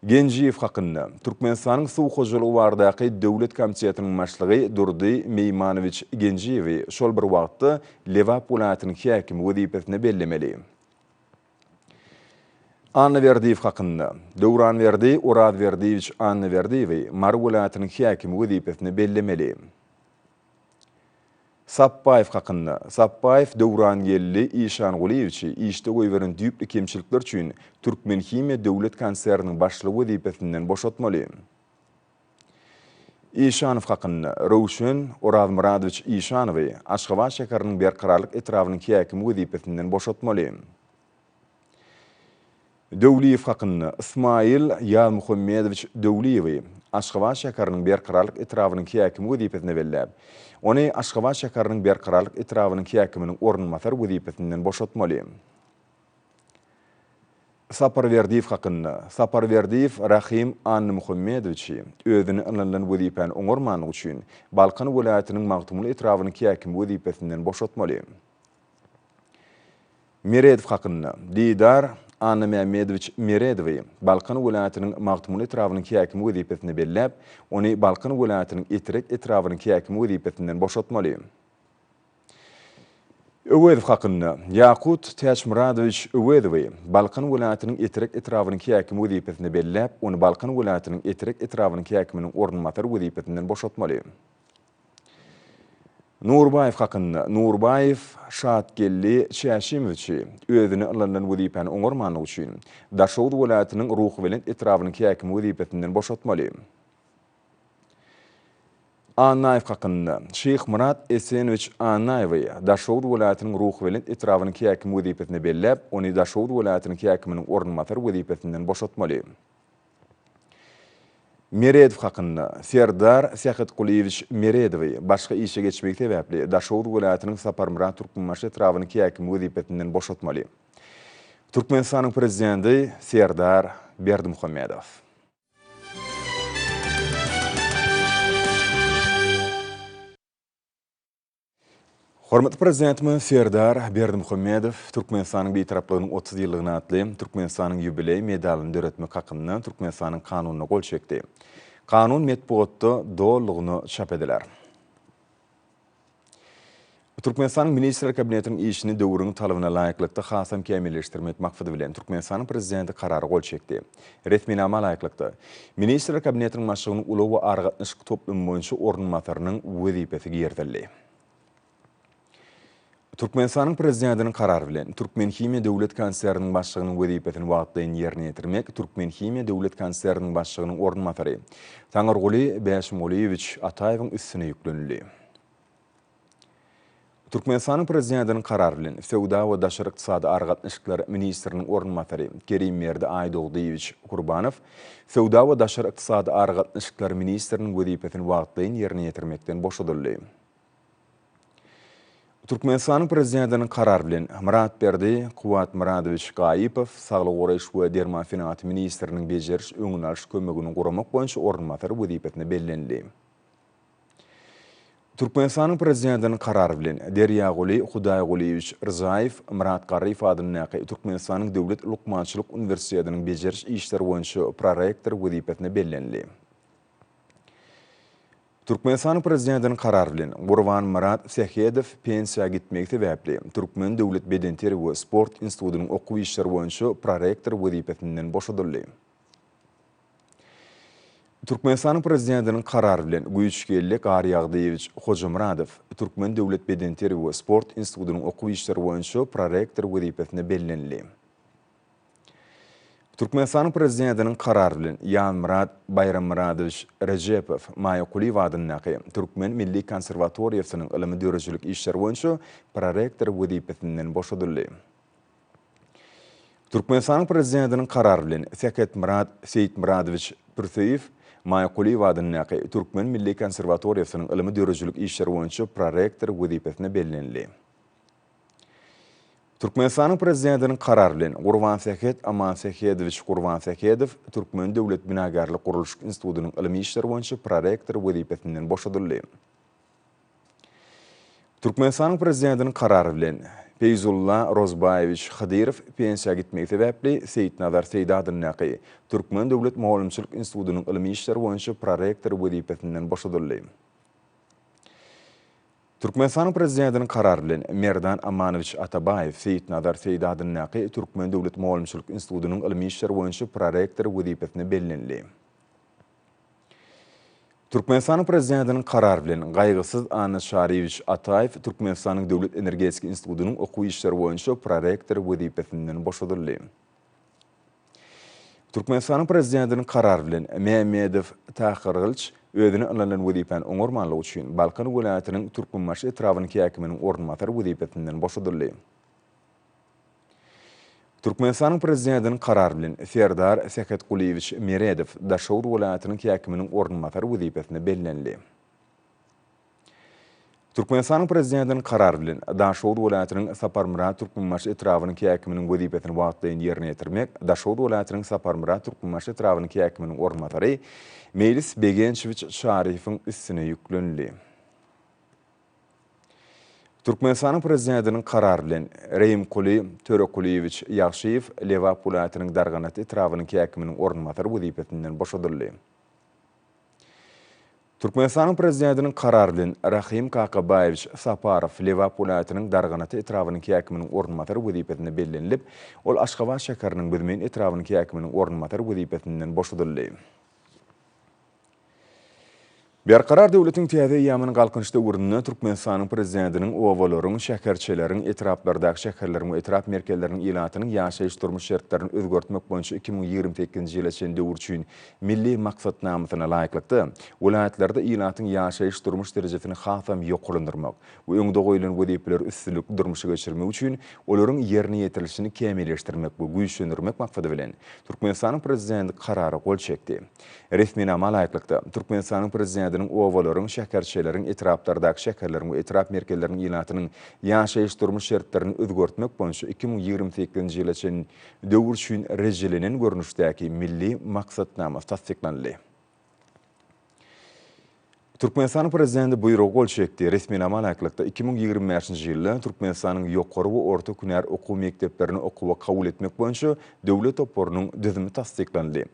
Genjiýew hakynda, Türkmenistanyň Suw hojalygy baradaky döwlet komitetiniň başlygy Durdy Meýmanowiç Genjiýewi şol bir wagtda Lebap welaýatynyň häkimi wezipesine bellemeli. Annaberdiýew hakynda, Döwranberdi Orazberdiýewiç Annaberdiýewi Mary welaýatynyň häkimi wezipesine bellemeli. Sapbaýew hakynda, Sapbaýew Döwrangeldi Işangulyýewiçi işde goýberen düýpli kemçilikler üçin Türkmenhimiýa döwlet konserniniň başlygy wezipesinden boşatmaly. Işanow hakynda, Röwşen Orazmyradowiç Işanowy Aşgabat şäheriniň Berkararlyk etrabynyň häkimi wezipesinden boşatmaly. Döwliýew hakynda, Ysmaýyl Ýazmuhammedowiç Döwliýewi Aşgabat şäheriniň Berkararlyk etrabynyň häkimi wezipesine belläp, ony Aşgabat şäheriniň Berkararlyk etrabynyň häkiminiň orunbasary wezipesinden boşatmaly. Saparberdiýew hakynda, Saparberdiýew Rahym Annamuhammedowiçi özüne ynanylan wezipäni oňarmanlygy üçin Balkan welaýatynyň Magtymguly etrabynyň häkimi wezipesinden boşatmaly. Meredow hakynda, Didar Annamämmedowiç Meredowy Balkan welaýatynyň Magtymguly etrabynyň häkimi wezipesine belläp, ony Balkan welaýatynyň Etrek etrabynyň häkimi wezipesinden boşatmaly. Öwezow hakynda, Ýakut Täçmyradowiç Öwezowy Balkan welaýatynyň Etrek etrabynyň häkimi wezipesine belläp, ony Balkan welaýatynyň Etrek etrabynyň häkiminiň orunbasary wezipesinden boşatmaly. Nurbaýew hakynda, Nurbaýew Şatgeldi Çäşimowiçi özüne ynanylan wezipäni oňarmanlygy üçin Daşoguz welaýatynyň Ruhubelent etrabynyň häkimi wezipesinden boşatmaly. Annaýew hakynda, Şyhmyrat Esenowiç Annaýewi Daşoguz welaýatynyň Ruhubelent etrabynyň häkimi wezipesine belläp, ony Daşoguz welaýatynyň häkiminiň orunbasary wezipesinden boşatmaly. Meredow hakynda, Serdar Sähetgulyýewiç Meredowy başga işe geçmegi sebäpli Daşoguz welaýatynyň Saparmyrat Türkmenbaşy etrabynyň häkimi wezipesinden boşatmaly. Türkmenistanyň Prezidenti Serdar Berdimuhamedow. Hormatly Prezidentimiz Serdar Berdimuhamedow Türkmenistanyň Bitaraplygynyň 30 ýyllygyna atly Türkmenistanyň ýubileý medalyny döretmek hakynda Türkmenistanyň Kanunyna gol çekdi. Kanun metbugatda dolulygyna çap ediler. Türkmenistanyň Ministrler Kabinetiniň işini döwrüň talabyna laýyklykda hasam kämilleşdirmek maksady bilen, Türkmenistanyň Prezidenti Karara gol çekdi. Resminama laýyklykda, Ministrler Kabinetiniň Başlygynyň ulag we aragatnaşyk toplumy boýunça orunbasarynyň wezipesi girizildi. Türkmenistanyň Prezidentiniň Karary bilen, Türkmenhimiýa döwlet konserniniň başlygynyň wezipesini wagtlaýyn ýerine ýetirmek Türkmenhimiýa döwlet konserniniň başlygynyň orunbasary Taňyrguly Bäşimgulyýewiç Ataýewiň üstüne ýüklenildi. Türkmenistanyň Prezidentiniň Karary bilen, Söwda we daşary ykdysady aragatnaşyklar ministriniň orunbasary Kerimberdi Aýdogdyýewiç Kurbanow Söwda we daşary ykdysady aragatnaşyklar ministriniň wezipesini wagtlaýyn ýerine ýetirmekden boşadyldy. Türkmenistanyň Prezidentiniň Karary bilen, Myratberdi Kuwwatmyradowiç Gaýypow Saglygy goraýyş we derman senagaty ministriniň bejeriş-öňüni alyş kömegini guramak boýunça orunbasary wezipesine bellenildi. Türkmenistanyň Prezidentiniň Karary bilen, Derýaguly Hudaýgulyýewiç Rzaýew Myrat Garryýew adyndaky Türkmenistanyň Döwlet lukmançylyk uniwersitetiniň bejeriş işleri boýunça prorektory wezipesine bellenildi. Türkmenistanyň Prezidentiniň Karary bilen, Gurbanmyrat Sähedow pensiýa gitmegi sebäpli, Türkmen döwlet bedenterbiýe we sport institutynyň okuw işleri boýunça prorektory wezipesinden boşadyldy. Türkmenistanyň Prezidentiniň Karary bilen, Güýçgeldi Garýagdyýewiç Hojamyradow Türkmen döwlet bedenterbiýe we sport institutynyň okuw işleri boýunça prorektory wezipesine bellenildi. Türkmenistanyň Prezidentiniň Karary bilen, Ýazmyrat Baýrammyradowiç Rejepow Maýa Kulyýewa adyndaky Türkmen milli konserwatoriýasynyň ylmy-döredijilik işleri boýunça prorektory wezipesinden boşadyldy. Türkmenistanyň Prezidentiniň Karary bilen, Sähetmyrat Seýitmyradowiç Pürsüýew Maýa Kulyýewa adyndaky Türkmen milli konserwatoriýasynyň ylmy-döredijilik işleri boýunça prorektory wezipesine bellenildi. Türkmenistanyň Prezidentiniň Karary bilen, Gurbansähet Amansähedowiç Gurbansähedow Türkmen döwlet binagärlik-gurluşyk institutynyň ylmy işler boýunça prorektory wezipesinden boşadyldy. Türkmenistanyň Prezidentiniň Karary bilen, Peýzulla Rozbaýewiç Hydyrow pensiýa gitmegi sebäpli Seýitnazar Seýdi adyndaky Türkmen döwlet mugallymçylyk institutynyň ylmy işler boýunça prorektory wezipesinden boşadyldy. Türkmenistanyň Prezidentiniň Karary bilen, Merdan Amanowiç Atabaýew Seýitnazar Seýdi adyndaky Türkmen döwlet mugallymçylyk institutynyň ylmy işler boýunça prorektory wezipesine bellenildi. Türkmenistanyň Prezidentiniň Karary bilen, Gaýgysyz Annaçaryýewiç Ataýew Türkmenistanyň Döwlet energetika institutynyň okuw işleri boýunça prorektory wezipesinden boşadyldy. Türkmenistanyň Prezidentiniň Karary bilen, Mämmedow Tahyrgylyç özüne ynanylan wezipäni oňarmanlygy üçin Balkan welaýatynyň Türkmenbaşy etrabynyň häkiminiň orunbasary wezipesinden boşadyldy. Türkmenistanyň Prezidentiniň Karary bilen, Serdar Sähetgulyýewiç Meredow Daşoguz welaýatynyň häkiminiň orunbasary wezipesine bellenildi. Türkmenistanyň Prezidentiniň Karary bilen, Daşoguz welaýatynyň Saparmyrat Türkmenbaşy etrabynyň häkiminiň wezipesini wagtlaýyn ýerine ýetirmek Daşoguz welaýatynyň Saparmyrat Türkmenbaşy etrabynyň häkiminiň orunbasary Meýlis Begençewiç Çaryýewiň üstüne ýüklenildi. Türkmenistanyň Prezidentiniň Karary bilen, Reýimkuly Törekulyýewiç Ýagşyýew Lebap welaýatynyň Darganata etrabynyň häkiminiň orunbasary wezipesinden boşadyldy. Türkmenistanyň Prezidentiniň Karary bilen, Rahym Kakabaýewiç Saparow Lebap welaýatynyň Darganata etrabynyň häkiminiň orunbasary wezipesine bellenilip, ol Aşgabat şäheriniň Büzmeýin etrabynyň häkiminiň orunbasary wezipesinden boşadyldy. Berkarar döwletiň täze eýýamynyň Galkynyş döwründe Türkmenistanyň Prezidentiniň obalaryň, şäherçeleriň, etraplardaky şäherleriň we etrap merkezleriniň ilatynyň ýaşaýyş-durmuş şertlerini özgertmek boýunça 2028-nji ýyla çenli döwür üçin Milli maksatnamasyna laýyklykda, welaýatlarda ilatyň ýaşaýyş-durmuş derejesini hasam ýokarlandyrmak we öňde goýlan wezipeleri üstünlikli durmuşa geçirmek üçin olaryň ýerine ýetirilişini kämilleşdirmek we güýçlendirmek maksady bilen, Türkmenistanyň Prezidenti Karara gol çekdi. Resminama laýyklykda, Türkmenistanyň Prezidentiniň obalaryň, şäherçeleriň, etraplardaky şäherleriň we etrap merkezleriniň ilatynyň ýaşaýyş-durmuş şertlerini özgertmek boýunça 2028-nji ýyla çenli döwür üçin rejelenen görnüşdäki Milli maksatnamasy tassyklanyldy. Türkmenistanyň Prezidenti Buýruga gol çekdi. Resminama laýyklykda, 2025-nji ýylda Türkmenistanyň ýokary we orta hünär okuw mekdeplerine okuwa kabul etmek boýunça döwlet toparynyň düzümi tassyklanyldy.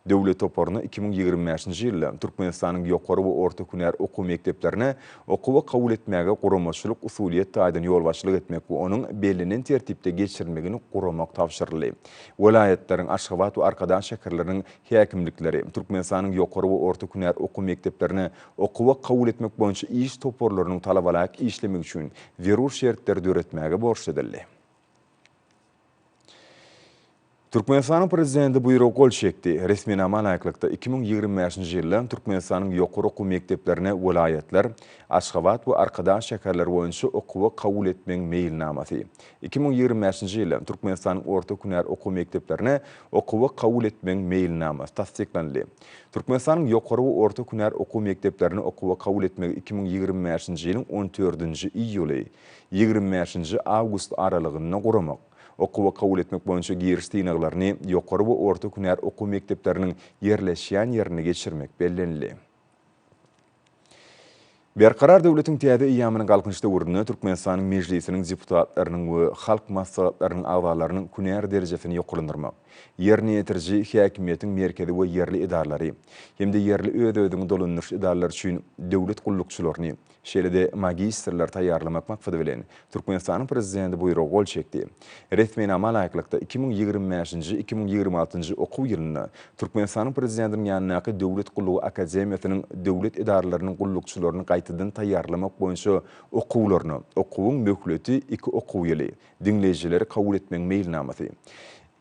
Döwlet toparyna 2025-nji ýylda Türkmenistanyň ýokary we orta hünär okuw mekdeplerine okuwa kabul etmäge guramaçylyk-usulyýet taýdan ýolbaşçylyk etmek we onuň bellenen tertipde geçirilmegini guramak tabşyryldy. Welaýatlaryň, Aşgabat we Arkadag şäherleriniň häkimlikleri, Türkmenistanyň ýokary we orta hünär okuw mekdeplerine okuwa kabul etmek boýunça iş toparlarynyň talabalaýyk işlemegi üçin zerur şertleri döretmäge borçly edildi. Türkmenistanyň Prezidenti Buýruga gol çekdi. Resminama laýyklykda, 2025-nji ýylda Türkmenistanyň ýokary okuw mekdeplerine welaýatlar, Aşgabat we Arkadag şäherleri boýunça okuwa kabul etmegiň meýilnamasy, 2025-nji ýylda Türkmenistanyň orta hünär okuw mekdeplerine okuwa kabul etmegiň meýilnamasy tassyklanyldy. Türkmenistanyň ýokary we orta hünär okuw mekdeplerine okuwa kabul etmegi 2025-nji ýylyň on dördünji iýuly, 25-nji awgust aralygynda guramak, okuwa kabul etmek boýunça giriş synaglaryny ýokary we orta hünär okuw mekdepleriniň ýerleşýän ýerinde geçirmek bellenildi. Berkarar döwletiň täze eýýamynyň Galkynyş döwründe Türkmenistanyň Mejlisiniň deputatlarynyň we Halk Maslahatlarynyň agzalarynyň hünär derejesini ýokarlandyrmak, ýerine ýetiriji häkimiýetiň merkezi we ýerli edaralary hem-de ýerli öz-özüňi dolandyryş edaralary üçin döwlet gullukçylaryny şeýle-de magistrleri taýýarlamak maksady bilen, Türkmenistanyň Prezidenti Buýruga gol çekdi. Resminama laýyklykda, 2025-nji, 2026-njy okuw ýylynda Türkmenistanyň Prezidentiniň ýanyndaky Döwlet gullugy akademiýasynyň döwlet edaralarynyň gullukçylaryny gaýtadan taýýarlamak boýunça okuwlaryna, okuwyň möhleti iki okuw ýyly, diňleýjileri kabul etmegiň meýilnamasy.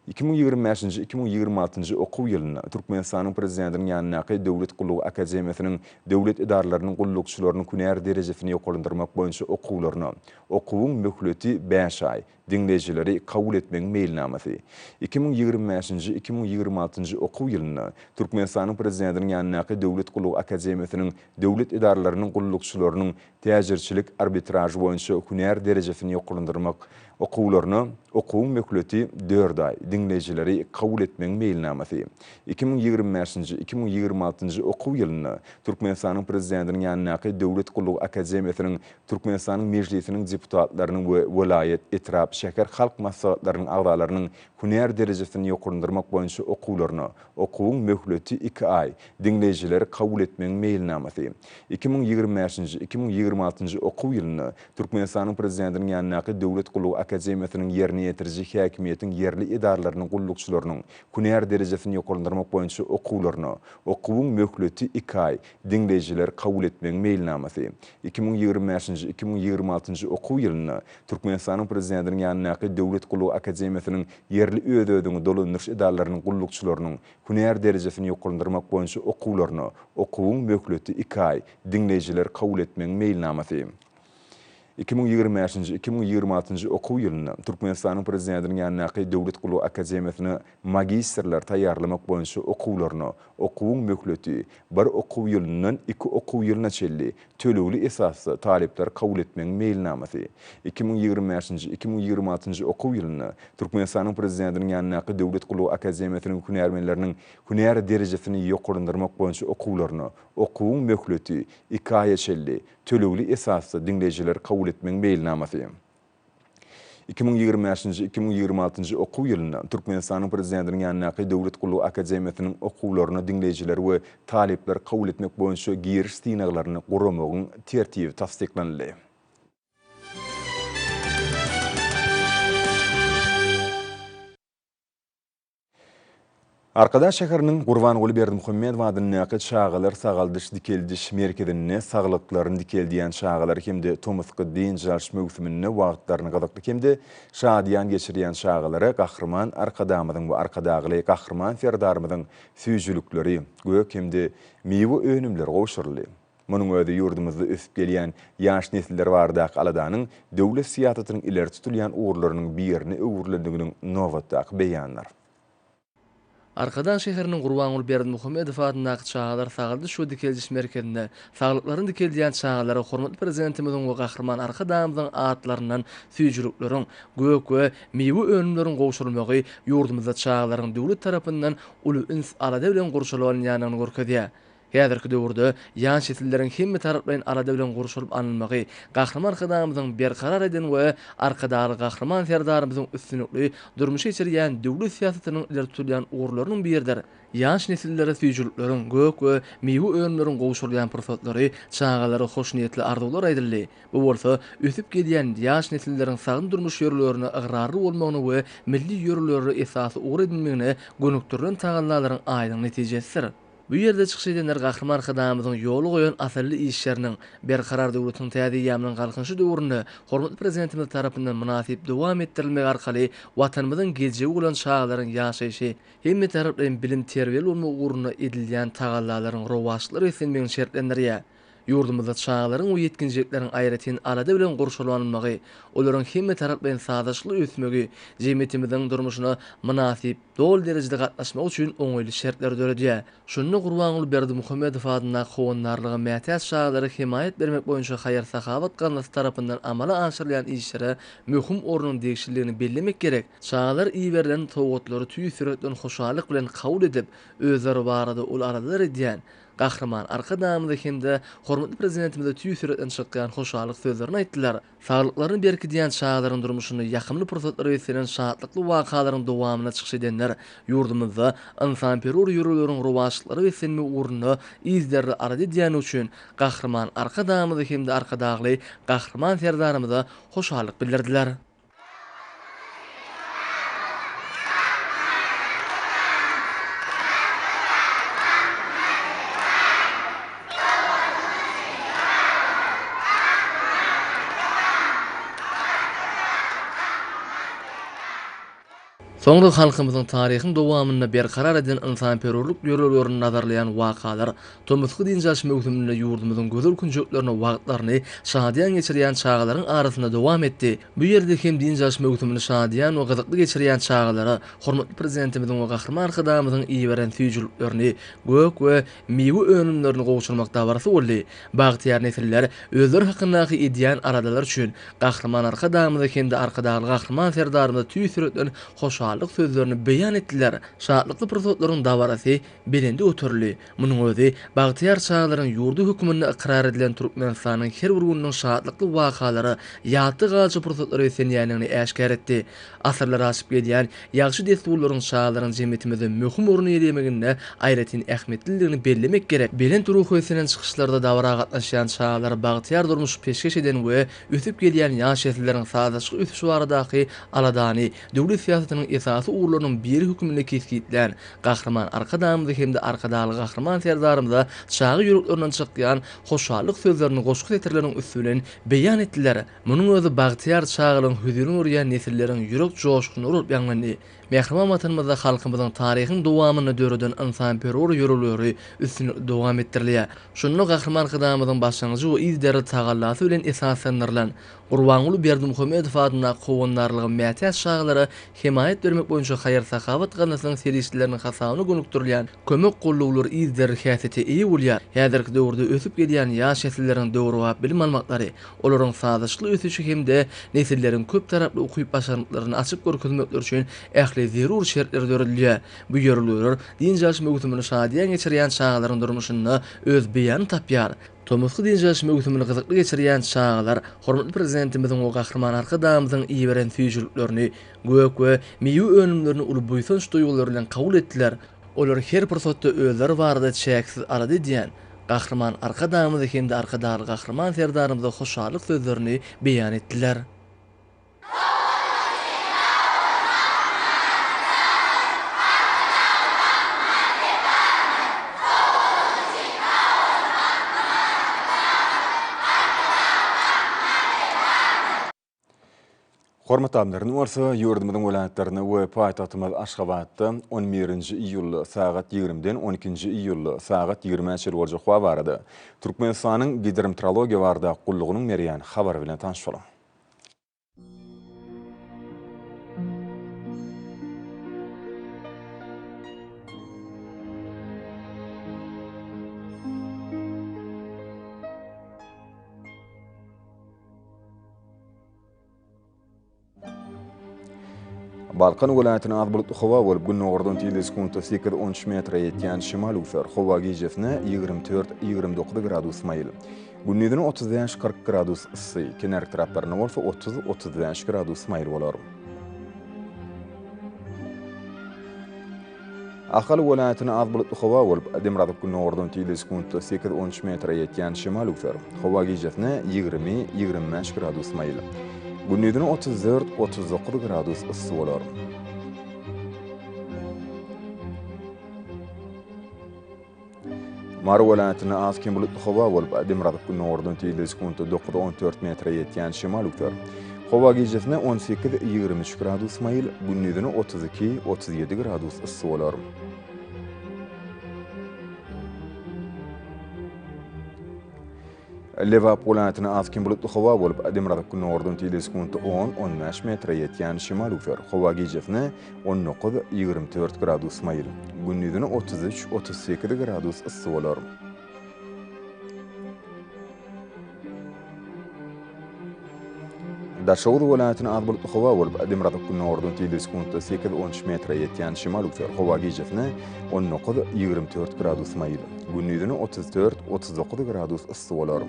2025-nji, 2026-njy okuw ýylynda Türkmenistanyň Prezidentiniň ýanyndaky Döwlet gullugy akademiýasynyň döwlet edaralarynyň gullukçylarynyň hünär derejesini ýokarlandyrmak boýunça okuwlaryna, okuwyň möhleti bäş aý, diňleýjileri kabul etmegiň meýilnamasy. 2025-nji, 2026-njy okuw ýylynda Türkmenistanyň Prezidentiniň ýanyndaky Döwlet gullugy akademiýasynyň döwlet edaralarynyň gullukçylarynyň täjirçilik arbitražy boýunça hünär derejesini ýokarlandyrmak. Okuwlaryna okuwyň möhleti dört aý, diňleýjileri kabul etmegiň meýilnamasy. 2025-nji, 2026-njy okuw ýylynda Türkmenistanyň Prezidentiniň ýanyndaky Döwlet gullugy akademiýasynyň Türkmenistanyň Mejlisiniň deputatlarynyň we welaýat, etrap, şäher halk maslahatlarynyň agzalarynyň hünär derejesini ýokarlandyrmak boýunça okuwlaryna, okuwyň möhleti iki aý, diňleýjileri kabul etmegiň meýilnamasy. 2025-nji, 2026-njy okuw ýylynda Türkmenistanyň Prezidentiniň ýanyndaky Döwlet gullugy akademiýasynyň ýerine ýetiriji häkimiýetiň ýerli edaralarynyň gullukçylarynyň hünär derejesini ýokarlandyrmak boýunça okuwlaryna, okuwyň möhleti iki aý, diňleýjileri kabul etmegiň meýilnamasy. 2025-nji, 2026-njy okuw ýylynda Türkmenistanyň Prezidentiniň ýanyndaky Döwlet gullugy akademiýasynyň ýerli öz-özüňi dolandyryş edaralarynyň gullukçylarynyň hünär derejesini ýokarlandyrmak boýunça okuwlaryna, okuwyň möhleti iki aý, diňleýjileri kabul etmegiň meýilnamasy. 2025-nji, 2026-njy okuw ýylynda Türkmenistanyň Prezidentiniň ýanyndaky Döwlet gullugy akademiýasyna magistrleri taýýarlamak boýunça okuwlaryna, okuwyň möhleti, bir okuw ýylyndan iki okuw ýylyna çenli, tölegli esasda talyplary kabul etmegiň meýilnamasy. 2025-nji, 2026-njy okuw ýylynda Türkmenistanyň Prezidentiniň ýanyndaky Döwlet gullugy akademiýasynyň hünärmenleriniň hünär derejesini ýokarlandyrmak boýunça okuwlaryna, okuwyň möhleti, iki aýa çenli, tölegli esasda diňleýjileri kabul etmegiň meýilnamasy. 2025-nji, 2026-njy okuw ýylynda Türkmenistanyň Prezidentiniň ýanyndaky Döwlet gullugy akademiýasynyň okuwlaryna diňleýjileri we talyplary kabul etmek boýunça giriş synaglaryny guramagyň tertibi tassyklanyldy. Arkadag şäheriniň Gurbanguly Berdimuhamedow adyndaky çagalar sagaldyş-dikeldiş merkezinde saglyklaryny dikeldýän çagalar hem-de tomusky dynç alyş möwsüminde wagtlaryny gyzykly hem-de şadyýan geçirýän çagalara Gahryman Arkadagymyzyň we Arkadagly Gahryman Serdarymyzyň süýjülikleri, gök hem-de miwe önümleri gowşuryldy. Munuň özi ýurdumyzda ösüp gelýän ýaş nesiller baradaky aladanyň döwlet syýasatynyň ileri tutulýan ugurlarynyň birine öwrülendiginiň nobatdaky beýanydyr. Arkadag şäheriniň Gurbanguly Berdimuhamedow adyndaky çagalar sagaldyş we dikeldiş merkezinde saglyklaryny dikeldýän çagalara hormatly Prezidentimiziň we Gahryman Arkadagymyzyň atlaryndan süýjülikleriň, gök we miwe önümleriň gowşurylmagy ýurdumyzda çagalaryň döwlet tarapyndan uly üns-alada bilen gurşalyp alynýandygyny görkezýär. Häzirki döwürde ýaş nesilleriň hemmetaraplaýyn alada bilen gurşalyp alynmagy, Gahryman Arkadagymyzyň berkarar eden we Arkadagly Gahryman Serdarymyzyň üstünlikli durmuşa geçirýän döwlet syýasatynyň ileri tutulýan ugurlarynyň biridir. Ýaş nesillere süýjülikleriň, gök we miwe önümleriň gowşurylýan pursatlary çagalara hoşniýetli arzuwlar aýdyldy. Bu bolsa ösüp gelýän ýaş nesilleriň sagdyn durmuş ýörelgelerine ygrarly bolmagyna we milli ýörelgeleri esasy ugur edinmegine gönükdirilen tagallalaryň aýdyň netijesidir. Bu ýerde çykyş edenler Gahryman Arkadagymyzyň ýola goýan asylly işleriniň Berkarar döwletiň täze eýýamynyň Galkynyşy döwründe hormatly Prezidentimiz tarapyndan mynasyp dowam etdirilmegi arkaly Watanymyzyň geljegi bolan çagalaryň ýaşaýşy, hemmetaraplaýyn bilim-terbiýeli bolmagy ugrunda edilýän tagallalaryň rowaçlyklara beslenmegini şertlendirýär. Ýurdumyzda çagalaryň we ýetginjekleriň aýratyn alada bilen gurşalyp alynmagy, olaryň hemmetaraplaýyn sazlaşykly ösmegi jemgyýetimiziň durmuşyna mynasyp, doly derejede gatnaşmagy üçin oňaýly şertleri döredýär. Şunda Gurbanguly Berdimuhamedow adyndaky Howandarlyga mätäç çagalara hemaýat bermek boýunça haýyr-sahawat gaznasy tarapyndan amala aşyrylýan işlere möhüm ornuň degişlidigini bellemek gerek. Çagalar iberilen sowgatlary tüýs ýürekden hoşallyk bilen kabul edip, özleri barada uly aladalar edýän Gahryman Arkadagymyza hem-de hormatly Prezidentimize tüýs ýürekden çykýan hoşallyk sözlerini aýtdylar. Saglyklaryny berkidýän çagalaryň durmuşynda ýakymly pursatlara beslenen şatlykly wakalaryň dowamynda çykyş edenler ýurdumyzda ynsanperwer ýörelgeleriň rowaçlyklara beslenmegi ugrunda yzygiderli alada edýändigi üçin Gahryman Arkadagymyza hem-de Arkadagly Gahryman Serdarymyza hoşallyk bildirdiler. Soňra halkymyzyň taryhyň dowamynda berkarar eden ynsanperwerlik ýörelgelerini nazarlaýan wakalar tomusky dynç alyş möwsüminde ýurdumyzyň gözel künjeklerinde wagtlaryny şadyýan geçirýän çagalaryň arasynda dowam etdi. Bu ýerde hem dynç alyş möwsümini şadyýan we gyzykly geçirýän çagalara hormatly Prezidentimiziň we Gahryman Arkadagymyzyň iberen süýjüliklerini, gök we miwe önümlerini gowşurmak dabarasy boldy. Bagtyýar nesiller özleri hakyndaky edýän aladalary üçin Gahryman Arkadagymyza hem-de Arkadagly Gahryman Serdarymyza tüýs ýürekden hoşallyk sözlerini beýan etdiler. Şatlykly pursatlaryň dabarasy belende göterildi. Munuň özi bagtyýar çagalaryň ýurdy hökmünde ykrar edilen Türkmenistanyň her bir gününiň şatlykly wakalara, ýatda galyjy pursatlara beslenýändigini äşgär etdi. Asyrlar aşyp gelýän ýagşy dessurlaryň çagalaryň jemgyýetimizde möhüm orun eýelemeginde aýratyn ähmiýetlidigini bellemek gerek. Belent ruha beslenen çykyşlarda dabara gatnaşýan çagalara bagtyýar durmuş peşgeş eden we ösüp gelýän ýaş nesilleriň sazlaşykly ösüşi baradaky aladany döwlet syýasatynyň esasy ugurlarynyň biri hökmünde kesgitlän Gahryman Arkadagymyza hem-de Arkadagly Gahryman Serdarymyza çaga ýüreklerinden çykýan hoşallyk sözlerini goşgy setirleriniň üsti bilen beýan etdiler. Munuň özi bagtyýar çagalygyň hözirini görýän nesilleriň ýürek joşguny bolup ýaňlandy. Mähriban Watanymyzda halkymyzyň taryhyň dowamynda döreden ynsanperwer ýörelgeleri üstünlikli dowam etdirilýär. Şunda Gahryman Arkadagymyzyň başlangyjy we yzygiderli tagallasy bilen esaslandyrylan Gurbanguly Berdimuhamedow adyndaky Howandarlyga mätäç çagalara hemaýat bermek boýunça haýyr-sahawat gaznasynyň serişdeleriniň hasabyna gönükdirilýän kömek gollawlary yzygiderli häsiýete eýe bolýar. Häzirki döwürde ösüp gelýän ýaş nesilleriň döwrebap bilim almaklary, olaryň sazlaşykly ösüşi hem-de nesilleriň köptaraply ukyp-başarnyklaryny açyp görkezmekleri üçin ähli zerur şertler döredilýär. Bu ýörelgeler dynç alyş möwsümini şadyýan geçirýän çagalaryň durmuşynda öz beýanyny tapýar. Tomusky dynç alyş möwsümini gyzykly geçirýän çagalar hormatly Prezidentimiziň we Gahryman Arkadagymyzyň iberen süýjüliklerini, gök we miwe önümlerini uly buýsanç duýgulary bilen kabul etdiler. Olar her pursatda özleri barada çäksiz alada edýän Gahryman Arkadagymyza hem-de Arkadagly Gahryman Serdarymyza hoşallyk sözlerini beýan etdiler. Hormatly adamlar, indi bolsa ýurdumyzyň welaýatlarynda we paýtagtymyz Aşgabatda on birinji iýulda sagat ýigrimiden on ikinji iýulda sagat ýigrimä çenli boljak howa barada Türkmenistanyň Gidrometeorologiýa baradaky gullugynyň berýän habary bilen tanyş boluň. Balkan welaýatynda az bulutly howa bolup, gündogardan tizligi sekuntda sekiz-on üç metre ýetýän şemal öwser. Howa gijesine 24, 29 gradus maýyl. Gündizine 35, 40 gradus yssy, kenar etraplarynda bolsa 30, 35 gradus maýyl bolar. Ahal welaýatynda az bulutly howa bolup, demirgazyk-gündogardan tizligi sekuntda sekiz-on üç metre ýetýän şemal öwser. Howa gijesine 20, 25 gradus maýyl. Gündizine 34, 39 gradus yssy bolar. Mary welaýatynda az-kem bulutly howa bolup, demirgazyk-gündogardan tizligi sekuntda dokuz-on dört metre ýetýän şemal öwser. Howa gijesine 18, 23 gradus maýyl, gündizine 32, 37 gradus yssy bolar. Lebap welaýatynda az-kem bulutly howa bolup, demirgazyk-gündogardan tizligi sekuntda on, on bäş metre ýetýän şemal öwser. Howa gijesine 19, 24 gradus maýyl, gündizine 33, 38 gradus yssy bolar. Daşoguz welaýatynda az bulutly howa bolup, demirgazyk-gündogardan tizligi sekuntda sekiz-on üç metre ýetýän şemal öwser. Howa gijesine 19, 24 gradus maýyl, gündizine 34, 39 gradus yssy bolar.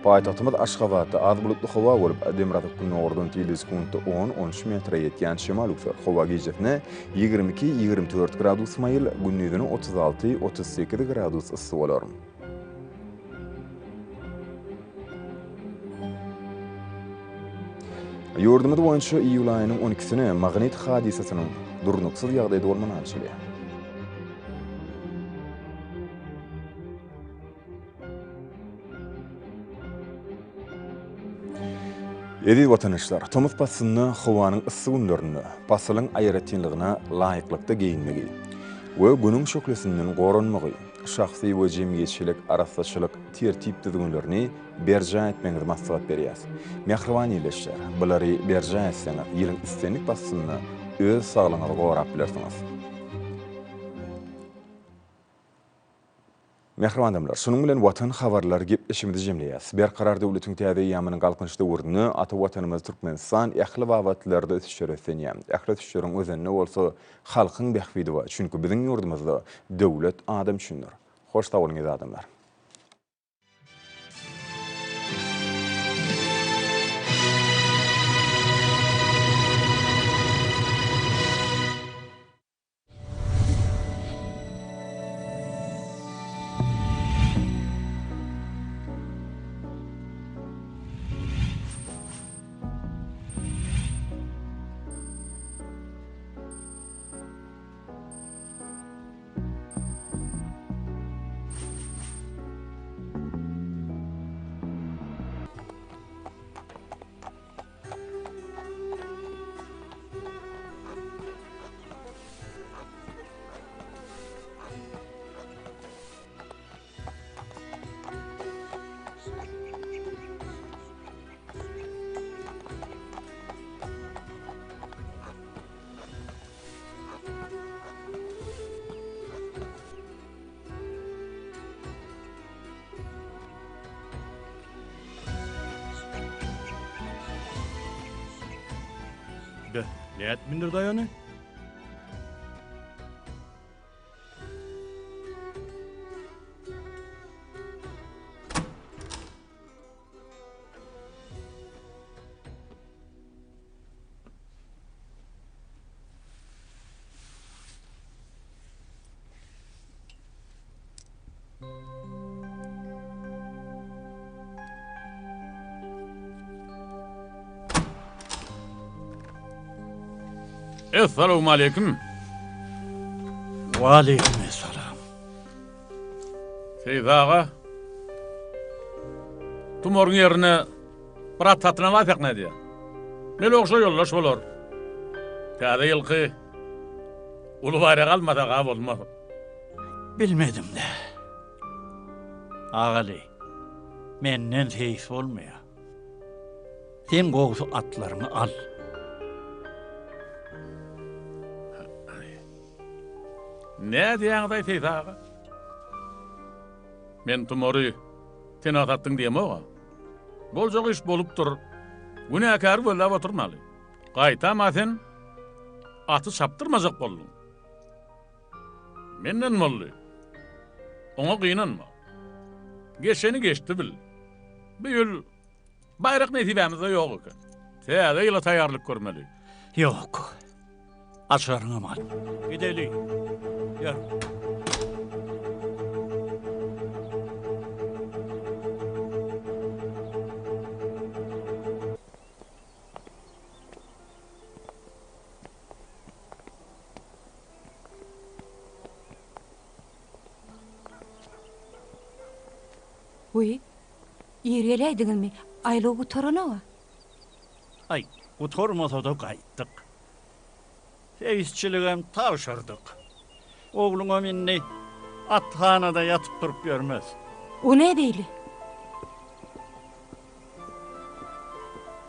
Paýtagtymyz Aşgabatda az bulutly howa bolup, demirgazyk-gündogardan tizligi sekuntda on, on üç metre ýetýän şemal öwser. Howa gijesine 22, 24 gradus maýyl, gündizine 36, 38 gradus yssy bolar. Ýurdumyz boýunça iýul aýynyň on ikisine magnit hadysasynyň durnuksyz ýagdaýda bolmagy garaşylýar. Eziz watandaşlar, tomus paslynda howanyň yssy günlerinde pasylyň aýratynlygyna laýyklykda geýinmegi we Günüň şöhlesinden goranmagy, şahsy we jemgyýetçilik arassaçylyk tertip-düzgünlerini berjaý etmegiňizi maslahat berýäs. Mähriban ildeşler, bulary berjaý etseňiz, ýylyň islendik paslynda öz saglygyňyzy gorap bilersiňiz. Mähriban adamlar, şunuň bilen Watan habarlar gepleşigimizi jemleýäs. Berkarar döwletiň täze eýýamynyň Galkynyş döwründe ata Watanymyz Türkmenistan ähli babatlarda ösüşlere beslenýär. Ähli ösüşleriň özeninde bolsa halkyň bähbidi bar. Çünki biziň ýurdumyzda döwlet adam üçindir. Hoş sag boluň eziz adamlar! Be, nädip mindirdi aýany? Essalawmaleýkim. Waleýkim essalam. Seýit aga. Tumaryň ýerine bir at satyn alaýsak nädýä? Melogşa ýoldaş bolar. Täze ýylky uly baýrak almasak-a bolmaz. Bilmedim-dä. Agaly, menden seýis bolmaýar. Sen gowusy atlaryňy al. Nädýäňiz-aý, Seýis aga? Men tumary sen-ä satdyň diýemog-a. Boljak iş bolupdyr. Günäkäri gözläp oturmaly. Gaýtam-a sen aty çapdyrmajak bolduň. Menden boldy. Oňa gynanma. Geçeni geçdi bil. Bu ýyl baýrak nesibämizde ýok eken. Täze ýyla taýýarlyk görmeli. Ýok. Açaryňam al. Gideli. Ýör. Wiý, ir geläýdiňizmi? Aýlaw gutaranok-a. Aý, gutarmasa-da gaýtdyk. Seýisçiligem tabşyrdyk. Ogluňam indi athanada ýatyp-turup ýörmez. O nä beýle?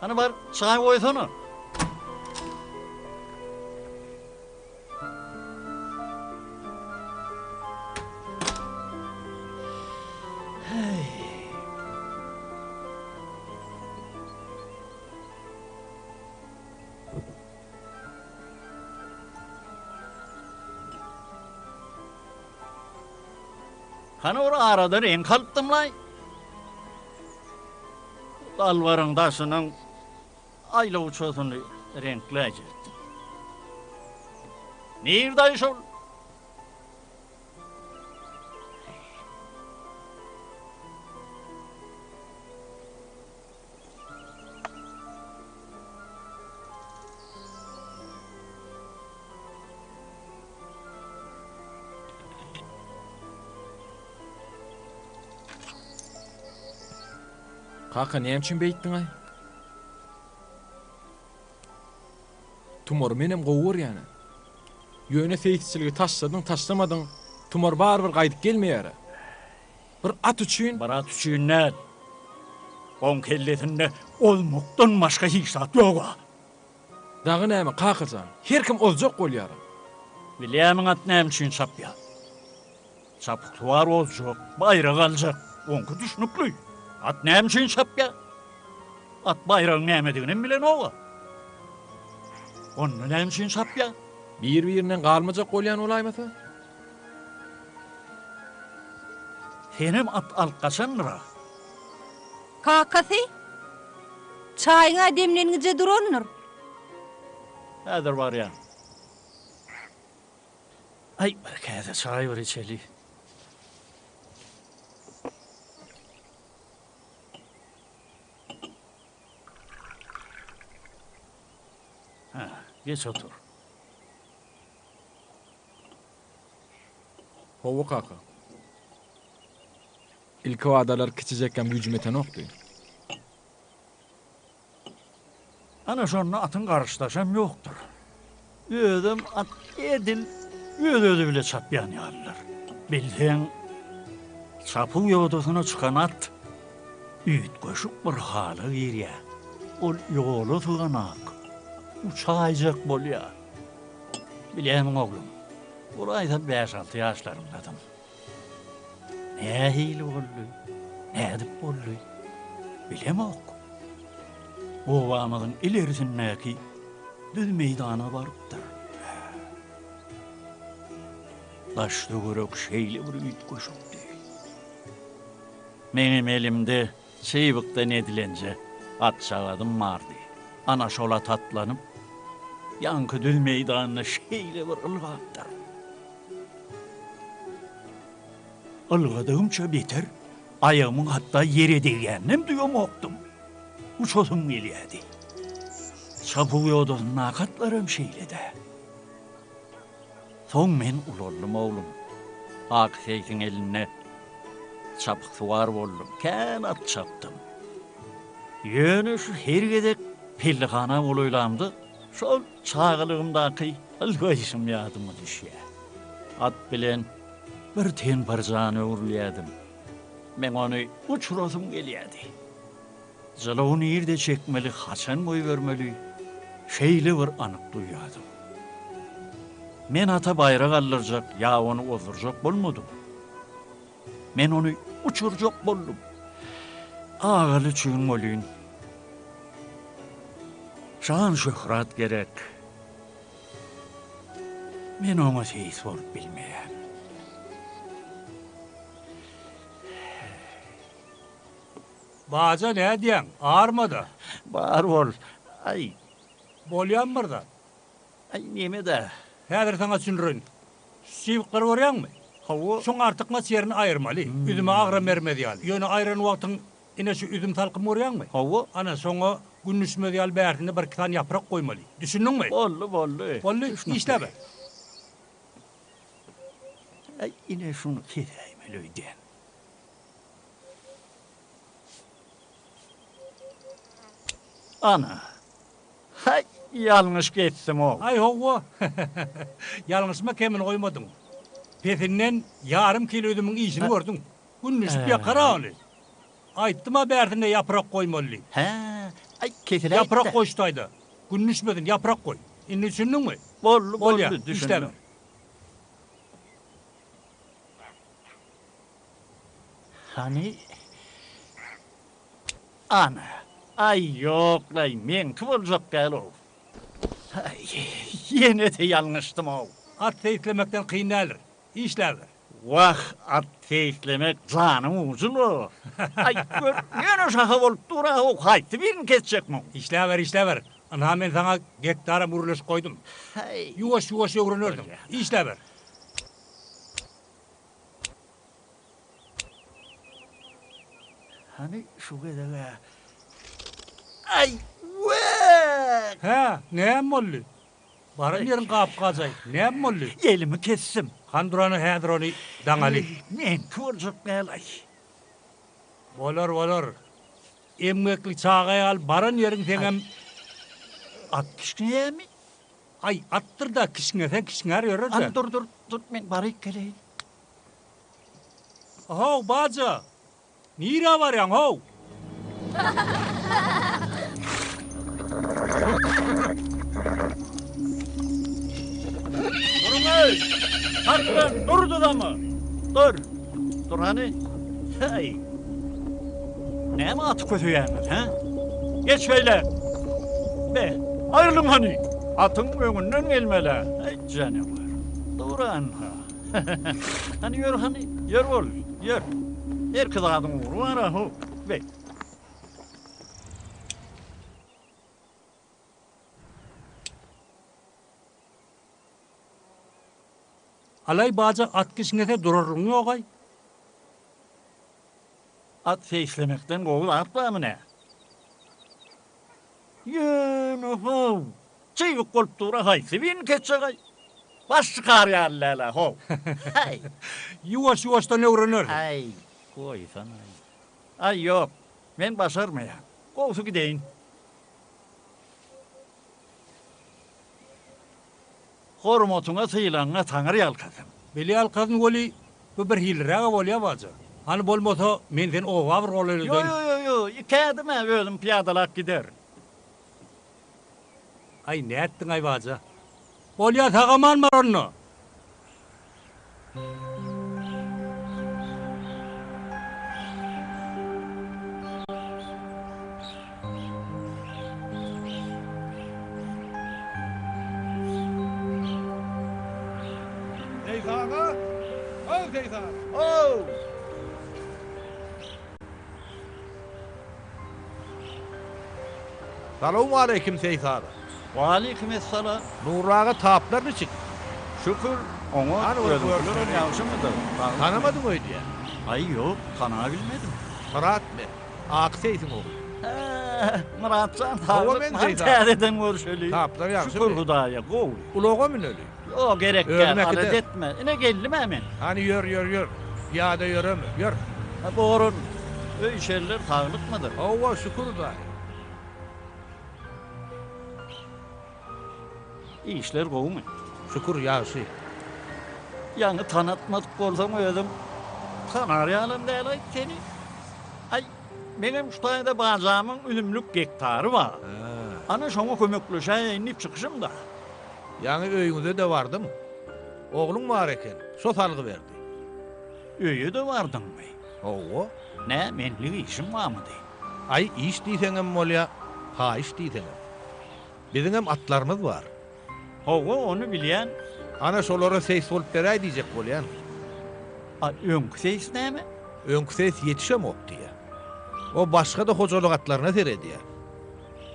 Hany bar, çaý goýsana. Hany bir arada reňk alypdymlaý. Dalbaryň daşynyň aýlawçasyny reňkläýjekdim. Nirde-aý şol? Kaka näme üçin beýtdiňaý? Tumary menem gowy görýän-ä. Ýöne seýisçiligi taşladyň, taşlamadyň, tumar barybir gaýdyp gelmeýär-ä. Bir at üçin. Bir at üçin däl. Oň kellesinde ozmakdan başga hiç zat ýog-a. Dagy näme, kaka jan, her kim ozjak bolýar-a. Bilýärmiň at näme üçin çapýar? Çapyksuwar ozjak, baýrak aljak. Oňky düşnükli. At näme üçin çapýar? At baýragyň nämediginem bilenog-a. Onda näme üçin çapýar? Bir-birinden galmajak bolýan bolaýmasa? Senem at alyp gaçandyr-a. Kakasy, çaýyň-a demlengije durandyr. Häzir barýan. Aý, bir käse çaý bir içeli. Hä, geç otur. Hawa kaka. Ilkibadalar kiçijekkäm güýjüm ýetenokdy. Ana şonda atyň garşydaşam ýokdur. Özem at edil öz-özi bile çapýan ýalydyr. Bilseň, çapuw ýodasyna çykan at üýtgeşik bir hala girýär. Ol ýola syganak, uçaýjak bolýar. Bilýärmiň oglum, bolaýsa bäş-alty ýaşlarymdadym. Nähili boldy, nädip boldy, bilemok. Obamyzyň ilerisindäki düz meýdana barypdyr. Daş-töwerek şeýle bir üýtgeşikdi. Meňem elimde çybykdan edilenje atjagazym bardy. Ana şol at atlanyp, ýaňky düz meýdanda şeýle bir ylgapdyr. Ylgadygymça beter, aýagymyň hatda ýere degýäninem duýamokdym. Uçasym gelýärdi. Çapuw ýodasyndaky atlaram şeýle-dä. Soň men ulaldym, oglum. Aky seýsiň elinde çapyksuwar boldum, kän at çapdym. Ýöne şu her gezek pellehana golaýlamda şol çagalygymdaky ylgaýşym ýadyma düşýär. At bilen bir ten bir jana öwrülýärdim. Meň ony uçurasym gelýärdi. Jylawy nirde çekmeli, haçan goýbermeli, şeýle bir anyk duýýardym. Men ata baýrak aldyrjak ýa ony ozdurjak bolmadym. Men ony uçurjak boldum. Agaly üçin welin, şan-şöhrat gerek. Men oňa seýis bolup bilmeýän. Baja nädýäň, arma-da. Bar bol, aý. Bolýamy bir zat? Aý, neme-dä. Häzir saňa düşündireýin. Şu çybyklary görýäňmi? Hawa. Şoň artykmaç ýerini aýyrmaly. Üzüme agram bermez ýaly. Ýöne aýran wagtyň ine şu üzüm salkymy görýäňmi? Hawa. Ana, şoňa gün düşmez ýaly bärsinde birki sany ýaprak goýmaly. Düşündiňmi? Boldy, boldy. Boldy, işläber. Aý, ine şuny kesäýmeli öýdýän. Ana. Haý, ýalňyş kesdim-ow. Aý, hawa. Ýalňyşma kemini goýmadyň. Pesinden ýarym kilo üzümiň işini gördüň. Gün düşüp ýakar-a ony. Aýtdym-a bärsinde ýaprak goýmaly diýip. Hä, aý, kesiläýdi-dä. Ýaprak goý şu taýda. Gün düşmesin, ýaprak goý. Indi düşündiňmi? Boldy, boldy, Bolýa, düşündim. işläber. Hany? Ana. Aý, ýok-laý, meňki boljak däl-ow. Aý, ýene-de ýalňyşdym-ow. At seýislemekden kyn däldir. Işläber. Wah, at seýislemek janyň ujy-la. Aý, gör, ýene şaha bolup dur-a-ow, haýsy birini kesjek muň? Işläber, işläber. Ynha, men saňa gektaram gürleşip goýdum. Ýuwaş-ýuwaş öwrenersiň. Işläber. Hany şu gezeg-ä. Aý, wäk! Hä, näme boldy? Baran ýeriň gap-gajaý. Näme boldy? Elimi kesdim. Han durana häzir ony daňaly. Meňki boljak däl-aý. Bolar, bolar. Emgekli çaga ýaly baran ýeriň seňem. At kişňeýärmi? Aý, atdyr-da, kişňeseň kişňär ýörer-dä. Hany dur, dur, dur, men baryp geleýin. How, baja! Nirä barýaň, how? Duruň-eý! Saklan, dur duzama! Dur! Dur hany! Häý! Näme aty köseýäňiz, hä? Geç beýläk! Be, aýrylyň hany! Atyň öňünden gelmel-ä! Äý, janawar! Dur anha! Hany ýör hany, ýör bol, ýör. Herki zadyň ugry bar-a, how. Be. Alaý baja at kişňese durarlygyň ýogaý. At seýislemekden gowy zat barmy nä? Ýöne how, çybyk bolup dur-a haýsy birini kesjeg-aý? Baş çykar ýaly däl-ä how. Häý. Ýuwaş-ýuwaşdan öwrenersiň. Äý, goýsana-aý. Aý, ýok, men başarmaýan. Gowusy gideýin. Hormatyňa sylagyňa Taňry ýalkasyn. Beli ýalkasyn weli bu birhiliräg-ä bolýa baja. Hany bolmasa men seni oba bir golaýladyň. Ýo ýo ýo ýo iki ädim-ä özüm pyýadalap giderin. Aý nätdiň-aý baja. Bolýa sag-aman bar onda. Seýis aga! How, Seýis aga! How! Salowmaleýkim Seýis aga. Waleýkim essalam. Nury aga taplar niçik? Şükür, oňat, Hany bir özüňkilerem görşeli. ýagşymydyr, saglyk. Tanamadyň öýdýän. Aý, ýok, tanabilmedim. Myrat men, Aky Seýsiň ogly. Hä, Myrat jan, Hawa, men saglykmy, hany Seýis aga. täzeden görşeli. Taplar ýagşymy? Şükür Hudaýa, gowy. Ulaga müneli. Ýok, gerek Özüm däl, alada äkiderin. etme. Ine geldim-ä men. Hany ýör, ýör, ýör. Pyýada ýöreme, ýör. Ha, borun. Öý-içeriler saglykmydyr? Hawa, şükür Hudaýa. Işler gowumy? Şükür, ýagşy. Ýaňy tanatmadyk bolsaň özüň tanar ýalam däl-aý seni. Aý, meňem şu taýda bajamyň üzümlik gektary bar. Ana şoňa kömekleşäýeýin diýip çykyşym-da. Ýaňy öýüňize-de bardym. Ogluň bar eken, şo salgy berdi. Öýe-de bardyňmy? Hawa. Nä, menlik işiň barmydy? Aý, iş diýseňem bolýa, haýyş diýseňem. Biziňem atlarymyz bar. Hawa, ony bilýän. Ana, şolara seýis bolup beräý diýjek bolýan. A öňki seýis näme? Öňki seýis ýetişemok diýýä. O başga-da hojalyk atlaryna seredýä.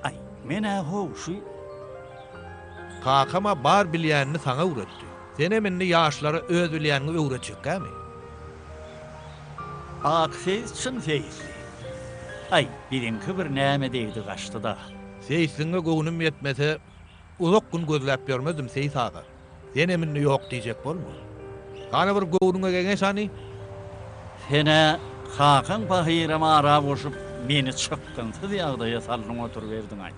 Aý, men-ä how şu. Kakam-a bar bilýänini saňa öwretdi. Senem indi ýaşlara öz bilýäniňi öwretjekkämi? Ak seýis çyn seýisdi. Aý, biziňki bir näme degdi gaçdy-da. Seýisligiňe göwnüm ýetmese, uzak gün gözläp ýörmezdim, seýis aga. Senem indi ýok diýjek bolma. Hany bir göwnüňe geňeş hany. Sen-ä kakaň pahyram ara goşup, meni çykgynsyz ýagdaýa saldyň oturyberdiň-aý.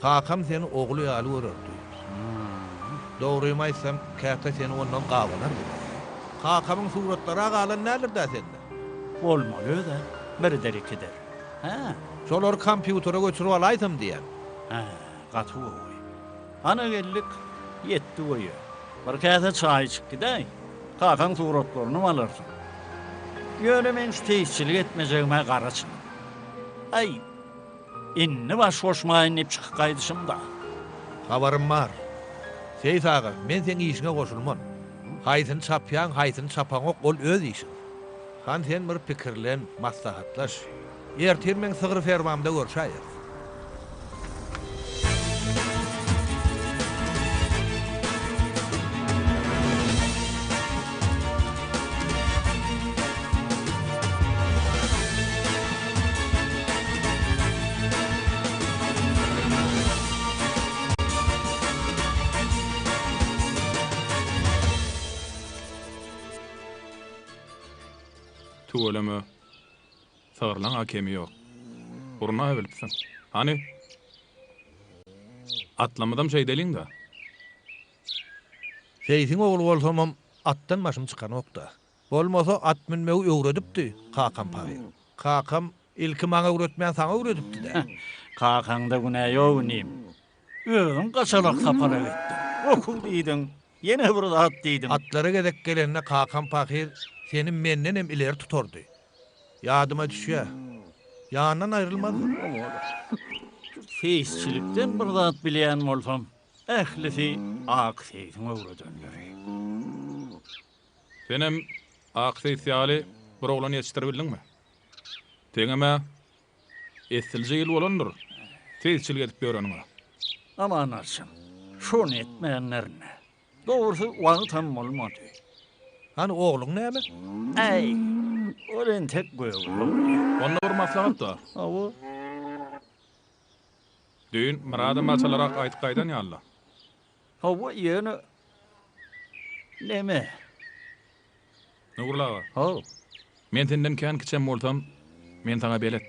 Kakam seni ogly ýaly görerdi. Dogrymy aýtsam, käte seni ondan gabanardym. Kakamyň suratlary-a galan däldir-dä sende? Bolmaly öz-ä, birdir-ikidir. Hä? Şolary kompýutere göçürip alaýsam diýýän. Hä, gaty gowy. Ana geldik, ýetdik öýe. Bir käse çaý içip gidäý. Kakaň suratlarynam alarsyň. Ýöne men şu seýisçilik etmejegime gara çynym. Aý, indi baş goşmaýyn diýip çykyp gaýdyşym-da. Habarym bar. Seýis aga, men seň işiňe goşulman. Haýsyny çapýaň, haýsyny çapaňok, ol öz işiň. Han sen bir pikirlen, maslahatlaş. Ertir meň sygry fermamda görşäýeris. Tüweleme. Sygyrlaň-a kemi ýok. Gurnaýbilipsiň. Hany, atlamyzam şeýdeliň-dä. Seýsiň ogly bolsamam, atdan başym çykanok-da. Bolmasa, at münmegi öwredipdi kakam pahyr. Kakam ilki maňa öwretmän saňa öwredipdi-dä. Kakaňda günä ýok inim. Özüň gaçalak sapalak etdiň. Okuw diýdiň, ýene bir zat diýdiň. Atlara gezek gelende kakam pahyr seni mendenem ileri tutardy. Ýadyma düşýä. Ýanyndan aýrylmazdym. Şu seýisçilikden bir zat bilýän bolsam, ählisi Ak seýsiň öwredenleri. Senem Ak seýis ýaly bir oglan ýetişdiribildiňmi? Seňem-ä essilje ýyl bolandyr seýisçilik edip ýöreniňe. Aman arçyn, şony etmänlerin-ä. Dogrusy wagtam bolmady. Hany ogluň näme? Äý, ol entek gögele bolýar. Onda bir maslahat bar. Hawa. Düýn Myradam açylarak aýdyp gaýdan ýaly-la. Hawa, ýöne neme? Nurly aga. How. Men senden kän kiçem bolsam, men saňa belet.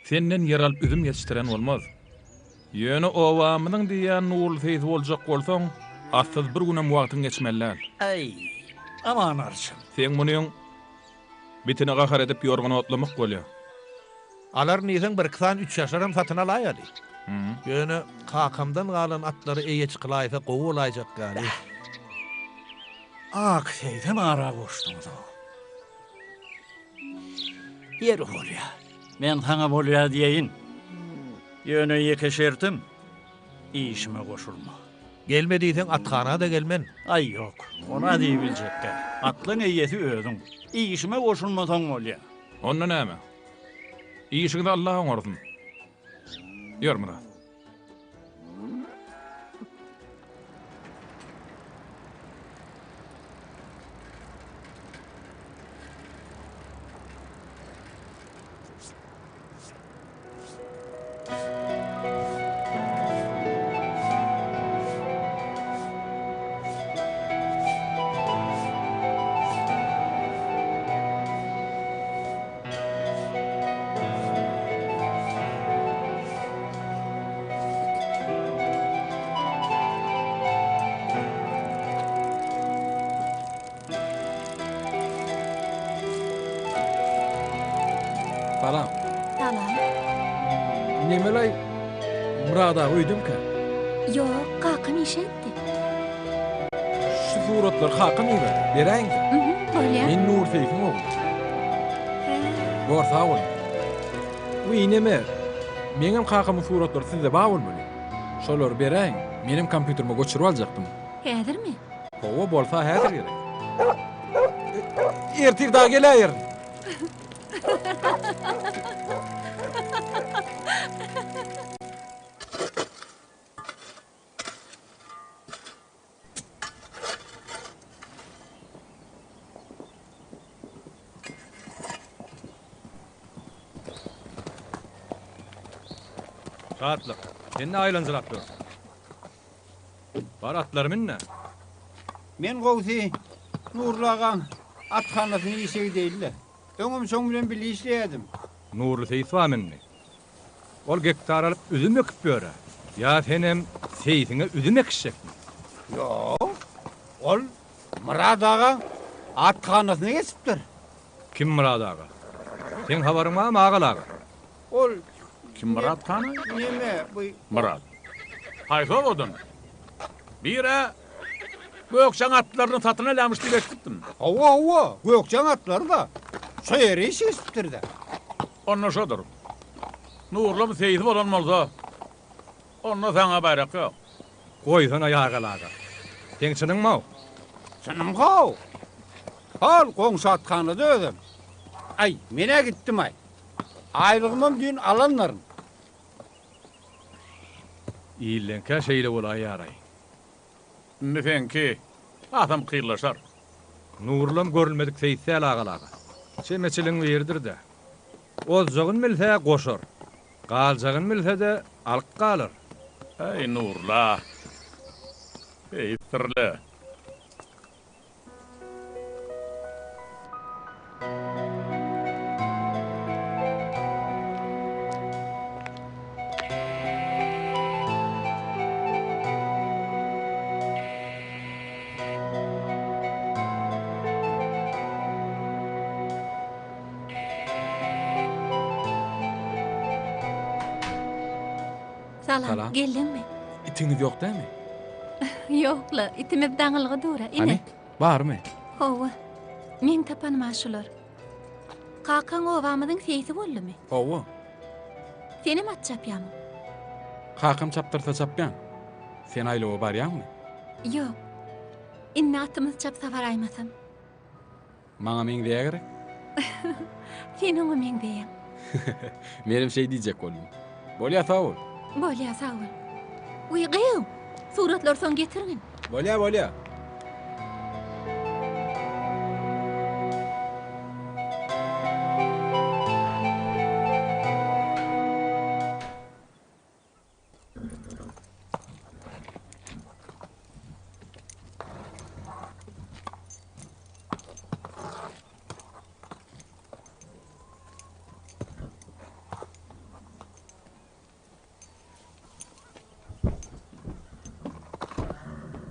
Senden ýer alyp üzüm ýetişdiren bolmaz. Ýöne obamyzyň diýýän Nurly seýsi boljak bolsaň, atsyz bir günem wagtyň geçmeli däl. Äý, aman arçyn. Seň munyň bitine gahar edip ýorgan otlamak bolýar. Alaryn diýseň birki sany üçýaşaram satyn alaýaly. Ýöne kakamdan galan atlara eýe çykylaýsa gowy bolaýjak ýaly. Ak seýsem ara goşduňyz-ow. Ýeri bolýa. Men saňa bolýa diýeýin. Ýöne ýeke şertim, işime goşulma. Gelme diýseň athana-da gelmen. Aý ýok, ony-a diýibiljek däl. Atlaň eýesi özüň. Işime goşulmasaň bolýa. Onda näme? Işiňizi Allah oňarsyn. Ýör Myrat. Salam. Salam. Nemelaý Myrat aga öýdemkä? Ýok, kakam işe gitdi. Şu suratlary kakam iberdi. Beräýiňdä. Mhm, bolýar. Men Nury Seýsiň ogly. Hä. Bor, sag boluň. Wiý, neme, meňem kakamyň suratlary sizde bar bolmaly. Şolary beräýiň. Menem kompýuterime göçürip aljakdym. Häzirmi? Hawa, bolsa häzir gerek. Ertir dagy geläýerin. Şatlyk, sen ne aýlanjyrap ýörsüň? Bar atlary mün-de. Men gowsy Nurly agaň athanasyna işe gideýin-le. Öňem şoň bilen bile işleýärdim. Nurly seýis barmy indi? Ol gektar alyp üzüm ekip ýör-ä. Ýa senem seýsiňe üzüm ekişjekmi? Ýok. Ol Myrat agaň athanasyna geçipdir. Kim Myrat aga? Seň habaryň barmy Agal aga? Ol Kim Myrat hany? Neme bu? Myrat. Haýsy obadan? Bir-ä Gökjeň atlaryny satyn alýamyş diýip eşidipdim. Hawa, hawa, Gökjeň atlary-da. Şo ýere iş geçipdir-dä. Onda şodur. Nurlam seýsi bolan bolsa, onda saňa baýrak ýok. Goýsana Ýagal aga. Seň çynyňmy-ow? Çynym how. Hol goňşy athanada özem. Aý, men-ä gitdim-aý. Aýlygymam düýn alandyryn. Illeňkä şeýle bolaýýar-aý. Indi seňki hasam kynlaşar. Nurlam görülmedik seýis däl Agal aga. Çemeçiligiň biridir-dä. Ozjagyn bilse goşar. Galjagyn bilse-de alyp galar. Äý, Nurla. Seýisdir-le. Salam. Salam. Geldiňmi? Itiňiz ýok dämi? Ýok-la, itimiz daňylgy dur-a, ine. Hany, barmy? Hawa. Meň tapanym-a şular. Kakaň obamyzyň seýsi boldumy? Hawa. Senem at çapýamyň? Kakam çapdyrsa çapýan. Sen aýlawa barýaňmy? Ýok. Indi atymyz çapsa baraýmasam. Maňa meňzeýä gerek? Sen oňa meňzeýäň. Menem şeý diýjek boldum. Bolýa sag bol. Bolýa sag bol. Wiý gyýw, suratlary soň getirgin. Bolýa bolýa.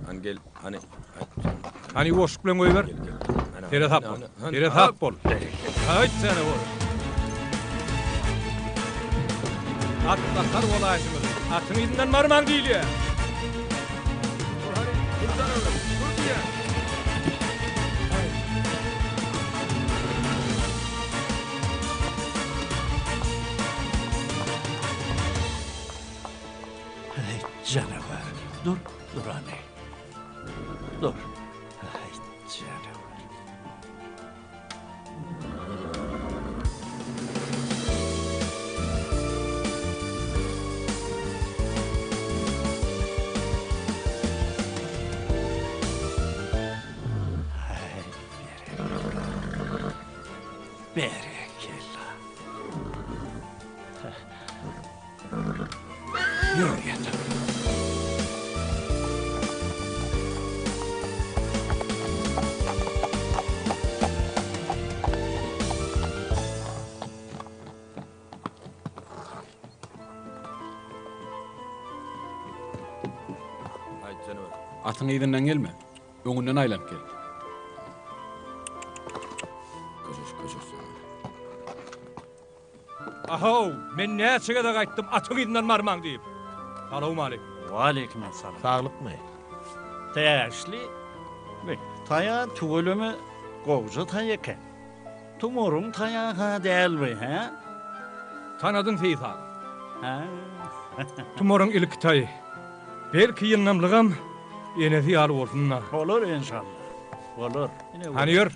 Hany gel, hany. Hany ýuwaşlyk bilen goýber. Seresap bol. Seresap bol. Haýt seni bol. At basar bolaýsyňyz. Atyň yzyndan barmaň diýilýär. Dur hany, dur janawer, dur diýýän. Heý, janawer, dur, dur hany. Dur. Heý, janawer. Heý, berekella. Berekella. Ýör ýatak. Atyň yzyndan gelme. Öňünden aýlanyp gel. Köşeş, köşeş. Ahow, men näçe gezek aýtdym atyň yzyndan barmaň diýip. Salowmaleýkim. Waleýkim essalam. Saglykmy? Täşli, bi taýa tüweleme gowja taý eken. Tumaryň taýagy-ha däl bi, hä? Tanadyň Seýis aga. Hä. Tumaryň ilki taýy. Belki ýyndamlygam enesi ýaly bolsun-da. Bolar enşalla. Bolar. Hany ýör,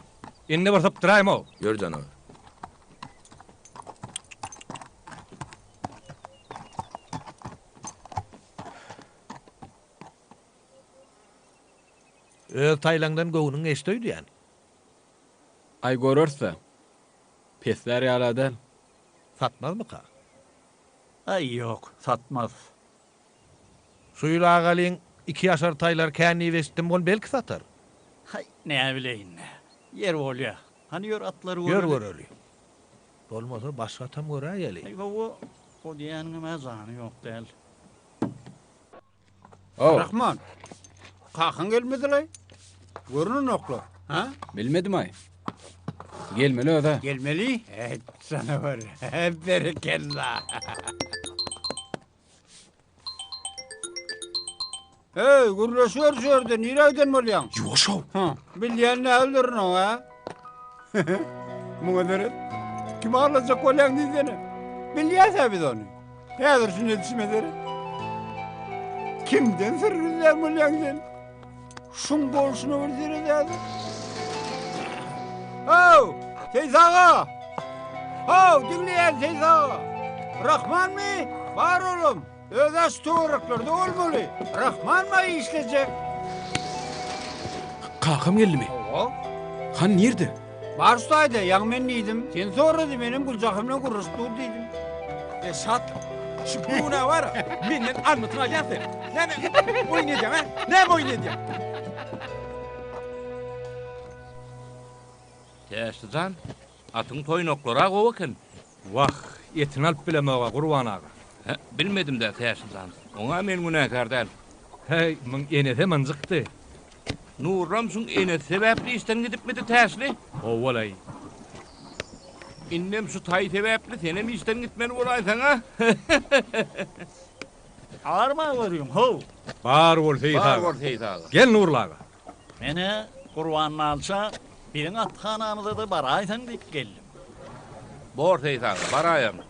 indi bir sypdyraýma-ow. Ýör janawar. Öz taýlaňdan göwnüň geçdi öýdýän. Aý göreris-dä. Peslär ýal-a däl. Satmazmyka? Aý ýok, satmaz. Şu ýyl Agalyň ikiýaşar taýlary kän diýip eşitdim, ony belki satar. Haý, näbileýin-dä. Ýer bolýa. Hany ýör atlary Ýör göreli. göreli. Bolmasa başga atam göräýeli. Aý hawa, o diýýäniňem-ä jany ýok däl. Rahman, kakaň gelmedilaý? Görnenoklar, hä? Bilmedim-aý. Gelmeli öz-ä. Gelmeli? Äý, janawer, berekella. Heý, gürleşiber şu ýerde, nirä giden bolýaň? Ýuwaş-ow! Hä, bilýän däldirin oň, hä? Muňa seret. Kimi aldajak bolýaň diýsene. Bilýäs-ä biz ony. Häzir şuny edişime seret. Kimden syr gizlän bolýaň sen? Şuň bolşuna bir seret häzir. Haw, Seýis aga! Haw, diňleýän Seýis aga! Rahmanmy? Bar olam. Öz-ä şu töwereklerde bolmaly. Rahmanmy işlejek? Kakam geldimi? Hawa. Hany nirde? Bar şu taýda, ýaňy men diýdim. Seni sorady, menem Güljahan bilen gürleşip dur diýdim. E Şatlyk, şu göwün-ä bar-a, menden almytyny alýaň sen. Näme oýun edýäň, hä? Näme oýun edýäň? Täşli jan, atyň toýnaklary-a gowy eken. Wah, etini alyp bilemog-a, Gurban aga. Hä, bilmedim-dä, Täşli jan. Oňa men günäkär däl. Häý, muň enesem ynjykdy. Nurram şuň enesi sebäpli işden gidipmidi, Täşli? Howwa-laý. Indem şu taý sebäpli senem işden gitmeli bolaýsaň-a? Arma görüň, how! Bar bol, Seýis aga. Bar bol, Seýis aga. Gel, Nurly aga. Men-ä Gurban nalça biziň athanamyza-da baraýsaň diýip geldim. Bor, Seýis aga, baraýaryn.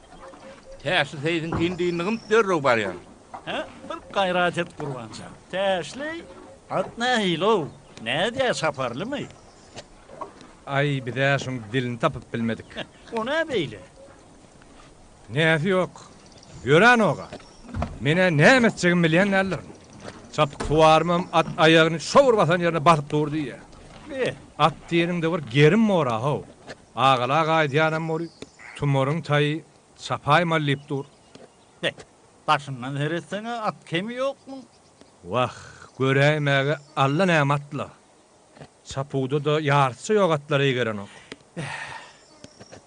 Täşli seýsiňkini diýindigim, derrew barýan. Hä, bir gaýrat et, Gurban jan. Täşli, at nähili-ow? Nädýä, çaparlymy? Aý, biz-ä şuň dilini tapyp bilmedik. O nä beýle? Näsi ýok. Ýöränog-a. Men-ä näme etjegimi bilýän däldirin. Çapyksuwarymam at aýagyny şo bir basan ýerine basyp dur diýýä. Be. At diýeniňde bir gerim bor-a-how. Agaly aga aýdýanam boly, Tumaryň taýy çapaýmaly diýip dur. Be, daşyndan seretseň-ä at kemi ýokmuň. Wah, göräýmäge Alla näme atla. Çapuwda-da ýarysy ýok atlar eýgerenok. Beh,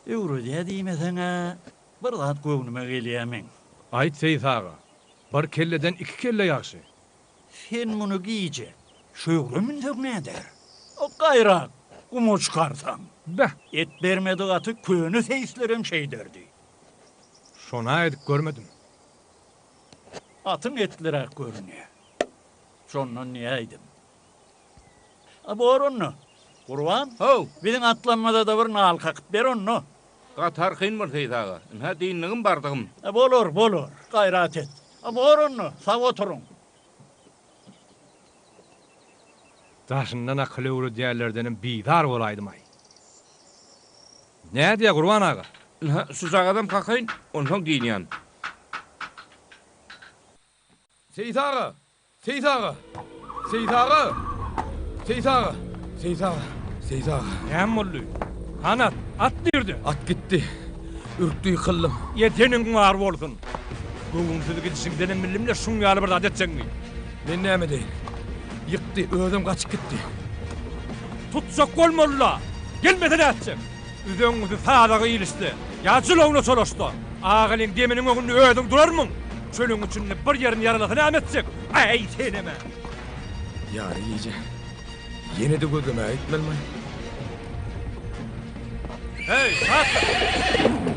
öwredýä diýmeseň-ä, bir zat göwnüme gelýä meň. Aýt, Seýis aga, bir kelleden iki kelle ýagşy. Sen muny gije şöwre münseň näder? O gaýrat, guma çykarsaň. Beh! Et bermedik aty köne seýislerem şeýderdi. Şon-a edip görmedim. Atyň etliräk görünýä. Şondan diýäýdim. A bor onda. Gurban. How! Biziň atlanmada-da bir nal kakyp ber onda. Gaty arkaýyn bol, Seýit aga. Ynha, dynlygym, bardygym. A bolar, bolar. Gaýrat et. A bor onda, sag oturyň. Daşyndan akyl öwredýänlerdenem bizar bolaýdym-aý. Nädýä, Gurban aga? Ynha, şujagazam kakaýyn, onsoň dynýan. Seýit aga! Seýis aga! Seýis aga! Seýis aga! Seýis aga! Seýis aga! Näme boldy? Hany at? At nirde? At gitdi. Ürkdi ýykyldym. Edeniň bar bolsun. Göwünsiz gidişiňdenem bildim-le şuň ýaly bir zat etjegiňi. Men näme edeýin? Ýykdy, özem gaçyp gitdi. Tutjak bolmaly-la. Gelmese nätjek? Üzeňňisi sazaga ilişse, ýa jylawyna çolaşsa, Agalyň deminiň öňünde özüň durarmyň? Çölüň içinde bir ýerini ýaralasa näme etjek? Äý, senem-ä! Ýary gije. Ýene-de gözlemäge gitmelimi? Heý, Şatlyk!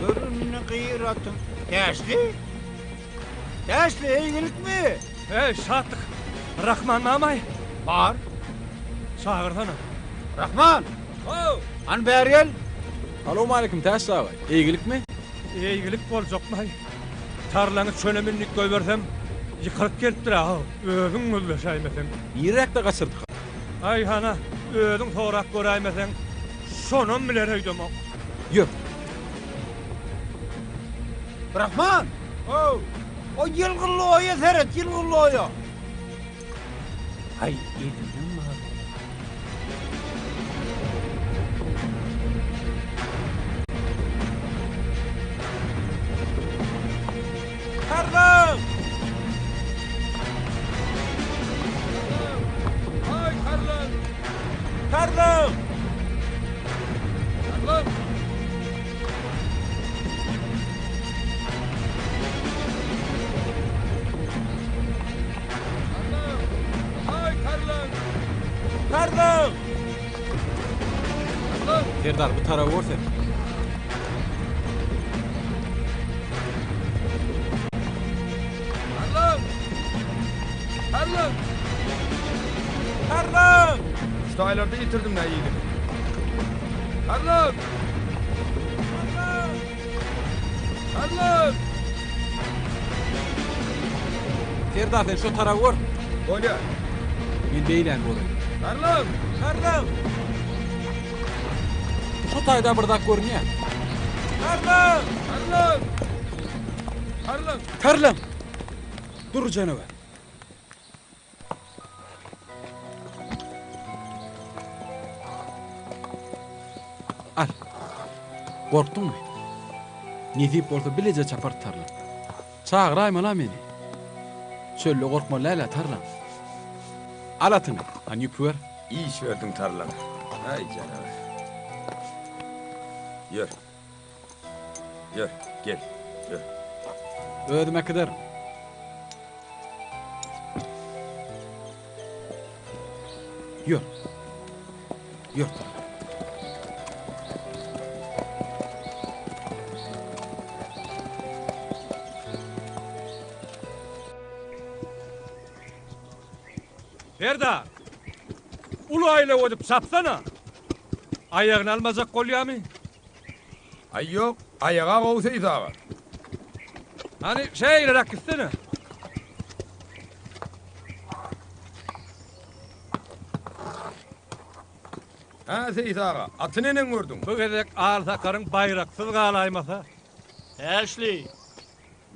Göründi gyratyň. Täşli? Täşli, eýgilikmi? Heý, Şatlyk! Rahman barmaý? Bar. Çagyrsana. Rahman! How! Hany bäri gel! Salowmaleýkim Täşli aga, eýgilikmi? Eýgilik boljakmaý. Tarlaňy çöle mündik goýbersem, ýykylyp gelipdir-ä-how. Özüň gözleşäýmeseň. Niräkde gaçyrdyk? Aý, hana, özüň sorap göräýmeseň, şonam biler öýdemok. Ýör. Rahman! How! O ýylgynly oýa seret, ýylgynly oýa! Aý, elinden bar bolar. Tarlan! Aý, Tarlan! Tarlan! Tarlan! Tarlan! Serdar bu taraby gör sen. Tarlan! Tarlan! Tarlan! Şu taýlarda ýitirdim-dä ýigidi. Tarlan! Tarlan! Serdar sen şo taraby gör. Bolýar. Men beýläni göreýin. Tarlan! Tarlan! Şo taýda bir zat görünýär. Tarlan! Tarlan! Tarlan! Tarlan! Dur janawer. Al. Gorkduňmy? Nesip bolsa bileje çapar tarlan. Çagyraýma-la meni. Çölde gorkmaly däl-ä tarlan. Al atyňy, hany ýüpi ber. Iş berdiň tarlan. Aý janawer. Ýör. Ýör, gel, ýör. Özüm äkiderin. Ýör. Ýör. Serdar! Uly aýlaw edip çapsana! Aýagyny almajak bolýamy? Aý ýok, aýaga gowy Seýis aga. Hany şeýleräk gitsene. Hä Seýis aga, aty neneň gördüň? Bu gezek Alsakaryň baýraksyz galaýmasa. Täşli,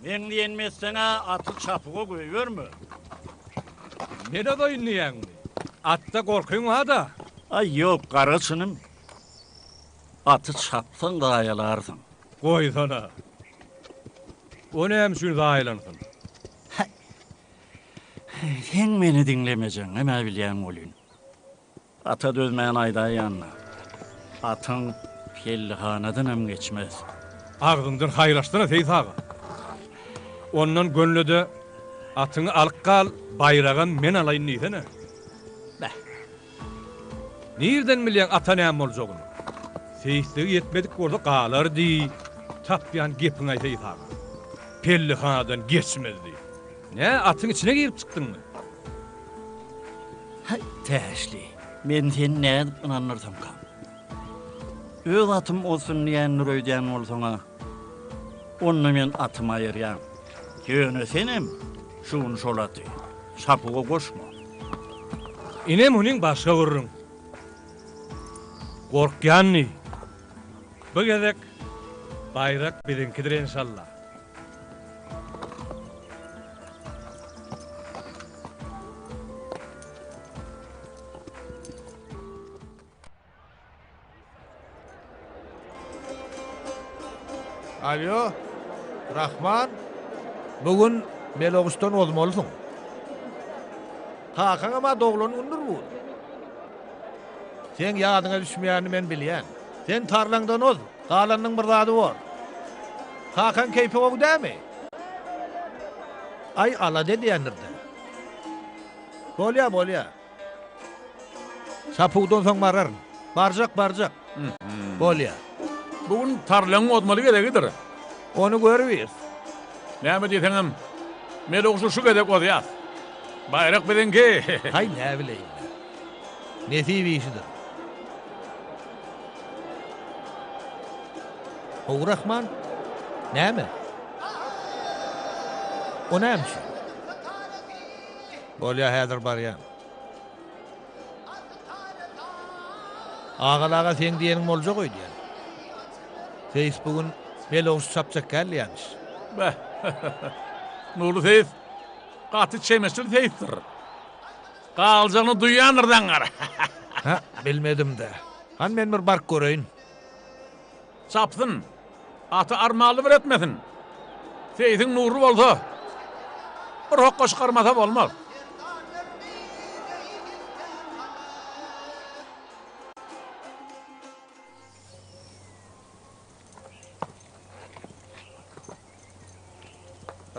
meň diýenimi etseň-ä aty çapyga goýberme. Men ozaýyn diýýäňmi? Atda gorkyň bar-da. Aý ýok, gara çynym. Aty çapsaň zaýalarsyň. Goýsana. O näme üçin zaýalansyn? Häý. Seň meni diňlemejegiňem-ä bilýän welin. Ata dözmän aýdaýanda, atyň pellihanadanam geçmez. Agzyňdan haýyr açsana, Seýis aga. Ondan gönle-de, atyňy alyp gal, baýragam men alaýyn diýsene. Beh. Nirden bilýäň ata näme boljagyny? Seýisligi ýetmedik bolsa galar diý. Tapýan gepiň-aý Seýis aga. Pellihanadan geçmez diý. Nä, atyň içine girip çykdyňmy? Haý, Täşli, men seni nädip ynandyrsamkam? Öz atym ozsun diýendir öýdýän bolsaň-a, onda men atymy aýyrýan. Ýöne senem şu gün şol aty çapuwa goşma. Ine munyň başga gürrüň. Gorkýan diý. Bu gezek baýrak biziňkidir enşalla. Alýo, Rahman, bu gün Meloguşdan ozmalysyň. Kakaňam-a doglan gündür bu gün. Seň ýadyňa düşmeýänini men bilýän. Sen tarlaňdan oz, galanynyň bir zady bor. Kakaň keýpi gowy dämi? Aý, alada edýändir-dä. Bolýa, bolýa. Çapuwdan soň bararyn. Barjak, barjak. Bolýa. Bu gün tarlaňyň ozmaly gezegidir. Ony görübiris. Näme diýseňem, Melogşy şu gezek ozýas. Baýrak biziňki. Haý, näbileýin-dä. Nesip işidir. How, Rahman? Näme? O näme üçin? Bolýa, häzir barýan. Agaly aga seň diýeniň boljak öýdýän. Seýis bu gün Melogşy çapjak däl diýýämiş. Beh. Nurly seýis gaty çemeçil seýisdir. Galjagyny duýýandyr zaňňar. Hä, bilmedim-dä. Hany men bir baryp göreýin. Çapsyn. Aty armanly bir etmesin. Seýsiň nury bolsa, bir hokga çykarmasa bolmaz.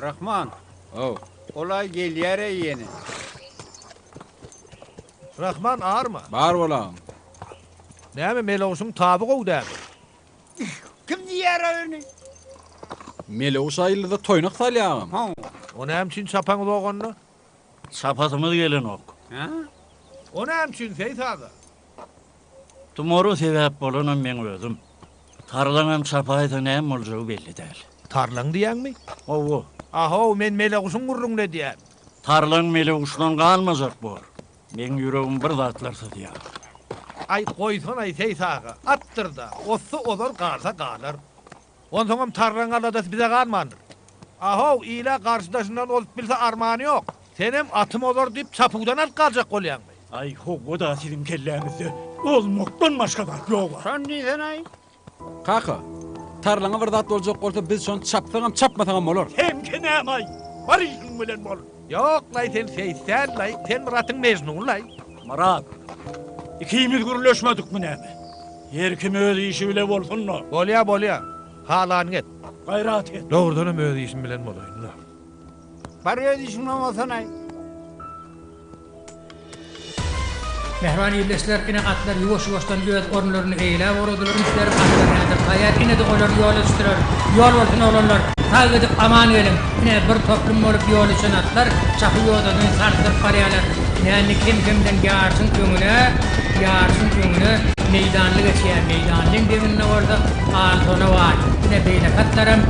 Rahman. Haw. Ol-aý gelýär-eý ýene. Rahman arma. Bar bol agam. Näme Melewşiň taby gowy dälmi? Kim diýýär-ä ony? Melewş aýyllyda toýnak salýar agam. Haw. O näme üçin çapaňyz oganda? Çapasymyz gelenok. Hä? O näme üçin Seýit aga? Tumara sebäp bolanam meň özüm. Tarlaňam çapaýsa näme boljagy belli däl. Tarlaň diýýäňmi? Hawa. A-how, men Meleguşuň gürrüňini edýän. Tarlaň Meleguşdan galmajak bor. Meň ýüregim bir zatlar syzýar. Aý, goýsanaý, Seýis aga, atdyr-da, ozsa ozar, galsa galar. Onsoňam tarlaň aladasy bize galmandyr. A-how, il-ä garşydaşyndan ozup bilse armany ýok. Senem atym ozar diýip çapuwdan alyp galjak bolýaňmy? Aý, howwa-da siziň kelläňizde ozmakdan başga zat ýog-a. Şony diýsen-aý. Kaka, tarlaňa bir zat boljak bolsa biz şony çapsagam, çapmasagam bolar. Seňki näme-aý? Bar işiň bilen bol. Ýok-laý, sen seýis däl-laý, sen Myratyň Mejnuny-laý. Myrat, ikimiz gürleşmedikmi näme? Her kim öz işi bile bolsun-da. Bolýa, bolýa. Halanyňy et. Gaýrat et. Dogrudanam öz işim bilen bolaýyn-da. Bar öz işiň bilen bolsanaý. Mähriban ildeşler, ine atlar ýuwaş-ýuwaşdan öz orunlaryny eýeläp ugradylar. Üns berip atlar häzir taýýar. Ine-de olar ýola düşdüler. Ýol bolsun oglanlar! Sag gidip aman geliň! Ine, bir toplum bolup ýola düşen atlar çapyp ýodasyny sarsdyryp barýarlar. Ine indi kem-kemden ýaryşyň öňüne, ýaryşyň öňüne Meýdanly geçýär. Meýdanlyň deňinde bolsa Alsona bar. Ine beýleki atlaram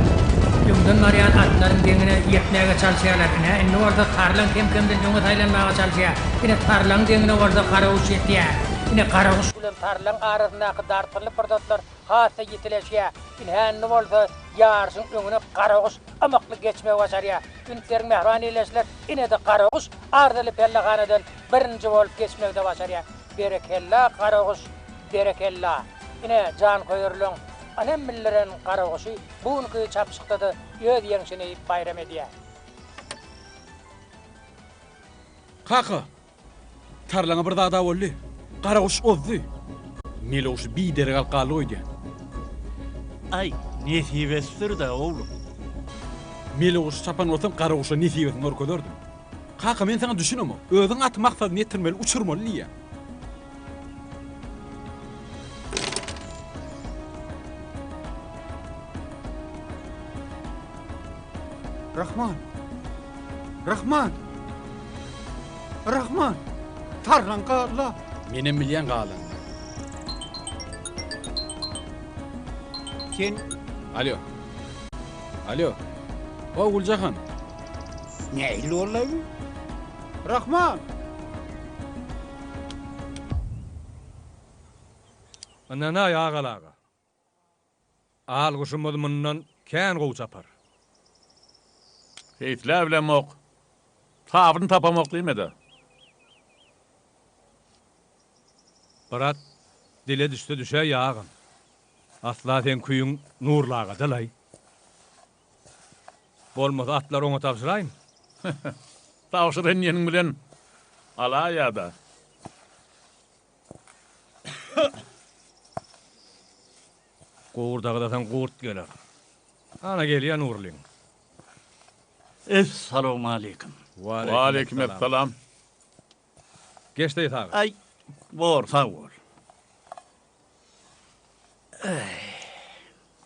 öňden barýan atlaryň deňine ýetmäge çalyşýarlar. Ine indi bolsa Tarlan kem-kemden öňe saýlanmaga çalyşýar. Ine Tarlaň deňine bolsa Garaguş ýetýär. Ine Garaguş bilen Tarlaň arasyndaky dartgynly pursatlar has-da ýitileşýär. Ine indi bolsa ýaryşyň öňüne Garaguş ymykly geçmegi başarýar. Üns beriň mähriban ildeşler, ine-de Garaguş arzyly pellehanadan birinji bolup geçmegi-de başarýar. Berekella, Garaguş, berekella! Ine, janköýerleň ynam bildiren Garaguşy bu günki çapyşykda-da öz ýeňşini baýram edýär. Kaka, Tarlaňa bir zad-a boldy. Garaguş ozdy. Meleguşy biderek alyp galdyk öýdýän. Aý, nesibesidir-dä, oglum. Meleguşy çapan bolsam, garaguşa nesibesini görkezerdim. Kaka, men saňa düşünemok. Özüň aty maksadyna ýetirmeli, uçurmaly diýýäň. Rahman! Rahman! Rahman! Tarlan galdy-la! Menem bilýän galanyny. Sen. Alýo. Alýo. O, Güljahan. Nähili boldy bu? Rahman! Ynanaý Agaly aga. Al guşumyz mundan kän gowy çapar. Seýisläbilemok. Tabyny tapamok diýme-de. Bir at dile düşse düşäýýä agam. Asla seň küýüň Nurly agada-laý. Bolmasa atlary oňa tabşyraýyn. Tabşyr diýeniň bilen alaýa-da. Gurt agzasaň gurt geler. Ana gelýä Nurlyň. Essalawmaleýkim. Waleýkim essalam. Geç Seýit aga. Aý, bor, sag bol.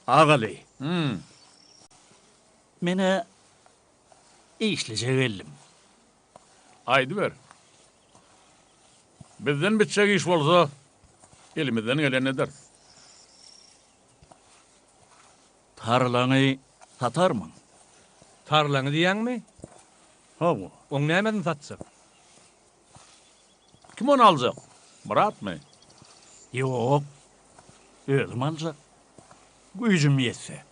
Agaly. Hum. Men-ä işlije geldim. Aýdyber. Bizden bitjek iş bolsa, elimizden gelenini ederis. Tarlaňy satarmyň? Tarlaňy diýýäňmi? Hawa. Oň nämesini satjak? Kim ony aljak? Myratmy? Ýok. Özüm aljak. Güýjüm ýetse.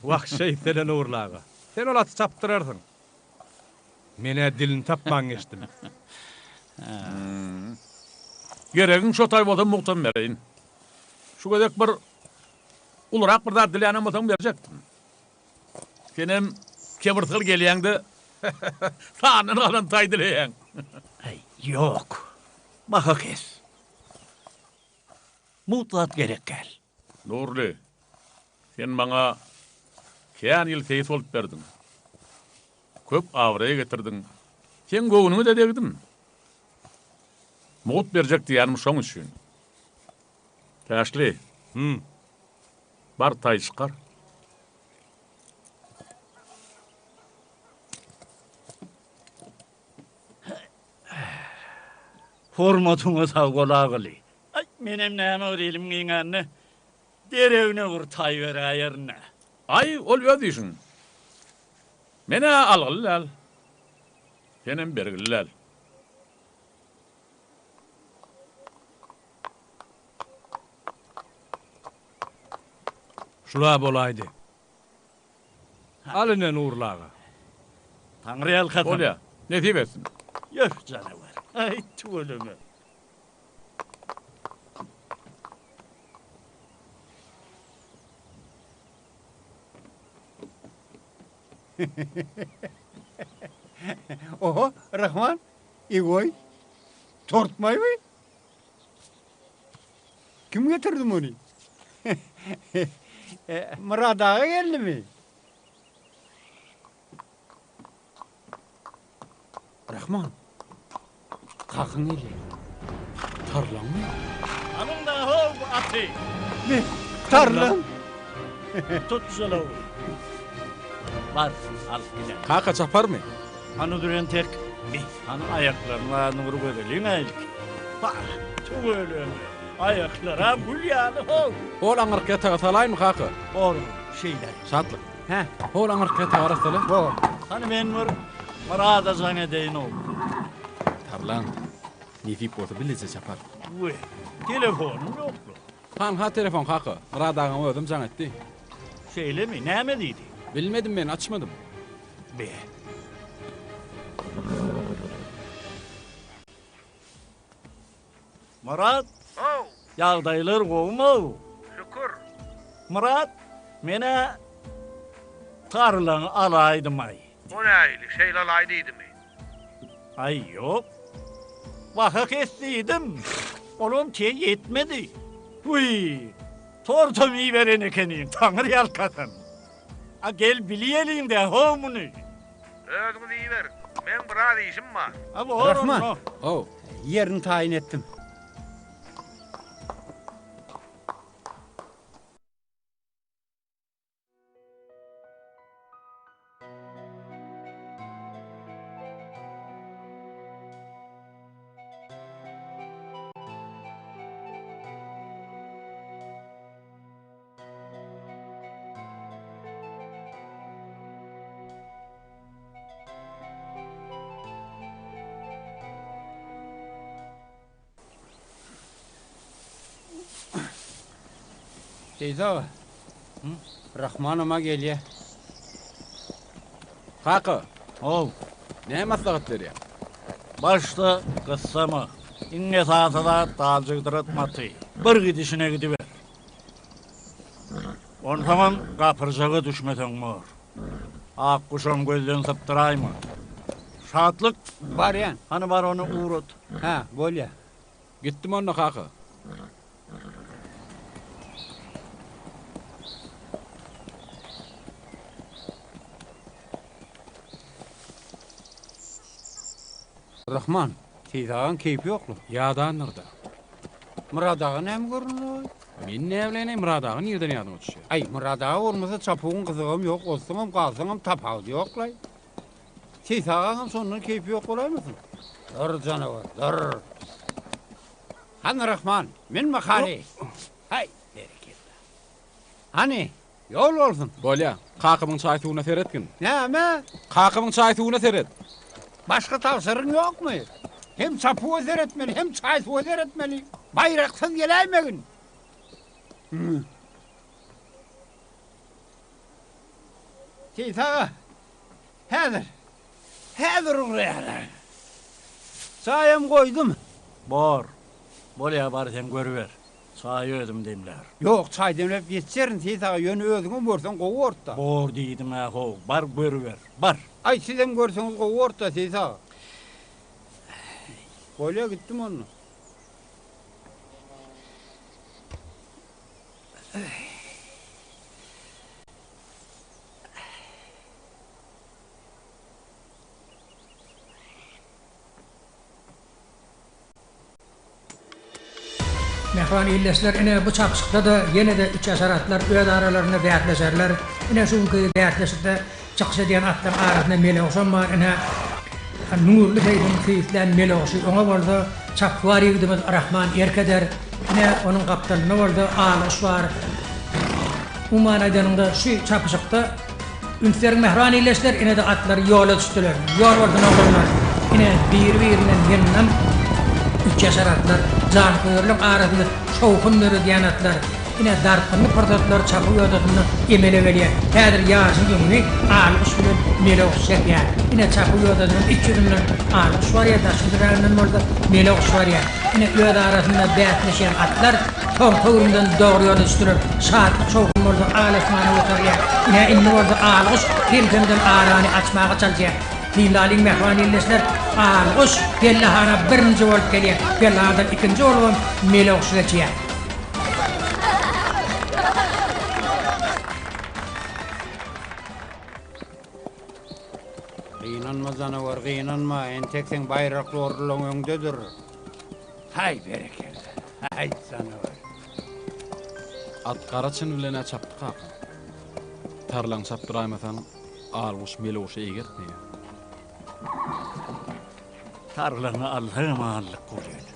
Wah, şeýtsene Nurly aga. Sen ol aty çapdyrarsyň. Men-ä dilini tapman geçdim. Geregiň şo taý bolsa mugtam bereýin. Şu gezek bir ulurak bir zat dilänem bolsaň berjekdim. Senem kebirsygyr gelýäň-de, sandan galan taý dileýäň. Äý, ýok. Baha kes. Mugt zat gerek däl. Nurly, sen maňa kän ýyl seýis bolup berdiň. Köp abraý getirdiň. Seň göwnüňe-de degdim. Mugt berjek diýýänim şoň üçin. Täşli, Hüm. Bar taý çykar. Hormatyňa sag bol Agyly. Aý, menem näme bir elim giňände deregine bir taý beräýerin-dä. Aý, ol öz işiň. Men-ä algyly däl. Senem bergili däl. Şul-a bolaýdy. Al ine Nurly aga. Taňry ýalkasyn. Bolýa. Nesip etsin. Ýör, janawar. Aý, tüweleme. Oho, Rahman, Egoý, tortmaýmy? Kim getirdi muny? Myrat aga geldimi? Rahman, kakaň gelýär. Tarlaňmy? Alyň-da how bu aty! Ne, tarlaň? Tut jylawy. Bar, alyp gider. Kaka çaparmy? Hany dur entek. Bi, hany aýaklaryň zadyny bir gözeliň-ä ilki. Bah, tüweleme, aýaklar-a gül ýaly how. Hol aňyrky ýataga salaýynmy, kaka? Bor, şeýle. Şatlyk. Hä? Hol aňyrky ýatagy arassala. Bor. Hany men bir Myrada jaň edeýin-ow. Tarlan, nesip bolsa bileje çapar. We, telefonym ýok-la. Hanha telefon kaka, Myrat agaň özem jaň etdi. Şeýlemi, näme diýdi? Bilmedim men, açmadym. Be. Myrat! How! Ýagdaýlar gowumy-ow? Şükür. Myrat, men-ä tarlaňy alaýdym-aý. O nähili, şeýle alaý diýdimi? Aý, ýok. Baha kes diýdim. Olam teý ýetmedi. Wiý, tortam iberen ekeniň, taňry ýalkasyn. A gel bilýeliň-dä how muny. Özüňiz iberiň. Meň biraz işim bar. A bor Rahman. onda. How. Ýerini taýyn etdim. Seýis aga, Rahmanam-a gelýä. Kaka! How! Näme maslahat berýäň? Başda gyssama. Iň esasy zat daljygdyratma aty. Bir gidişine gidiber. Onsoňam gapyrjaga düşmeseň bor. Ak guşam gözden sypdyraýma. Şatlyk! Barýan. Hany bar ony ugrat. Hä, bolýa. Gitdim onda kaka. Rahman, Seýit agaň keýpi ýokly. Ýadandyr-da. Myrat aga näme göründi? Men näbileýin-eý, Myrat aga nirden ýadyňa düşýär? Aý, Myrat aga bolmasa çapuwyň gyzygam ýok, ozsaňam, galsaňam tapawudy ýok-laý. Seýit agaňam şondan keýpi ýok bolaýmasyn? Dur, janawar, dur. Hany, Rahman, min bakaly. Haý, berekella. Hany, ýol bolsun. Bolýa. Kakamyň çaý-suwuna seretgin. Näme? Kakamyň çaý-suwuna seret. Başga tabşyrygyň ýokmy? Hem çapuwa seretmeli, hem çaý-suwa seretmeli. Baýraksyz geläýmegin. Seýit aga, häzir, häzir ugraýarlar. Çaýam goýdum. Bor. Bolýa, bar sen görüber. Çaýy özüm demlärin. Ýok, çaý demläp ýetişerin, Seýit aga, ýöne özüňem görseň gowy bortda. Bor diýdim-ä how, bar görüber, bar. Aý, sizem görseňiz gowy bortda, Seýit aga. Bolýa, gitdim onda. Mähriban ildeşler, ine bu çapyşykda-da ýene-de üçýaşar atlar öz aralarynda bäsleşerler. Ine şu günki bäsleşikde çykyş edýän atlaryň arasynda Meleguşam bar. Ine Nurly seýsiň seýislän Meleguşy, oňa bolsa çapyksuwar ýigidimiz Rahman erk eder. Ine onuň gapdalynda bolsa Alyguş bar. Umuman aýdanyňda şu çapyşykda Üns beriň mähriban ildeşler, ine-de atlar ýola düşdüler. Ýol bolsun oglanlar! Ine, biri-birinden ýyndam üçýaşar atlar, janköýerleň arasynda şowhun döredýän atlar. Ine, dartgynly pursatlar çapuw ýodasynda emele gelýär. Häzir ýaryşyň öňüni Aly guş bilen Mele guş çekýär. Ine, çapuw ýodasynyň iç ýüzünden Aly guş barýar, daş ýüzüräginden bolsa Mele guş barýar. Ine, öz arasynda bäsleşýän atlar Soňky öwrümden dogry ýola düşdüler. Şatlyk-şowhun bolsa al-asmana göterilýär. Ine, indi bolsa Alyguş kem-kemden arany açmaga çalyşýar. Synlalyň, mähriban ildeşler, Alyguş pellehana birinji bolup gelýär. Pellehanadan ikinji bolubam Meleguş geçýär. Gynanma, janawar, gynanma, entek seň baýrakly orunlaň öňdedir. Haý, berekella! Haý, janawar! At gara çyn bilen-ä çapdy kaka. Tarlaň çapdyraýmasaň, Alguş Meleguşy eýgertmeýär. Tarlaňy alsagam aldyk welin.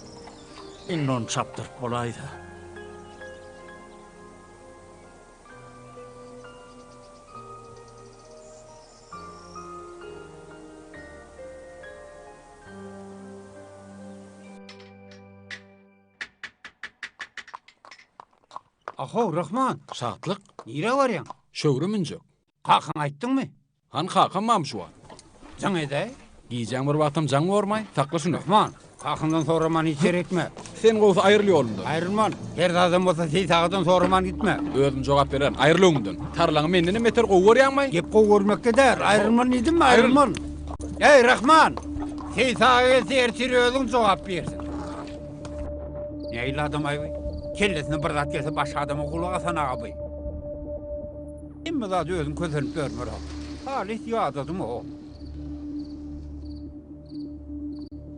Indi ony çapdyryp bolaýsa. Ahow, Rahman! Şatlyk! Nirä barýaň? Şöwre münjek. Kakaňa aýtdyňmy? Hany kakam barmy şu wagt? Jaň edäý. Gijäň bir wagtam jaň bormaý, sakla şuny. Rahman, kakaňdan soraman hiç ýere gitme. Sen gowusy aýryl ýolumdan. Aýrylman. Her zadam bolsa Seýit agadan soraman gitme. Özüm jogap bererin. Aýryl öňümden. Tarlaňy mendenem beter gowy görýäňmaý? Gep gowy görmekde däl. Aýrylman diýdimmi, aýrylman. Eý, Rahman! Seýit aga gelse ertir özüň jogap bersiň. Nähili adam-aý bu? Kellesine bir zat gelse başga adama gulak asan aga bu. Hemme zady özüň kösenip ýörme-le. Halys ýadadym-ow.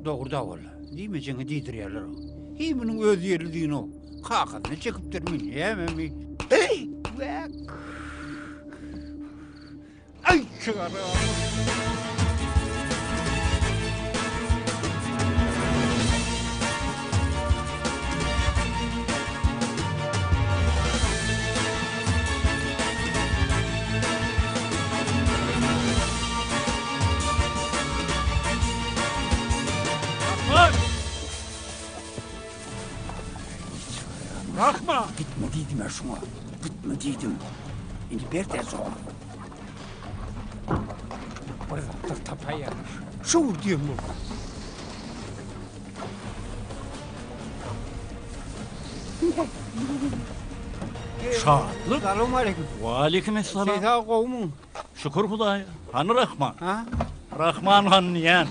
Dogry-da walla. Diýmejeňi diýdirýärler-ow. Heý, munuň öz ýerlidigini-ow. Kakasyna çekipdirmi, nämemi? Eý, wäk! Aý, çygaram! Rahman! Gitme diýdim-ä şuňa. Gitme diýdim. Indi ber-dä jogap. Bir zatlar tapaýar. Şu diýen bolsa. Şatlyk. Salam aleyküm. Waleýkim essalam. Seýit aga gowumyň? Şükür Hudaýa. Hany Rahman? Ha? Rahman hany diýýän.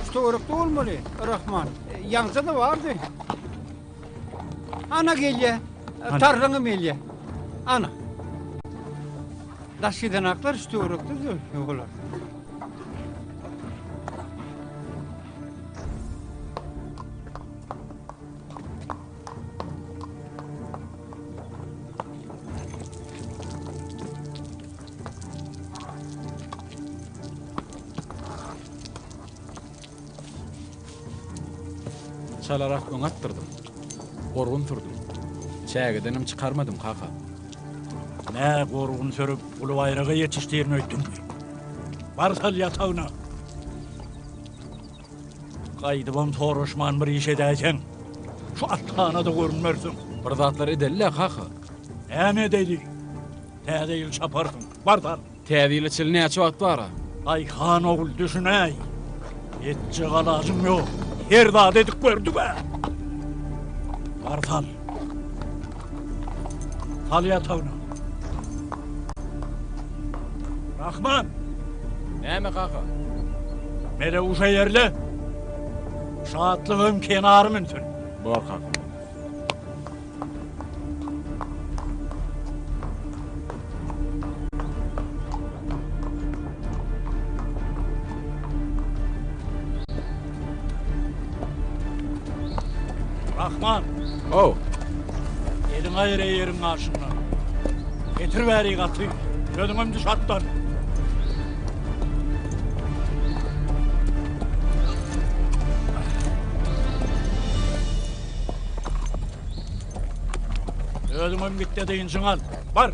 Şu töwerekde bolmaly, Rahman. Ýaňja-da bardy. Ana gelýä. Tarlaňam gelýä. Ana. Daş giden aklar şu töwerekde olar. Çalarak öňe atdyrdym. Gorgun sürdüm. Çägedenem çykarmadym, kaka. Nä gorgun sürüp, uly baýraga ýetişdirin öýtdüňmi? Bar sal ýatagyna. Gaýdybam soraşman bir iş edäýseň, şu athana-da görünmersiň. Bir zatlar edeli-le, kaka. Näme edeli? Täze ýyl çaparsyň. Bar sal. Täze ýyla çenli näçe wagt bar-a? Aý, han ogul, düşünäý. Etjek alajyň ýok. Her zady edip gördük-ä. Bar sal. Sal ýatagyna. Rahman! Näme, kaka? Meleguş eýerle. Şatlygym kenary münsün. Bor, kaka. Rahman! Ow! Eliňi aýyr eýeriň gaşyndan. Getir bäri gaty. Özüňem düş atdan. Özüňem git-de dynjyňy al. Bar!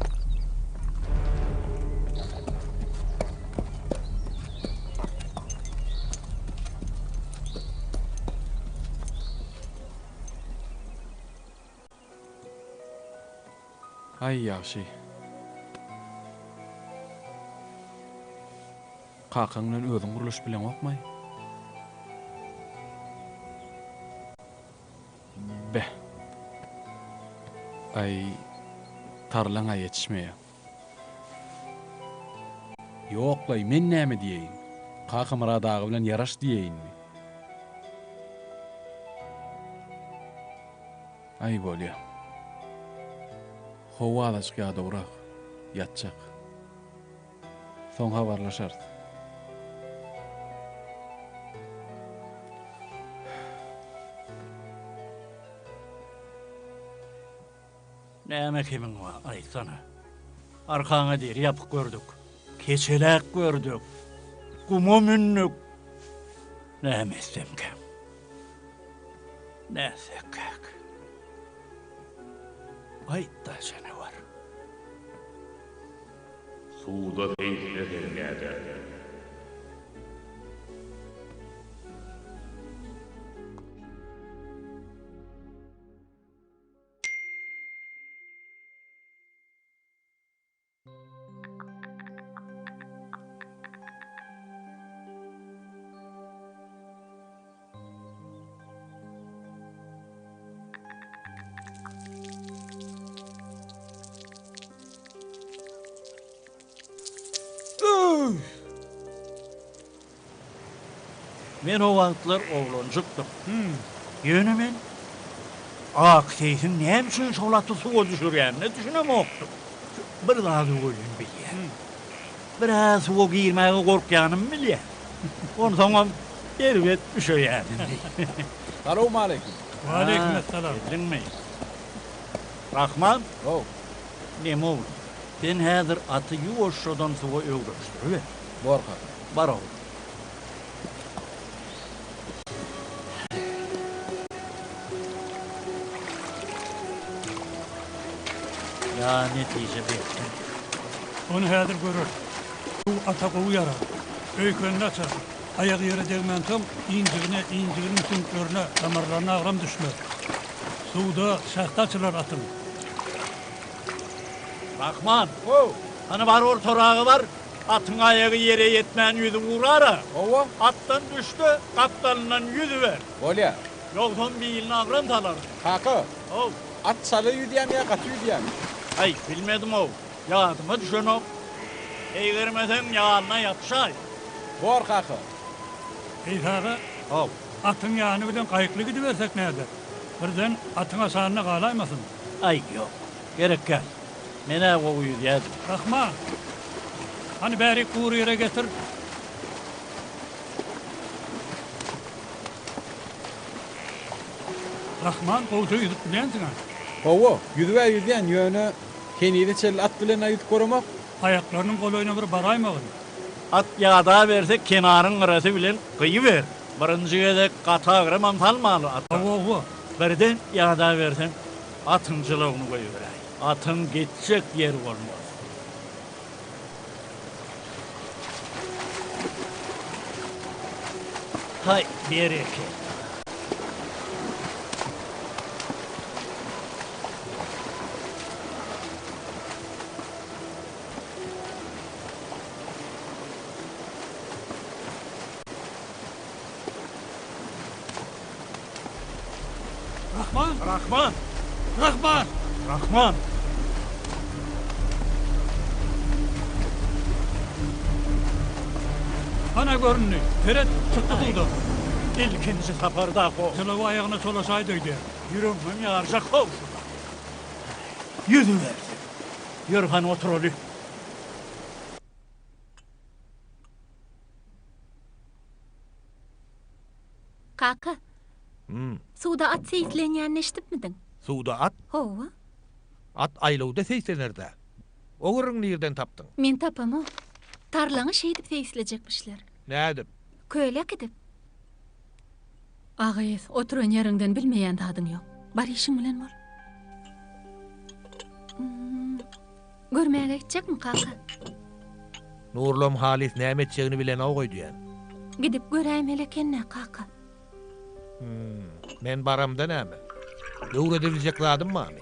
Aý, ýagşy. Kakaň bilen özüň gürleşip bileňokmaý? Beh. Aý, tarlaň-a ýetişmeýä. Ýok-laý, men näme diýeýin? Kakamyrat aga bilen ýaraş diýeýinmi? Aý, bolýa. Howa azajyk ýadawrak. Ýatjak. Soň habarlaşarys. Näme kemiň bar, aýtsana. Arkaňa deri ýapyk gördük. Keçeläk gördük. Guma mündük. Näme etsemkäm? Nätsekkäk? Aýt-da janawar. Suwda seýisleseň nädersiň? Men o wagtlar oglanjykdym. Ýöne men Ak seýsiň näme üçin şol aty suwa düşürýänine düşünemokdym. Bir zady welin bilýän. Bir-ä suwa girmäge gorkýanymy bilýän. Onsoňam erbet üşeýänimi. Salowmaleýkim. Waleýkim essalam. Geldiňmi? Rahman? How. Neme oglum, sen häzir aty ýuwaşjadan suwa öwrenişdiriber. Bor kaka. Bar oglum. Ýa netije bersin. Ony häzir göreris. Suw ata gowy ýarar. Öýkenini açar. Aýagy ýere degmänsoň, injigine, injiginiň süňklerine, damarlaryna agram düşmez. Suwda şähdi açylar atyň. Rahman! Hany bar ortaraga bar. Atyň aýagy ýere ýetmän ýüzüp ugrar-a. Hawa. Atdan düş-de, gapdalyndan ýüzüber. Bolýa. Ýogsam biline agram salarsyň. Kaka, How. at çala ýüzýämi ýa gaty ýüzýämi? Aý, bilmedim-ow. Ýadyma düşenok. Eýgermeseň, ýalyna ýapyşaý. Bor, kaka. Seýis aga, How. atyň ýany bilen gaýykly gidibersek näder? Birden atyň aşagynda galaýmasyn. Aý, ýok. Gerek däl. Men-ä gowy ýüzýädim. Rahman! Hany bärik gury ýere getir. Rahman, gowja ýüzüp bilýänsiň-ä? Hawa, ýüzüb-ä ýüzýän, ýöne henize çenli at bilen-ä ýüzüp göremok. Aýaklarynyň golaýyna bir baraýmagyn. At ýadaberse kenaryň gyrasy bilen gyýyber. Birinji gezek gaty agramam salmaly ata. Hawa, hawa. Birden ýadaberseň, atyň jylawyny goýberäý. Atyň gitjek ýeri bolmaz. Haý, berekella. Rahman! Rahman! Rahman! Rahman! Hana göründi. Seret, çykdy suwdan. Ilkinji saparda-how. Jylawy aýagyna çolaşaýdy öýdýän. Ýüregimem ýarjak-how şular. Ýüzübersin. Ýör hany oturaly. Kaka. Suwda at seýislenýänini eşidipmidiň? Suwda at? Hawa. At aýlawda seýislener-dä. O gürrüňi nirden tapdyň? Men tapamok. Tarlaňy şeýdip seýislejekmişler. Nädip? Köle äkidip. A gyz, oturan ýeriňden bilmeýän zadyň ýok. Bar işiň bilen bol. Görmäge gitjekmi, kaka? Nurlam halys näme etjegini bilenok öýdýän. Gidip göräýmeli eken-dä, kaka. Hum, men baramda näme? Öwredebiljek zadym barmy?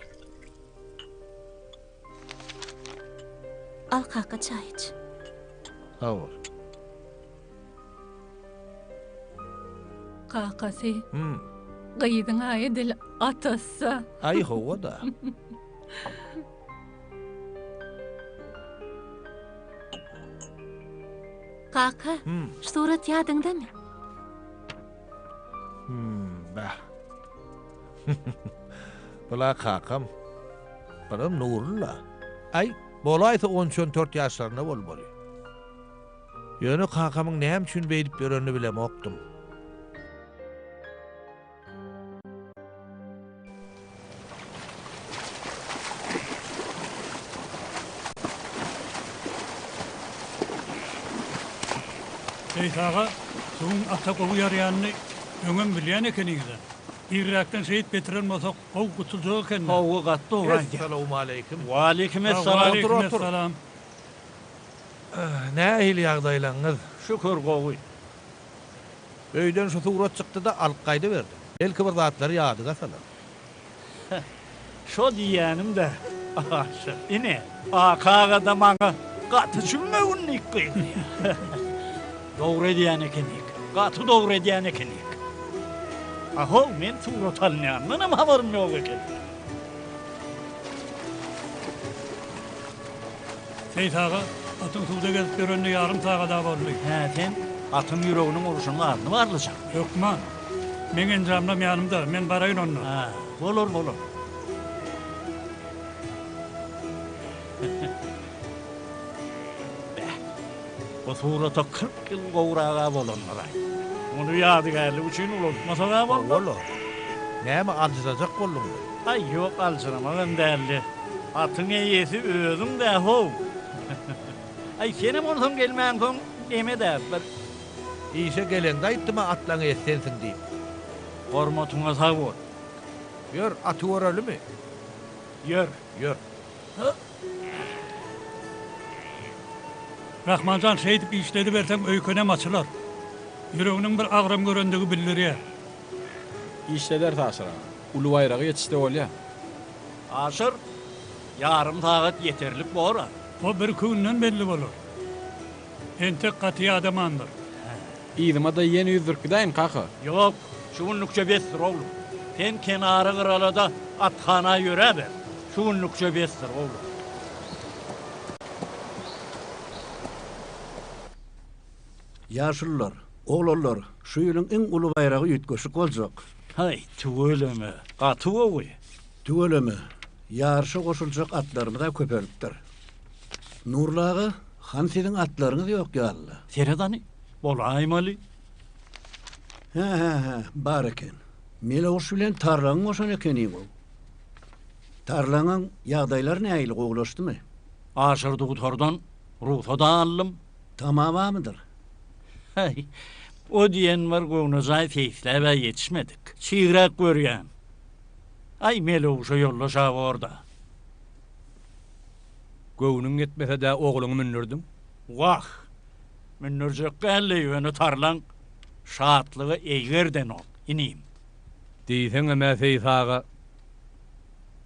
Al, kaka, çaý iç. Sag bol. Kakasy. Hum. Gyzyň-a edil atasy. Aý, hawa-da. Kaka, şu surat ýadyňdamy? Hmm, bah. Bula kakam. Bulam Nurulla. Aý, bolaýsa on üç-on dört ýaşlarynda bolmaly. Ýöne kakamyň näme üçin beýdip ýörenini bilemokdym. Seýis aga. Suwuň ata gowy ýaraýanyny öňem bilýän ekeniňiz-ä. Irräkden şeýdip getiren bolsak, gowy gutuljak eken-dä. Hawa, gaty dogry aýdýaň. Essalawmaleýkim. Waleýkim essalam. Otur, otur. Waleýkim essalam. Nähili ýagdaýlaňyz? Şükür, gowy. Öýden şu surat çykdy-da, alyp gaýdyberdim. Belki bir zatlary ýadyňa salar. Şo diýýänim-dä, Aşyr. Ine, Aky aga-da maňa gaty çümmegünlik gyzýar. Dogry edýän ekenik, gaty dogry edýän ekenik. A-how, men surat alynýandanam habarym ýok eken. Seýit aga, atyň suwda gezip ýörenine ýarym sagad-a boldy. Hä, sen atyň ýüreginiň urşunyň adyny barlajakmy? Hökman. Meň enjamlam ýanymda, men baraýyn onda. Hä, bolar, bolar. Bäh, bu surata 40 ýyl gowrag-a bolandyr-aý. Muny ýadygärlik üçin ulaltmasak-a bolmaz. Hawa-la. Näme aljyrajak bolduňmy? Aý, ýok, aljyramagam däldi. Atyň eýesi özüň-dä-how. Aý, senem onsoň gelmäňsoň neme-dä, bir. Işe geleňde aýtdym-a atlaň eýesi sensiň diýip. Hormatyňa sag bol. Ýör, aty görelimi? Ýör. Ýör. Rahman jan, şeýdip işlediberseň öýkenem açylar. Ýüreginiň bir agram görendigi bildirýär. Işlederis Aşyr aga. Uly baýraga ýetişse bolýa. Aşyr, ýarym sagat ýeterlik bor-a. O birki günden belli bolar. Entek gaty ýadamandyr. Yzyma-da ýene ýüzdürip gidäýin, kaka. Ýok, şu günlükçe besdir, oglum. Sen kenary-gyralada athana ýöräber. Şu günlükçe besdir, oglum. Ýaşulular, oglanlar, şu ýylyň iň uly baýragy üýtgeşik boljak. Haý, tüweleme, gaty gowy. Tüweleme, ýaryşa goşuljak atlarymyz-a köpelipdir. Nurly aga, hany siziň atlaryňyz ýok ýaly-la? Seret hany, bolaýmaly. Hä-hä-hä, bar eken. Meleguş bilen Tarlaňy goşan ekeniň-ow. Tarlaňyň ýagdaýlary nähili, gowulaşdymy? Aşyr dugtordan rugsat aldym. Tamamamydyr? Häý, o diýen bir göwnejaý seýisläb-ä ýetişmedik. Çigräk görýän. Aý, Meleguşa ýoldaş-a bor-da. Göwnüň ýetmese-dä ogluňy mündürdiň. Wah, mündürjek däl-le, ýöne Tarlan şatlygy eýgerdenok, inim. Diýseňem-ä Seýis aga,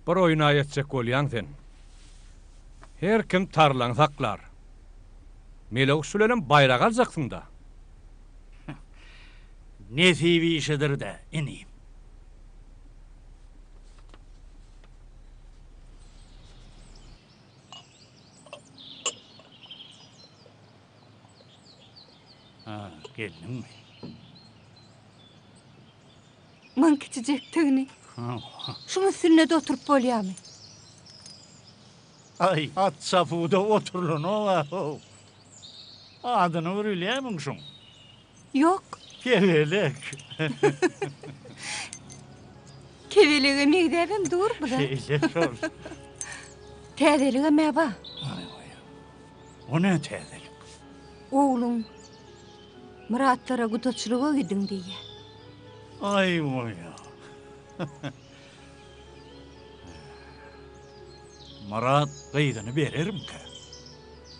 bir oýun-a etjek bolýaň sen. Her kim Tarlaňy saklar. Meleguş bilenem baýrak aljaksyň-da. Nesip işidir-dä, inim. Ha, geldiňmi? Muň kiçijekdigini. Şuň üstünde-de oturyp bolýarmy? Aý, at çapuwda oturylanok-a-how. Adyny bir bilýärmiň şuň? Ýok. Kebelek. Kebelege meňzäbem dur bu-da. Şeýle şol. Täzeligem-ä bar. O ne täzelik? Ogluň Myratlara gudaçylyga gidiň diýýär. Aý, goýa. Myrat gyzyny berermikä?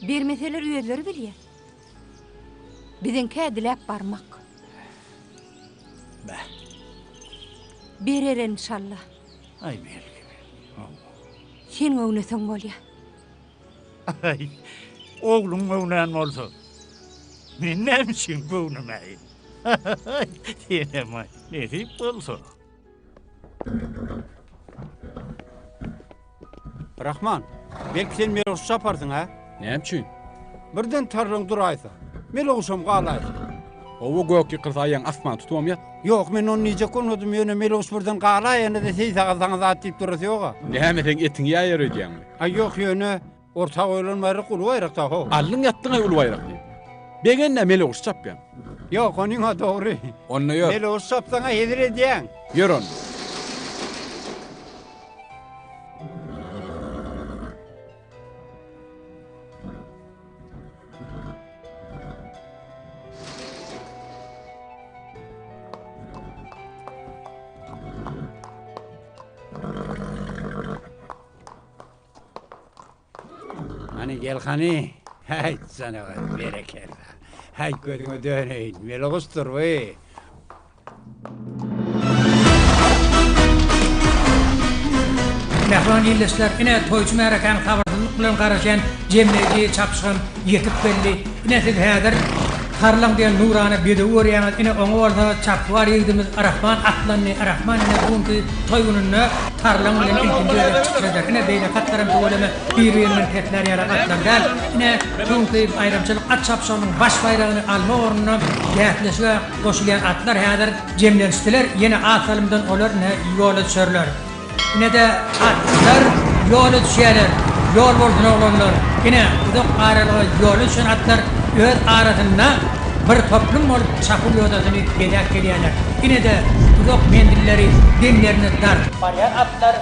Bermeseler özleri bilýär. Biziňkä diläp barmak. Bäh. Berer enşalla. Aý belki. Sen göwneseň bolýa. Aý, ogluň göwnän bolsa, men näme üçin göwnemäýin? Senem-aý, nesip bolsa. Rahman, belki sen Meloguşy çaparsyň, hä? Näme üçin? Birden tarlaň duraýsa, Meloguşam galaýsa. Hawa, gök ýykylsa aýagyň asmana tutubam ýat. Ýok, men ony diýjek bolmadym, ýöne Meloguş birden galaýanda-da Seýis aga saňa zat diýip durasy ýog-a. Näme, seň etiňi ýaýar öýdýäňmi? Aý, ýok, ýöne orta goýlan baýrak uly baýrak-da, how. Aldyň ýatdyň-aý uly baýrak diýip. Begenme, Meloguş çapýaň. Ýok, onyň-a dogry. Onda ýör. Meloguş çapsaň-a hezil edýäň. Ýör onda. Hany gel hany. Häý janawar berekella. Häý gözüňe döneýin. Mele guşdur bu. Mähriban ildeşler, ine, toýçy märekäni sabyrsyzlyk bilen garaşýan jemleýji çapyşygam ýetip geldi. Ine, siz häzir Tarlaň diýen nurana bedewi görýäňiz, ine, oňa bolsa çapyksuwar ýigidimiz Rahman atlandy. Rahman ine, bu günki toý gününde Tarlaň bilen ilkinji gezek çykyş eder. Ine, beýleki atlaram tüweleme bir-birinden peslär ýaly atlar däl. Ine, şu günki baýramçylyk at çapyşygynyň baş baýragyny almak ugrunda bäsleşige Goşulýan atlar häzir jemlenişdiler, ýene az salymdan olar ine ýola düşerler. Ine-de atlar ýola düşýärler. Ýol bolsun oglanlar! Ine, uzak aralyga ýola düşen atlar öz arasynda bir toplum bolup çapuw ýodasyny bezäp gelýärler. Ine-de uzak menzilleri demlerini dartyp barýan atlar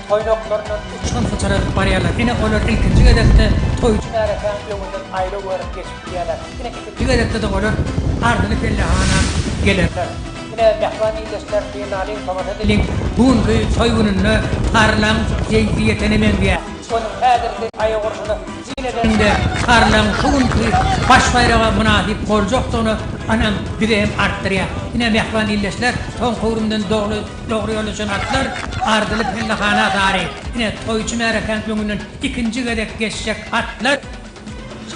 toýnaklaryndan uçgun syçradyp barýarlar. Ine olar ilkinji gezekde toýçy märekäň öňünden aýlaw görüp geçip gidýärler. Ine ikinji gezekde-de olar arzyly pellehana gelerler. Ine, mähriban ildeşler, synlalyň, tomaşa edeliň, bu günki toý gününde Tarlaň seýsi ýetene meňzeýär. Onuň häzirki aýak urşuna syn edeniňde, Tarlaň şu günki baş baýraga mynasyp boljakdygyna ynam bizi hem artdyrýar. Ine, mähriban ildeşler, soňky öwrümden dogry dogry ýola düşen atlar arzyly pellehana sary, ine, toýçy märekäň öňünden ikinji gezek geçjek atlar,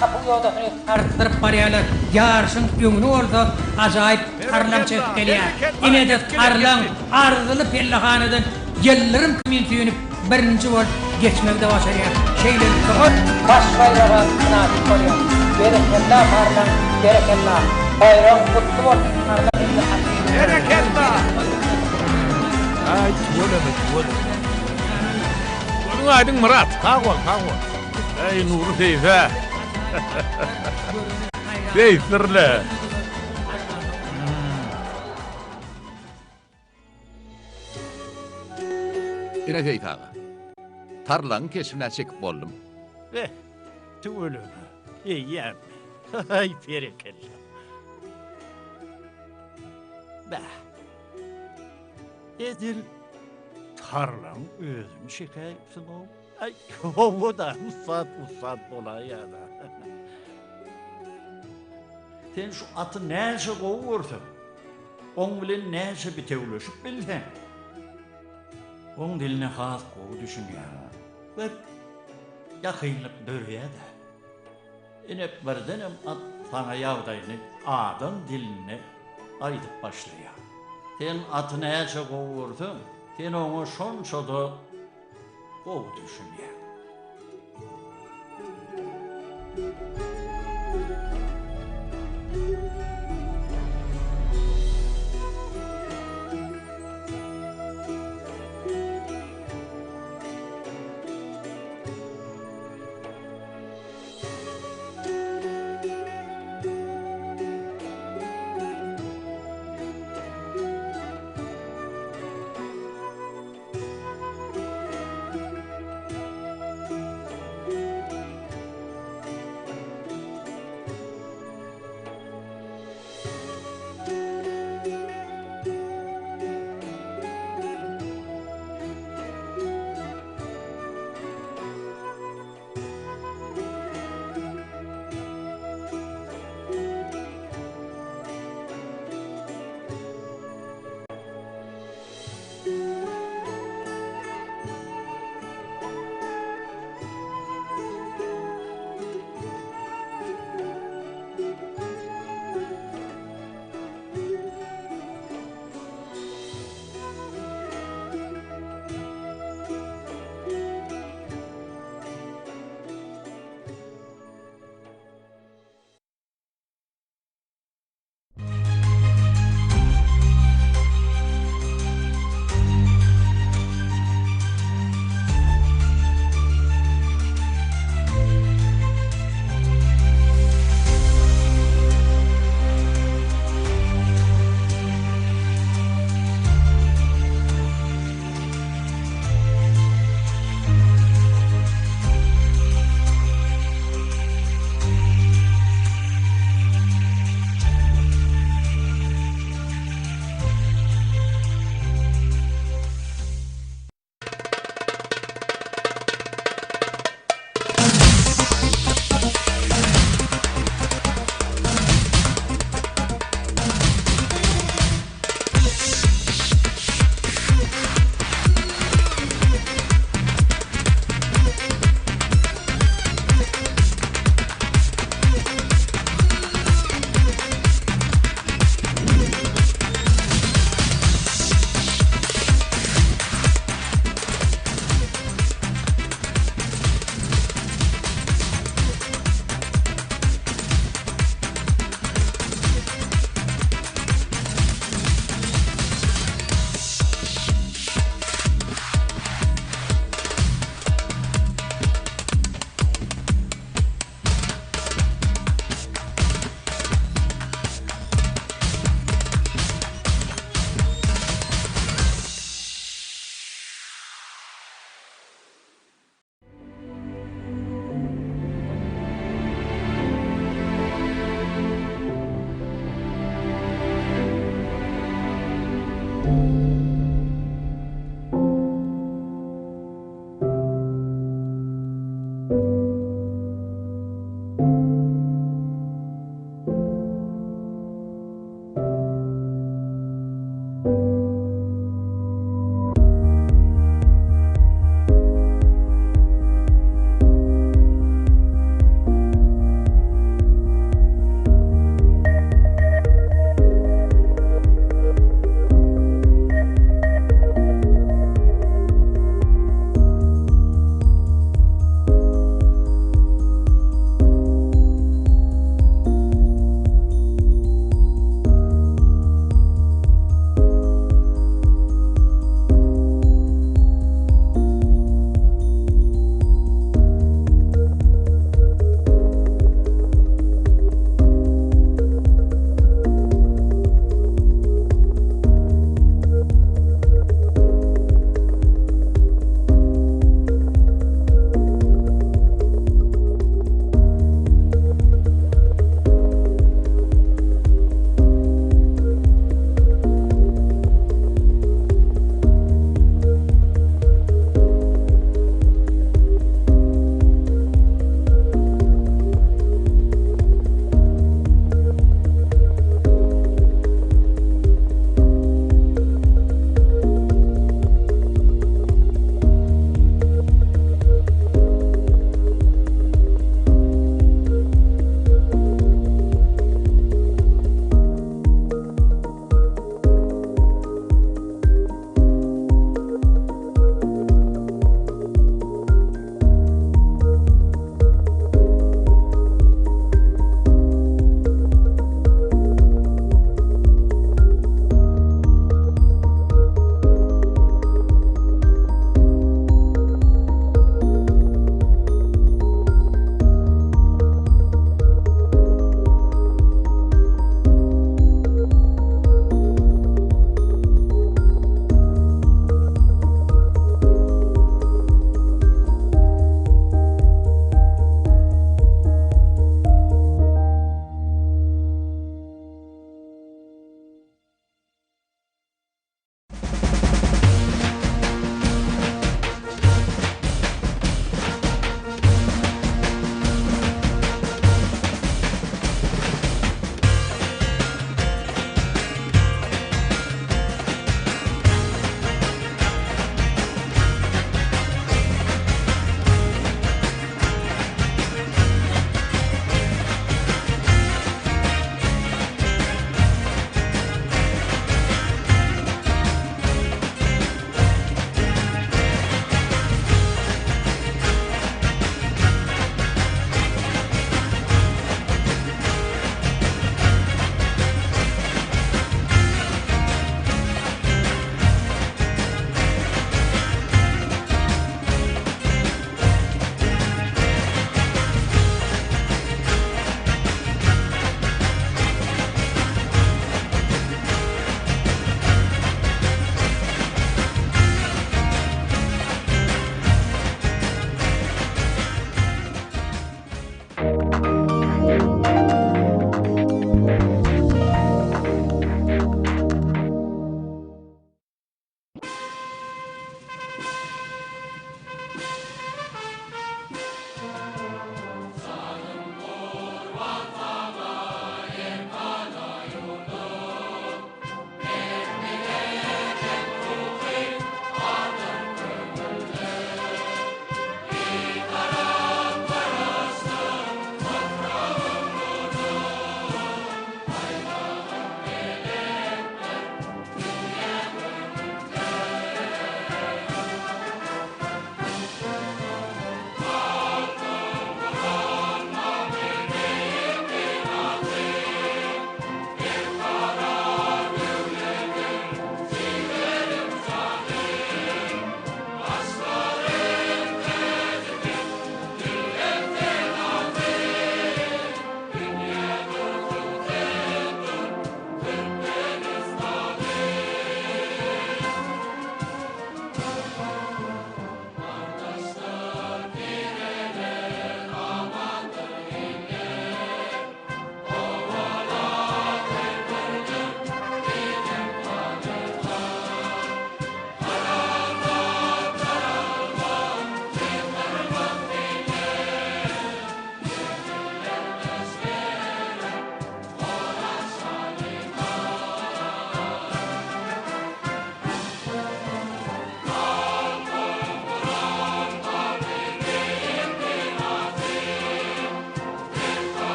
Çapuw ýodasyny sarsdyryp barýarlar. Ýaryşyň öňüni bolsa ajaýyp tarlaň çekip gelýär. Ine-de tarlaň arzyly pellehanadan ýyldyrym kimin süýnüp, birinji bolup geçmegi-de başarýar. Şeýlelikde ol baş baýraga mynasyp bolýar. Berekella tarlaň, berekella! Baýragyň gutly bolsun tarlaň indi hakyky Berekella! Aý tüweleme tüweleme. Gözüň aýdyň Myrat. Sag bol sag bol. Äý Nury seýse. Seýisdir-le. Ine Seýit aga. Tarlagyň keşbine çekip boldum. Beh, tüweleme. Eýýäm. Aý, berekella. Beh. Edil tarlagyň özüni çekäýipsiň-ow. Aý, hawa-da, ussat ussat bolaýýa-da. Sen şu aty näçe gowy görseň, oň bilen näçe bitewleşip bilseň, oň diline has gowy düşünýäň. Bir ýakynlyk döreýä-dä. Ine, birdenem at saňa ýagdaýyny adam dilinde aýdyp başlaýar. Sen aty näçe gowy görseň, sen oňa şonça-da gowy düşünýän.